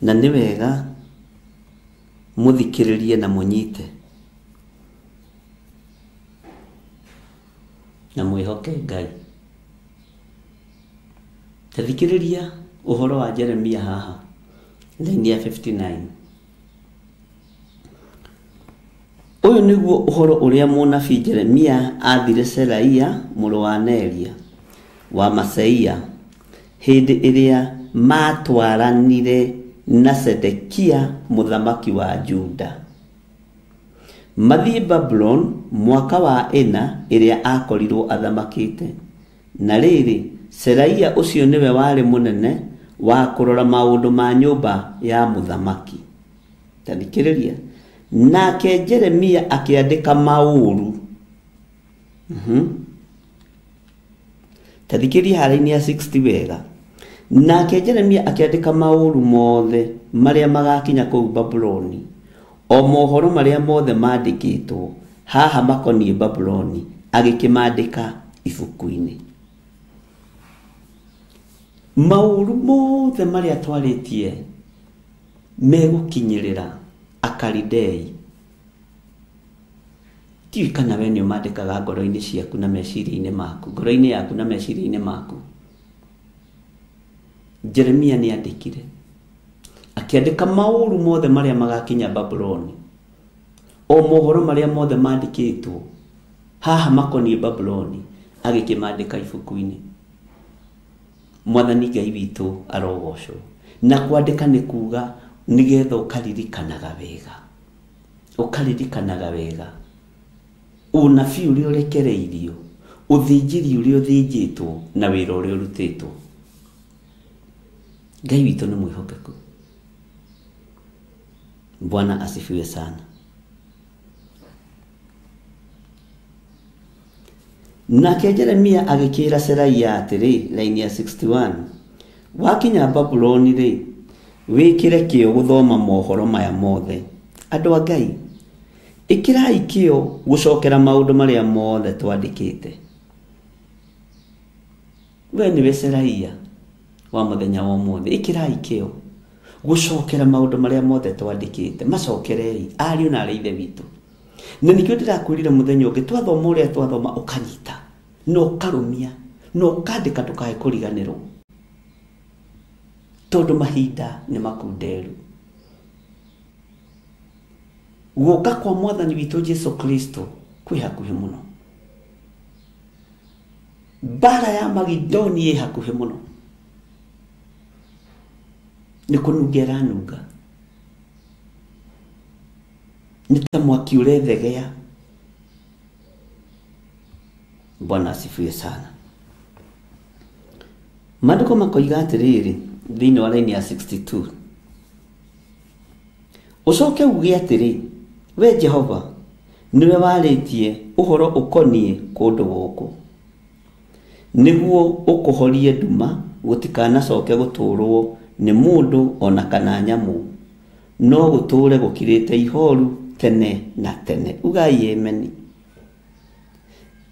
Na nĩ wega mũthikĩrĩrie na mũnyite na mwĩhoke Ngai. Ta thikĩrĩria ũhoro wa Jeremia haha line ya 59. Ũyũ nĩguo ũhoro ũrĩa mũnabii Jeremia aathire Seraia mũrũ wa Neria wa Maseia hĩndĩ ĩrĩa maatwaranire na Sedekia mũthamaki wa Juda mathiĩ Babuloni mwaka wa 4 ĩrĩa akorirwo athamakĩte. Na rĩrĩ, Seraia ũcio nĩwe warĩ mũnene wa kũrora maũndũ ma nyũmba ya mũthamaki. Ta thikĩrĩria. Nake Jeremia akĩandĩka maũru. Ta thikĩrĩria haraini ya 60 wega. Nake Jeremia akĩandĩka maũru mothe marĩa magakinya kũu Babuloni, o mohoro marĩa mothe mandĩkĩtwo haha makoniĩ Babuloni, agĩkĩmandĩka ibuku-inĩ. Maũru mothe marĩa twarĩtie megũkinyĩrĩra Akalidei. Ndiũĩ kana we nĩ ũmandĩkaga ngoro-inĩ ciaku na meciria-inĩ maku, ngoro-inĩ yaku na meciria-inĩ maku. Jeremia nĩ andĩkire, akĩandĩka maũru mothe marĩa magakinya Babuloni, o mohoro marĩa mothe mandĩkĩtwo haha makoniĩ Babuloni, agĩkĩmandĩka ibuku-inĩ. Mwathani Ngai witũ arogocwo. Na kwandĩka nĩ kuga nĩgetha ũkaririkanaga wega, ũkaririkanaga wega ũnabii ũrĩa ũrekereirio, ũthĩnjĩri ũrĩa ũthĩnjĩtwo, na wĩra ũrĩa ũrutĩtwo. Ngai witũ nĩ mwĩhokeku. Bwana asifiwe sana. Nake Jeremia agĩkĩra Seraia atĩrĩ, line ya 61, wakinya Babuloni rĩ, wĩkĩre kĩyo gũthoma mohoro maya mothe. Andũ a Ngai, ĩkĩrai kĩyo gũcokera maũndũ marĩa mothe twandĩkĩte. We nĩwe Seraia wa mũthenya wa ũmũthĩ, ĩkĩrai kĩyo gũcokera maũndũ marĩa mothe twandĩkĩte. Macokerei ariũ na arĩ ithe witũ. Na nĩkĩo ndĩrakwĩrire mũthenya ũngĩ, twathoma ũrĩa twathoma ũkanyita na ũkarũmia na ũkandĩka ndũkae kũriganĩrwo, tondũ mahinda nĩ makunderu. Gũka kwa Mwathani witũ Jesu Kristo kwĩ hakuhĩ mũno. Mbara ya Magidoni ĩ hakuhĩ mũno. Nĩ kũnunga ĩranunga, nĩ ta mwaki ũrethegea. Bwana asifiwe sana. Maandĩko makoiga atĩrĩrĩ thĩinĩ wa line ya 62, ũcoke uge atĩrĩ, we Jehova nĩwe warĩtie ũhoro ũkoniĩ kũndũ gũkũ, nĩguo ũkũhorie nduma gũtikanacoke gũtũũrwo nĩ mũndũ ona kana nyamũ, no gũtũũre gũkirĩte ihoru tene na tene. Ugai ameni.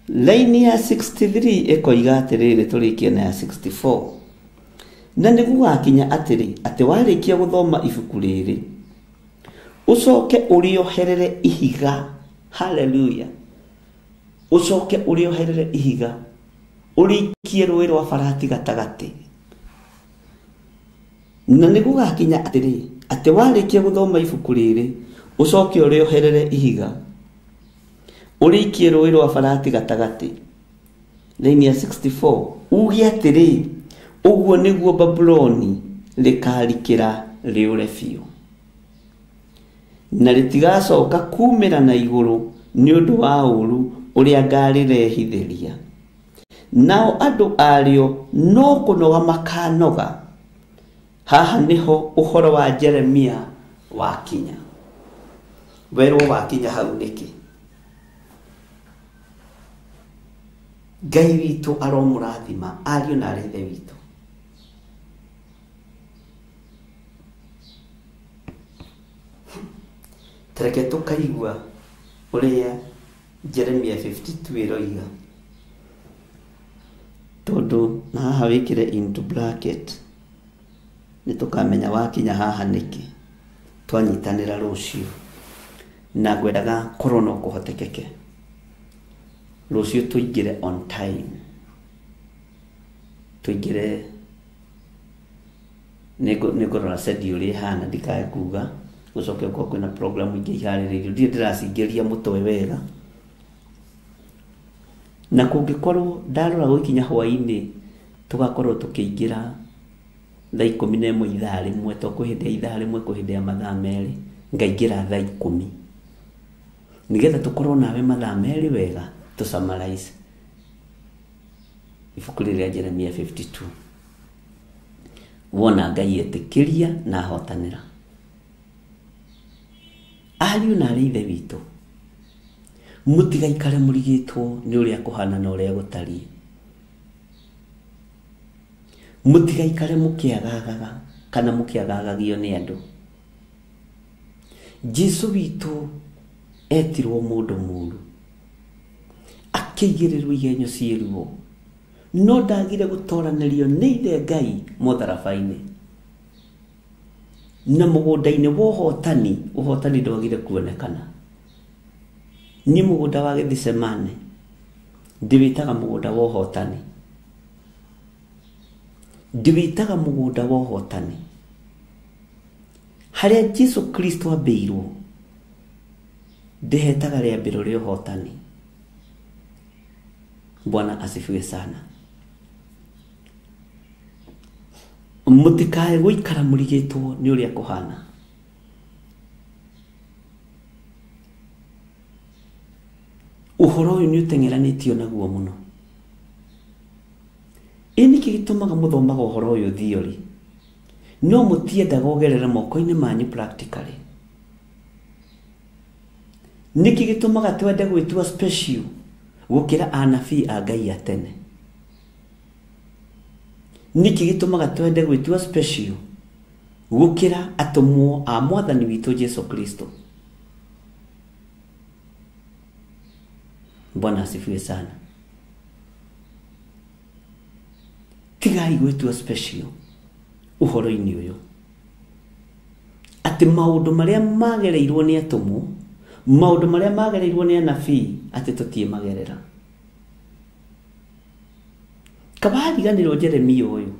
Line ya 63 ĩkoiga atĩrĩrĩ, tũrĩkie na ya 64. Na nĩgũgakinya atĩrĩ, atĩ warĩkia gũthoma ibuku rĩrĩ, ũcoke ũrĩoherere ihiga. Haleluya. Ũcoke ũrĩoherere ihiga, ũrĩikie rũĩ rwa Farati gatagatĩ. Na nĩgũgakinya atĩrĩ, atĩ warĩkia gũthoma ibuku rĩrĩ, ũcoke ũrĩoherere ihiga, ũrĩikie rũĩ rwa Farati gatagatĩ. Line ya 64, uge atĩrĩ, ũguo nĩguo Babuloni rĩkarikĩra rĩũre biũ, na rĩtigacoka kumĩra na igũrũ nĩ ũndũ wa ũũru ũrĩa ngarĩrehithĩria. Nao andũ arĩo no kũnoga makanoga. Haha nĩho ũhoro wa Jeremia wakinya. Werwo wakinya hau nĩkĩ? Ngai witũ aromũrathima ariũ na arĩ ithe witũ. Tareke tũkaigua ũrĩa Jeremia 52 ĩroiga, tondũ na haha wĩkĩre into bracket. Nĩ tũkamenya wakinya haha nĩkĩ twanyitanĩra rũciũ na ngwendaga korwo no kũhotekeke rũciũ tũingĩre on time tũingĩre nĩngũrora schedule ĩhana ndikae kuga gũcoke gũkorwo kwĩna program ingĩ iharĩrĩirio ndirĩ ndĩracingĩria mũtwe wega na kũngĩkorwo ndarora gũkinya hwaĩ-inĩ tũgakorwo tũkĩingĩra thaa 11 ithaa rĩmwe to kwĩ hĩndĩ ya ithaa rĩmwe kwĩ hĩndĩ ya mathaa merĩ ngaingĩra thaa 10 nĩgetha tũkorwo nawe mathaa merĩ wega tũ summarize ibuku rĩrĩa Jeremia 52 wona Ngai etĩkĩria na ahotanĩra ariũ na arĩ ithe witũ mũtigaikare mũrigĩtwo nĩ ũrĩa kũhana na ũrĩa gũtariĩ mũtigaikare mũkĩagagaga kana mũkĩagagagio nĩ andũ. Jesu witũ etirwo mũndũ mũũru akĩigĩrĩrwo igenyo ciĩ ruo no ndagire gũtoranĩrio nĩ ithe Ngai mũtharaba-inĩ na mũgũnda-inĩ wa ũhotani ũhotani ndwagire kuonekana. Niĩ mũgũnda wa Gethsemane ndĩwĩtaga mũgũnda wa ũhotani ndĩwĩtaga mũgũnda wa ũhotani harĩa Jesu Kristo ambĩirwo ndĩhetaga rĩambĩro rĩa ũhotani. Bwana asifiwe sana. Mũtikae gũikara mũrigĩtwo nĩ ũrĩa kũhana. Ũhoro ũyũ nĩ ũteng'eranĩtio naguo mũno. Ĩ nĩkĩ gĩtũmaga mũthomaga ũhoro ũyũ theory no mũtiendaga ũgerere moko-inĩ manyu practically? Nĩkĩ gĩtũmaga twende gwĩtua special gũkĩra anabii a Ngai a tene? Nĩkĩ gĩtũmaga twende gwĩtua special gũkĩra atũmwo a mwathani witũ Jesu Kristo? Bwana asifiwe sana. Tigai gwĩtua special ũhoro-inĩ ũyũ atĩ maũndũ marĩa magereirwo nĩ atũmwo maũndũ marĩa magereirwo nĩ anabii atĩ tũtiĩ magerera. Kabariganĩrwo Jeremia ũyũ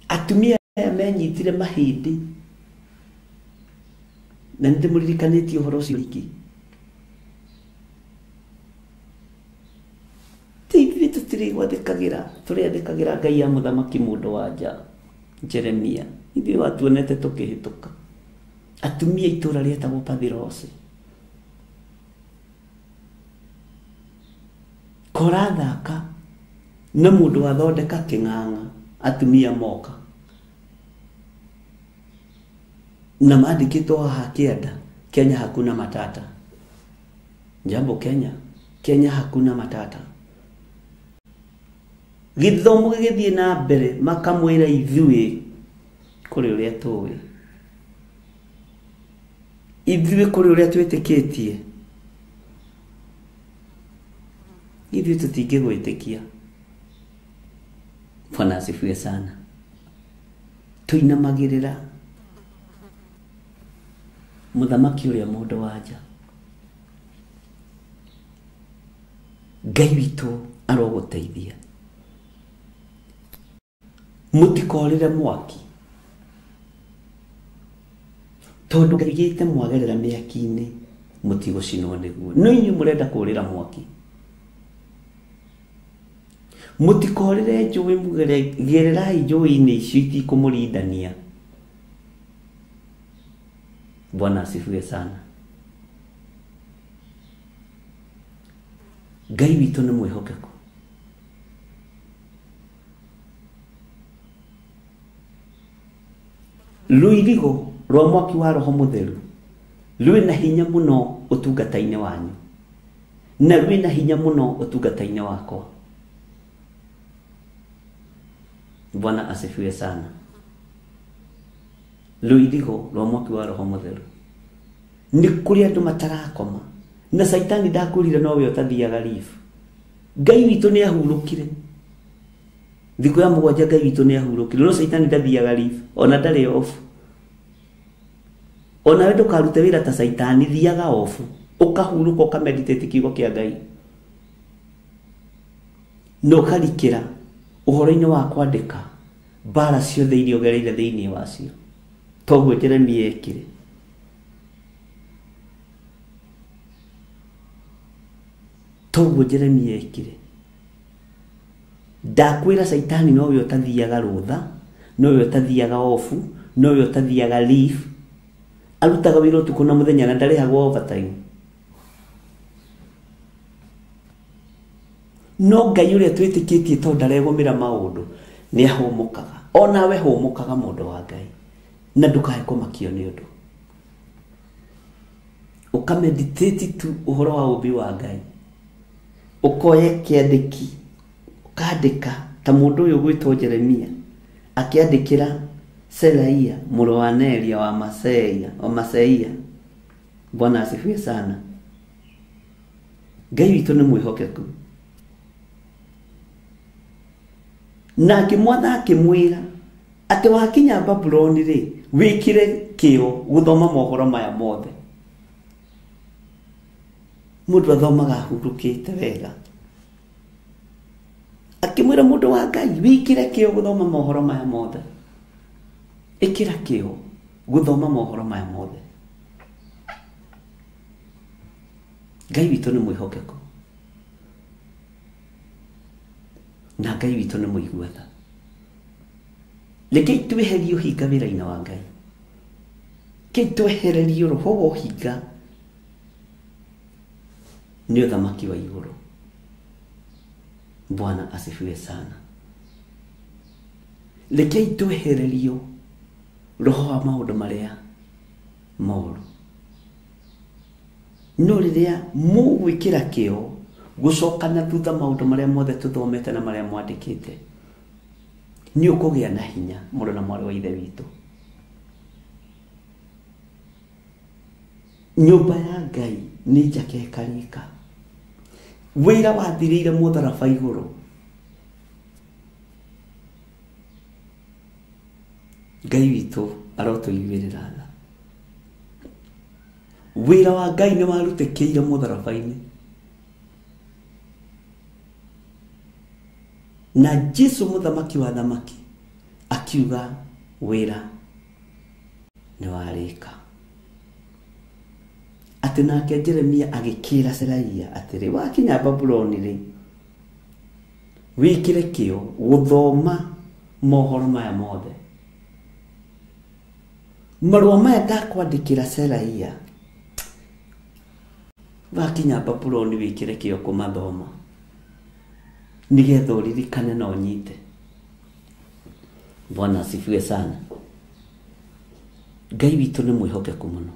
atumia aya menyitire mahĩndĩ na nĩndĩmũririkanĩtie ũhoro ũcio rĩngĩ. Ithuĩ tũtirĩ gwathĩkagĩra tũrĩathĩkagĩra Ngai ya mũthamaki mũndũ wa nja Jeremia ithuĩ watuonete tũkĩhĩtũka. Atumia itũra rĩetagwo Pathirosi korathaka na mũndũ wathondeka kĩng'ang'a atumia moka na mandĩkĩtwo haha kĩanda Kenya hakuna matata. Jambo Kenya, Kenya hakuna matata. Gĩthomo gĩgĩthiĩ na mbere makamwĩra ithuĩ kũrĩ ũrĩa tũĩ ithuĩ kũrĩ ũrĩa twĩtĩkĩtie ithuĩ tũtingĩgwĩtĩkia. Bwana asifiwe sana. Tũinamagĩrĩra mũthamaki ũrĩa mũndũ wa nja. Ngai witũ arogũteithia. Mũtikorĩre mwaki tondũ Ngai aigĩte mwagerera mĩaki-inĩ mũtigũcinwo nĩguo no inyuĩ mũrenda kũrĩra mwaki. Mũtikorĩre njũĩ gereraĩ njũĩ-inĩ icio itikũmũrindania. Bwana asifiwe sana. Ngai witũ nĩ mwĩhokeku. Rũirigo rwa mwaki wa Roho Mũtheru rwĩna hinya mũno ũtungata-inĩ wanyu na rwĩna hinya mũno ũtungata-inĩ wakwa. Bwana asifiwe sana. Rũirigo rwa mwaki wa Roho Mũtheru nĩ kũrĩ andũ matarakoma na Caitani ndakwĩrire nowe ũtathiaga ribu. Ngai witũ nĩ ahurũkire. Thikũ ya mũgwanja Ngai witũ nĩ ahurũkire. No Caitani ndathiaga leave, ona ndarĩ off. Onawe ndũkarute wĩra ta Caitani, thiaga off, ũkahurũka, ũkameditate kiugo kĩa Ngai, na ũkarikĩra ũhoro-inĩ wa kwandĩka mbara ciothe iria ũgereire thĩinĩ wacio, toguo Jeremia ekire. Toguo Jeremia ekire. Ndakwĩra Caitani nowe ũtathiaga rũtha, nowe ũtathiaga ofu, nowe ũtathiaga leave, arutaga wĩra ũtukũ na mũthenya na ndarĩhagwo overtime. No Ngai ũrĩa twĩtĩkĩtie tondũ ndaregũmĩra maũndũ nĩ ahũmũkaga. Onawe hũmũkaga mũndũ wa Ngai, na ndũkae kũmakio nĩ ũndũ. Ũkameditate tu ũhoro wa ũmbi wa Ngai, ũkoya kĩandĩki ũkandĩka ta mũndũ ũyũ gwĩtwo Jeremia akĩandĩkĩra Seraia mũrũ wa Neria wa Maseia. Bwana asifiwe sana. Ngai witũ nĩ mwĩhokeku. Na akĩmwatha akĩmwĩra atĩ wakinya Babuloni rĩ, wĩkĩre kĩo gũthoma mohoro maya mothe. Mũndũ athomaga ahurũkĩte wega. Akĩmwĩra mũndũ wa Ngai, wĩkĩre kĩo gũthoma mohoro maya mothe. Ĩkĩra kĩo gũthoma mohoro maya mothe. Ngai witũ nĩ mwĩhokeku, na Ngai witũ nĩ mũigua tha. Rekei tweherie ũhinga wĩra-inĩ wa Ngai. Rekei twehererie roho wa ũhinga nĩ ũthamaki wa igũrũ. Bwana asifiwe sana. Rekei twehererio roho wa maũndũ marĩa moru. No rĩrĩa mũgwĩkĩra kĩo gũcoka na thutha maũndũ marĩa mothe tũthomete na marĩa mwandĩkĩte, nĩ ũkũgĩa na hinya mũrũ na mwarĩ wa Ithe witũ. Nyũmba ya Ngai nĩ njake ĩkarĩka. Wĩra wathirĩire mũtharaba igũrũ. Ngai witũ arotũiguĩrĩra tha. Wĩra wa Ngai nĩ warutĩkĩire mũtharaba-inĩ. Na Jesu mũthamaki wa thamaki akiuga wĩra nĩ warĩka. Atĩ nake Jeremia agĩkĩra Seraia atĩrĩ, wakinya Babuloni rĩ, wĩkĩre kĩo gũthoma mohoro maya mothe. Marũa maya ndakwandĩkĩra Seraia, wakinya Babuloni wĩkĩre kĩo kũmathoma, nĩgetha ũririkane na ũnyite. Bwana asifiwe sana. Ngai witũ nĩ mwĩhokeku mũno.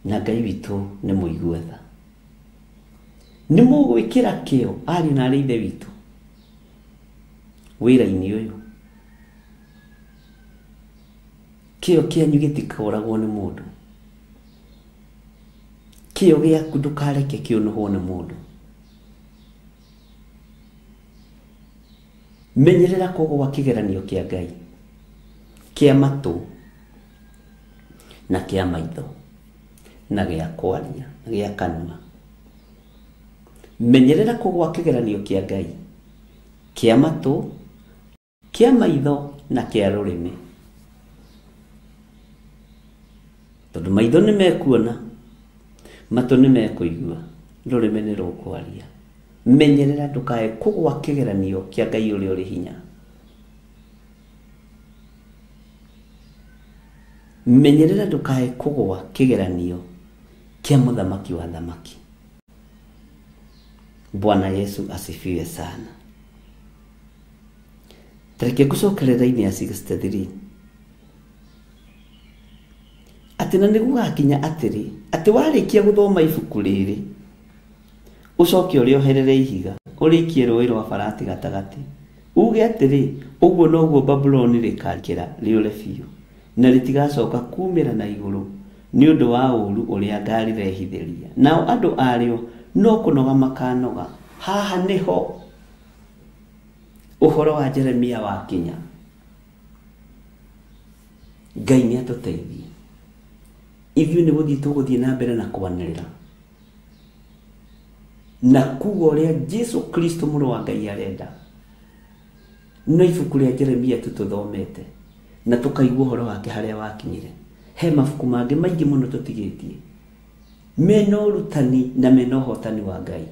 Na Ngai witũ nĩ mũigua tha. Nĩ mũgwĩkĩra kĩo ariũ na arĩ Ithe witũ wĩra-inĩ ũyũ. Kĩo kĩanyu gĩtikoragwo nĩ mũndũ. Kĩo gĩaku ndũkareke kĩũnũhwo nĩ mũndũ. Menyerera kũgũa kĩgeranio kĩa Ngai, kĩa matũ na kĩa maitho na gĩa kwaria na gĩa kanua. Menyerera kũgũa kĩgeranio kĩa Ngai, kĩa matũ, kĩa maitho na kĩa rũrĩmĩ. Tondũ maitho nĩ mekuona, matũ nĩ mekũigua, rũrĩmĩ nĩ rũkwaria. Menyerera ndũkae kũgũa kĩgeranio kĩa Ngai ũrĩa ũrĩ hinya. Menyerera ndũkae kũgũa kĩgeranio kĩa mũthamaki wa thamaki. Bwana Yesu asifiwe sana. Tareke ngũcokerera-inĩ ya 63. Atĩ na nĩgũgakinya atĩrĩ, atĩ warĩkia gũthoma ibuku rĩrĩ, ũcoke ũrĩoherere ihiga, ũrĩikie rũĩ rwa Farati gatagatĩ, uge atĩrĩ, ũguo noguo Babuloni rĩkarikĩra rĩũre biũ, na rĩtigacoka kumĩra na igũrũ nĩ ũndũ wa ũũru ũrĩa ngarĩrehithĩria. Nao andũ arĩo No kũnoga makanoga. Haha nĩho ũhoro wa Jeremia wakinya. Ngai nĩ atũteithie. Ithuĩ nĩ gũthiĩ tũgũthiĩ na mbere na kwanĩrĩra na kuga ũrĩa Jesu Kristo mũrũ wa Ngai arenda. No ibuku rĩa Jeremia tu tũthomete na tũkaigua ũhoro wake harĩa wakinyire. He mabuku mangĩ maingĩ mũno tũtigĩtie mena ũrutani na mena ũhotani wa Ngai.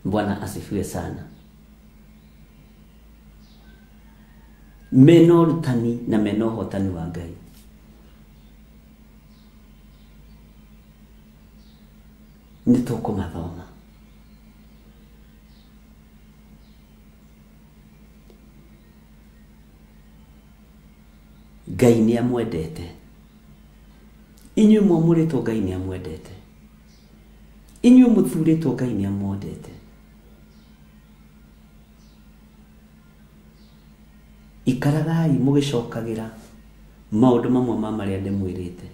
Bwana asifiwe sana. Mena ũrutani na mena ũhotani wa Ngai. Nĩ tũkũmathoma. Ngai nĩ amwendete. Inyuĩ mwamũrĩtwo Ngai nĩ amwendete. Inyuĩ mũthurĩtwo Ngai nĩ amwendete. Ikaragai mũgĩcokagĩra maũndũ mamwe ma marĩa ndĩmwĩrĩte.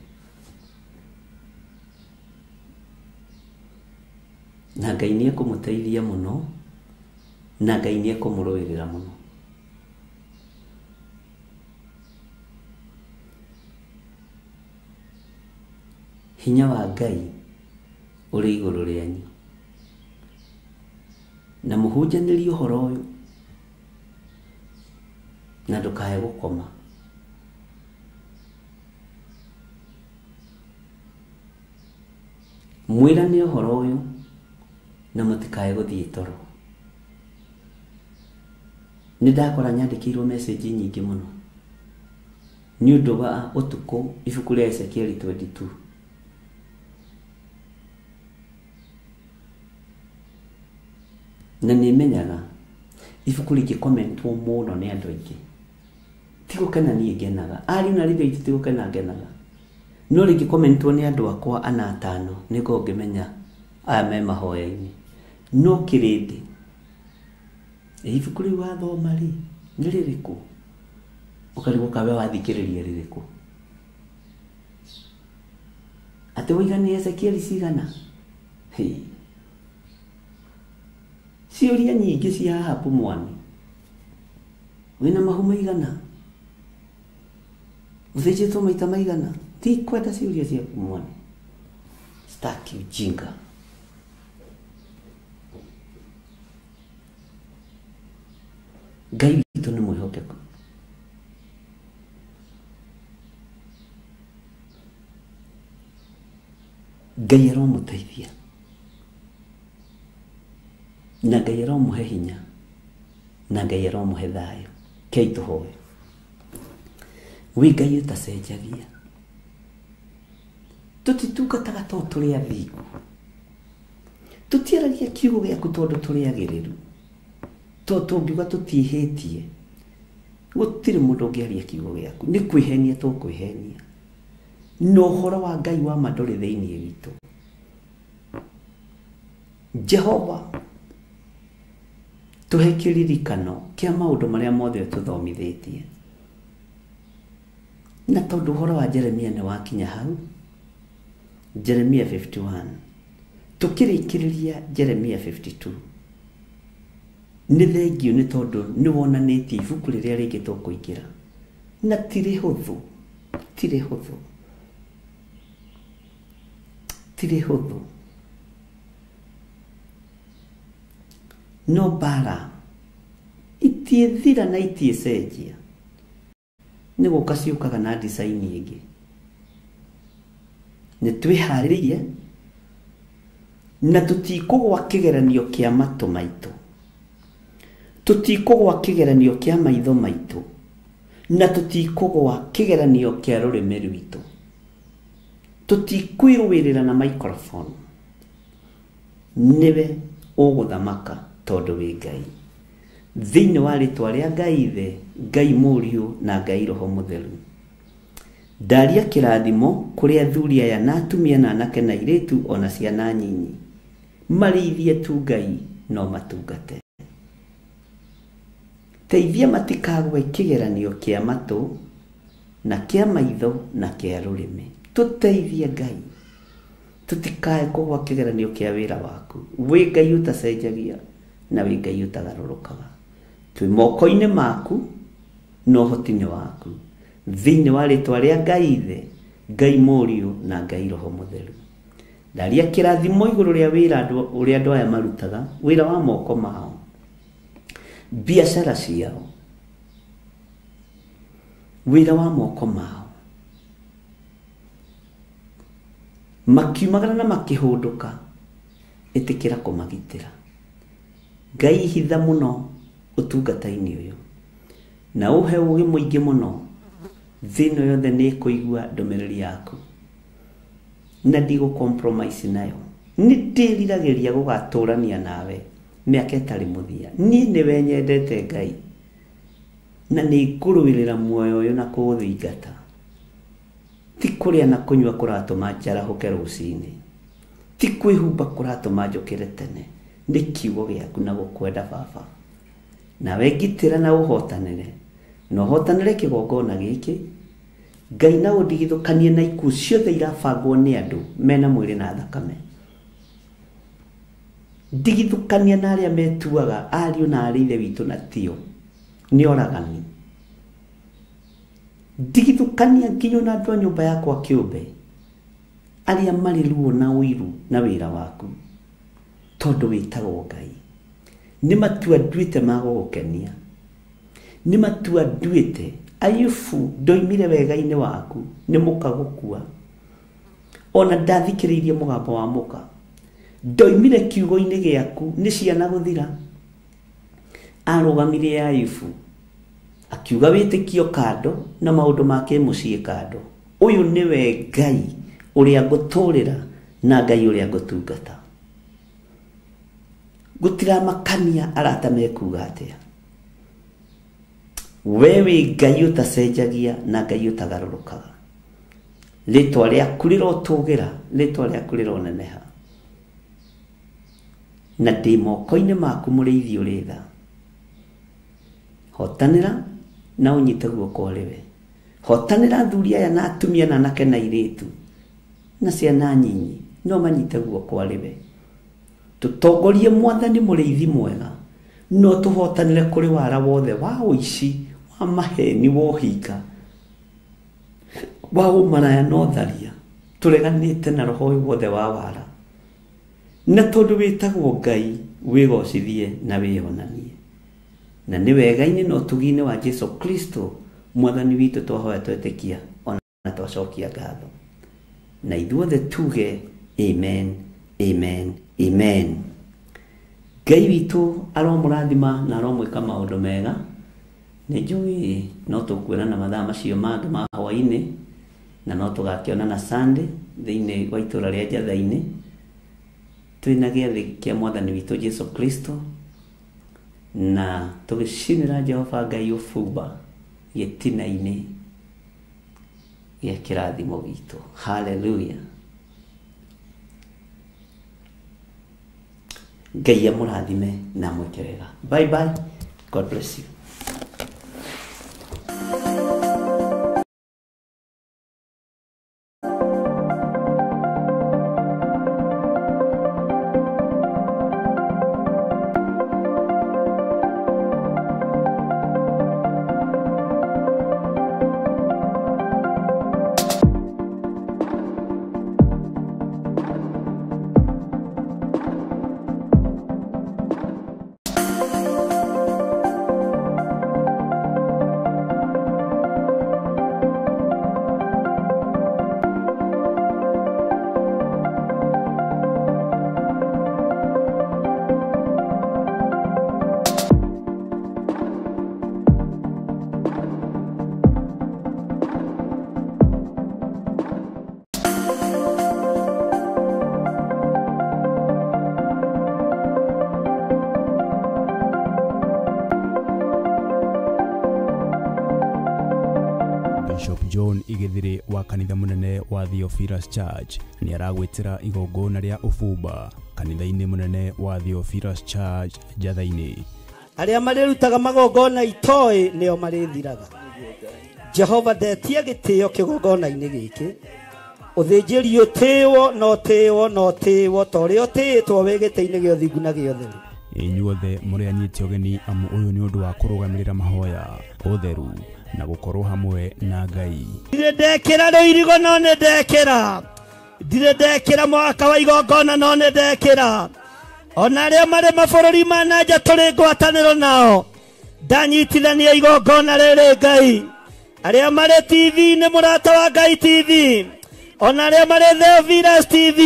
Na Ngai nĩ ekũmũteithia mũno, na Ngai nĩ ekũmũrũĩrĩra mũno. Hinya wa Ngai ũrĩ igũrũ rĩanyu. Na mũhunjanĩrie ũhoro ũyũ na ndũkae gũkoma. Mwĩrane ũhoro ũyũ na mũtikae gũthiĩ toro. Nĩ ndakora nyandĩkĩirwo message nyingĩ mũno nĩ ũndũ wa ũtukũ ibuku rĩa Ezekiel 22. Na nĩ menyaga ibuku rĩngĩkomentwo mũno nĩ andũ aingĩ ti gũkena niĩ ngenaga, ariũ na airĩtu aitũ ti gũkena ngenaga, no rĩngĩkomentwo nĩ andũ akwa ana atano nĩngorwo ngĩmenya aya me mahoya-inĩ. No kĩrĩndĩ, ibuku rĩu wathoma rĩ nĩ rĩrĩkũ? Ũkarigwo kawe wathikĩrĩria rĩrĩkũ? Atĩ waiga nĩ Ezekiel cigana? Hĩ. Ciũria nyingĩ cia haha Pumwani. Wĩna mahu maigana? Ũthĩnjĩtwo maita maigana? Ti kwenda ciũria cia Pumwani. Staki ujinga. Ngai witũ nĩ mwĩhokeku. Ngai aromũteithia na Ngai aromũhe hinya na Ngai aromũhe thayũ. Kei tũhoe. Wĩ Ngai ũtacenjagia. Tũtitungataga tondũ tũrĩ athingu. Tũtiaragia kiugo gĩaku tondũ tũrĩ agĩrĩru. Tondũ tũngiuga tũtiĩhĩtie, gũtirĩ mũndũ ũngĩaria kiugo gĩaku. Nĩ kwĩhenia tũkwĩhenia. Na ũhoro wa Ngai wa ma ndũrĩ thĩinĩ witũ. Jehova, tũhe kĩririkano kĩa maũndũ marĩa mothe ũtũthomithĩtie. Na tondũ ũhoro wa Jeremia nĩ wakinya hau, Jeremia 51, tũkĩrĩkĩrĩria Jeremia 52. Nĩ thengiũ nĩ tondũ nĩ wonanĩtie ibuku rĩrĩa rĩngĩ tũkũingĩra. Na ti rĩhũthũ, ti rĩhũthũ, ti rĩhũthũ. No mbara itiĩthira na itiĩcenjia. Nĩ gũka ciũkaga na design ĩngĩ. Nĩ twĩharĩrĩirie na tũtikũgwa kĩgeranio kĩa matũ maitũ. Tũtikũgwa kĩgeranio kĩa maitho maitũ. Na tũtikũgwa kĩgeranio kĩa rũrĩmĩ rwitũ. Tũtikwĩrũĩrĩra na microphone. Nĩwe ũgũthamaka tondũ wĩ Ngai. Thĩinĩ wa rĩtwa rĩa Ngai Ithe, Ngai Mũriũ na Ngai Roho Mũtheru. Ndaria kĩrathimo kũrĩ athuri aya na atumia na anake na airĩtu ona ciana nyinyi. Marĩithie tu Ngai no matungate. Teithia matikagwe kĩgeranio kĩa matũ na kĩa maitho na kĩa rũrĩmĩ. Tũteithie Ngai. Tutikae kũgwa kĩgeranio kĩa wĩra waku. Wĩ Ngai ũtacenjagia na wĩ Ngai ũtagarũrũkaga. Twĩ moko-inĩ maku na ũhoti-inĩ waku. Thĩinĩ wa rĩtwa rĩa Ngai Ithe, Ngai Mũriũ na Ngai Roho Mũtheru. Ndaria kĩrathimo igũrũ rĩa wĩra ũrĩa andũ aya marutaga, wĩra wa moko mao, biacara ciao, wĩra wa moko mao. Makiumagara na makĩhũndũka, ĩtĩkĩra kũmagitĩra. Ngai hitha mũno ũtungata-inĩ ũyũ na ũhe ũũgĩ mũingĩ mũno. Thĩ ĩno yothe nĩ ĩkũigua ndũmĩrĩri yaku na ndigũ compromise nayo. Nĩ ndĩriragĩria gũgatũrania nawe mĩaka ĩtarĩ mũthia. Niĩ nĩwe nyendete Ngai na nĩ ngũrũĩrĩra muoyo ũyũ na kũũthingata. Ti kũrĩa na kũnyua kũratũma njarahũke rũcinĩ, ti kwĩhumba kũratũma njũkĩre tene, nĩ kiugo gĩaku na gũkwenda Baba. Nawe ngitĩra na ũhotanĩre, na ũhotanĩre kĩgongona gĩkĩ. Ngai na ũndigithũkanie na ikuũ ciothe irabangwo nĩ andũ mena mwĩrĩ na thakame. Ndigithũkania na arĩa metuaga ariũ na arĩ ithe witũ na tio nĩ oragani. Ndigithũkania nginya na andũ a nyũmba yakwa kĩũmbe arĩa marĩ ruo na ũiru na wĩra waku, tondũ wĩtagwo Ngai. Nĩ matua nduĩte ma gũgũkenia, nĩ matua nduĩte. Ayubu ndoimire wega-inĩ waku nĩ mũka gũkua, ona ndathikĩrĩirie mũgambo wa mũka. Ndoimire kiugo-inĩ gĩaku nĩ ciana gũthira. Arũgamirie Ayubu akiuga wĩtĩkio kando na maũndũ ma kĩmũciĩ kando. Ũyũ nĩwe Ngai ũrĩa ngũtũrĩra na Ngai ũrĩa ngũtungata. Gũtiramakania arata mekuga atĩa. We wĩ Ngai ũtacenjagia na Ngai ũtagarũrũkaga. Rĩtwa rĩaku rĩrotũgĩra, rĩtwa rĩaku rĩroneneha. Na ndĩ moko-inĩ maku mũrĩithi ũrĩ tha. Hotanĩra na ũnyite guoko ũrĩ we. Hotanĩra athuri aya na atumia na anake na airĩtu na ciana nyinyi, no manyite guoko arĩ we. Tũtongorie Mwathani mũrĩithi mwega, no tũhotanĩre kũrĩ wara wothe wa ũici, wa maheni, wa ũhinga, wa ũmaraya na ũtharia. Tũreganĩte na roho ũyũ wothe wa wara. Na tondũ wĩtagwo Ngai, wĩgocithie na wĩonanie. Na nĩ wega-inĩ na ũtugi-inĩ wa Jesu Kristo Mwathani witũ twahoya twetĩkia ona twacokia ngatho. Na ithuothe tuge amen, amen, amen. Ngai witũ aromũrathima na aromwĩka maũndũ mega. Nĩ njũĩ no tũkuonana mathaa macio mangĩ ma hwaĩ-inĩ, na no tũgakĩonana Sunday thĩinĩ wa itũũra rĩa Njatha-inĩ twĩna gĩathĩ kĩa Mwathani witũ Jesu Kristo, na tũgĩcinĩra Jehova Ngai ũbumba gĩtina-inĩ gĩa kĩrathimo gitũ. Hallelujah. Ngai amũrathime na amwĩke wega. Bye bye. God bless you. Bishop John Igithiri wa kanitha munene wa Theophilus Church ni aragwitira igongona ria ubumba kanitha-ini munene wa Theophilus Church Njatha-ini. Aria marirutaga magongona itoi nio marithiraga. Jehova ndetia gitio kigongona-ini giki. Ũthĩnjĩri ũtĩĩwo na ũtĩĩwo na ũtĩĩwo ta ũrĩa ũtĩĩtwo wĩ gĩtĩ-inĩ gĩa ũthingu na gĩa ũtheru. Inyuothe mũrĩ anyiti ũgeni amu ũyũ nĩ ũndũ wa kũrũgamĩrĩra mahoya, ũtheru na gũkorwo hamwe na Ngai. Ndirĩ ndekĩra rũirigo no nĩ ndekĩra, ndirĩ ndekĩra mwaka wa igongona no nĩ ndekĩra. Ona arĩa marĩ mabũrũri ma na nja tũrĩ ngwatanĩro nao, ndanyitithania igongona rĩrĩ Ngai. Arĩa marĩ TV-inĩ Mũrata wa Ngai TV, ona arĩa marĩ Theophilus TV,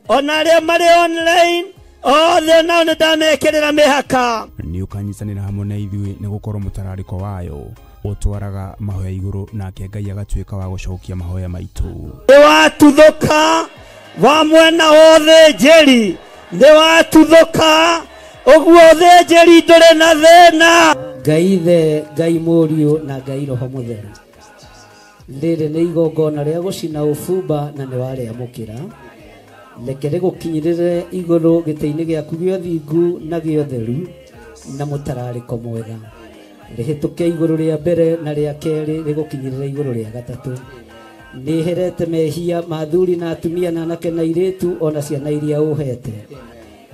ona arĩa marĩ online, othe nao nĩ ndamekĩrĩra mĩhaka. Nĩ ũkanyitanĩra hamwe na ithuĩ nĩ gũkorwo mũtararĩko wayo ũtwaraga mahoya igũrũ nake Ngai agatuĩka wa gũcokia mahoya maitũ. Nĩ watuthũka wa mwena wa ũthĩnjĩri, nĩ watuthũka ũguo ũthĩnjĩri ndũrĩ na thĩna. Ngai Ithe, Ngai Mũriũ na Ngai Roho Mũtheru, rĩrĩ nĩ igongona rĩa gũcina ũbumba na nĩ warĩamũkĩra. Reke rĩgũkinyĩrĩre igũrũ gĩtĩ-inĩ gĩaku gĩa ũthingu na gĩa ũtheru na mũtararĩko mwega. Rĩhĩtũke igũrũ rĩa mbere na rĩa kerĩ, rĩgũkinyĩrĩre igũrũ rĩa gatatũ. Nĩherete mehia ma athuri na atumia na anake na airĩtu ona ciana iria ũhete.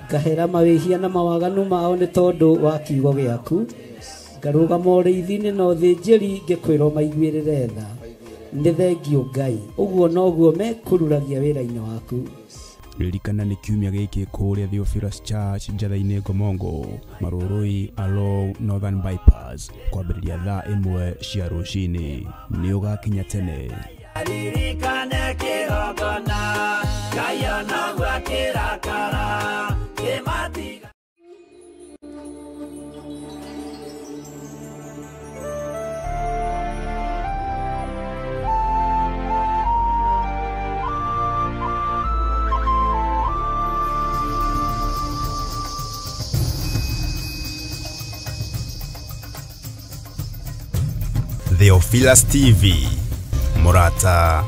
Ngahera mawĩhia na mawaganu mao nĩ tondũ wa kiugo gĩaku. Ngarũgama ũrĩithi-inĩ na ũthĩnjĩri ngĩkwĩrwo maiguĩrĩre tha. Nĩ thengiũ Ngai, ũguo noguo mekũruragia wĩra-inĩ waku. Ririkana nĩ kiumia gĩkĩ kũrĩa Theophilus Church Njatha-inĩ Ngomongo, Marũrũi along Northern Bypass, kwambĩrĩria thaa 1 cia rũcinĩ. Nĩ ũgakinya tene. Ririkane kĩgongona, Ngai onaguo akĩrakara, kĩmatiga. Theophilus TV, Mũrata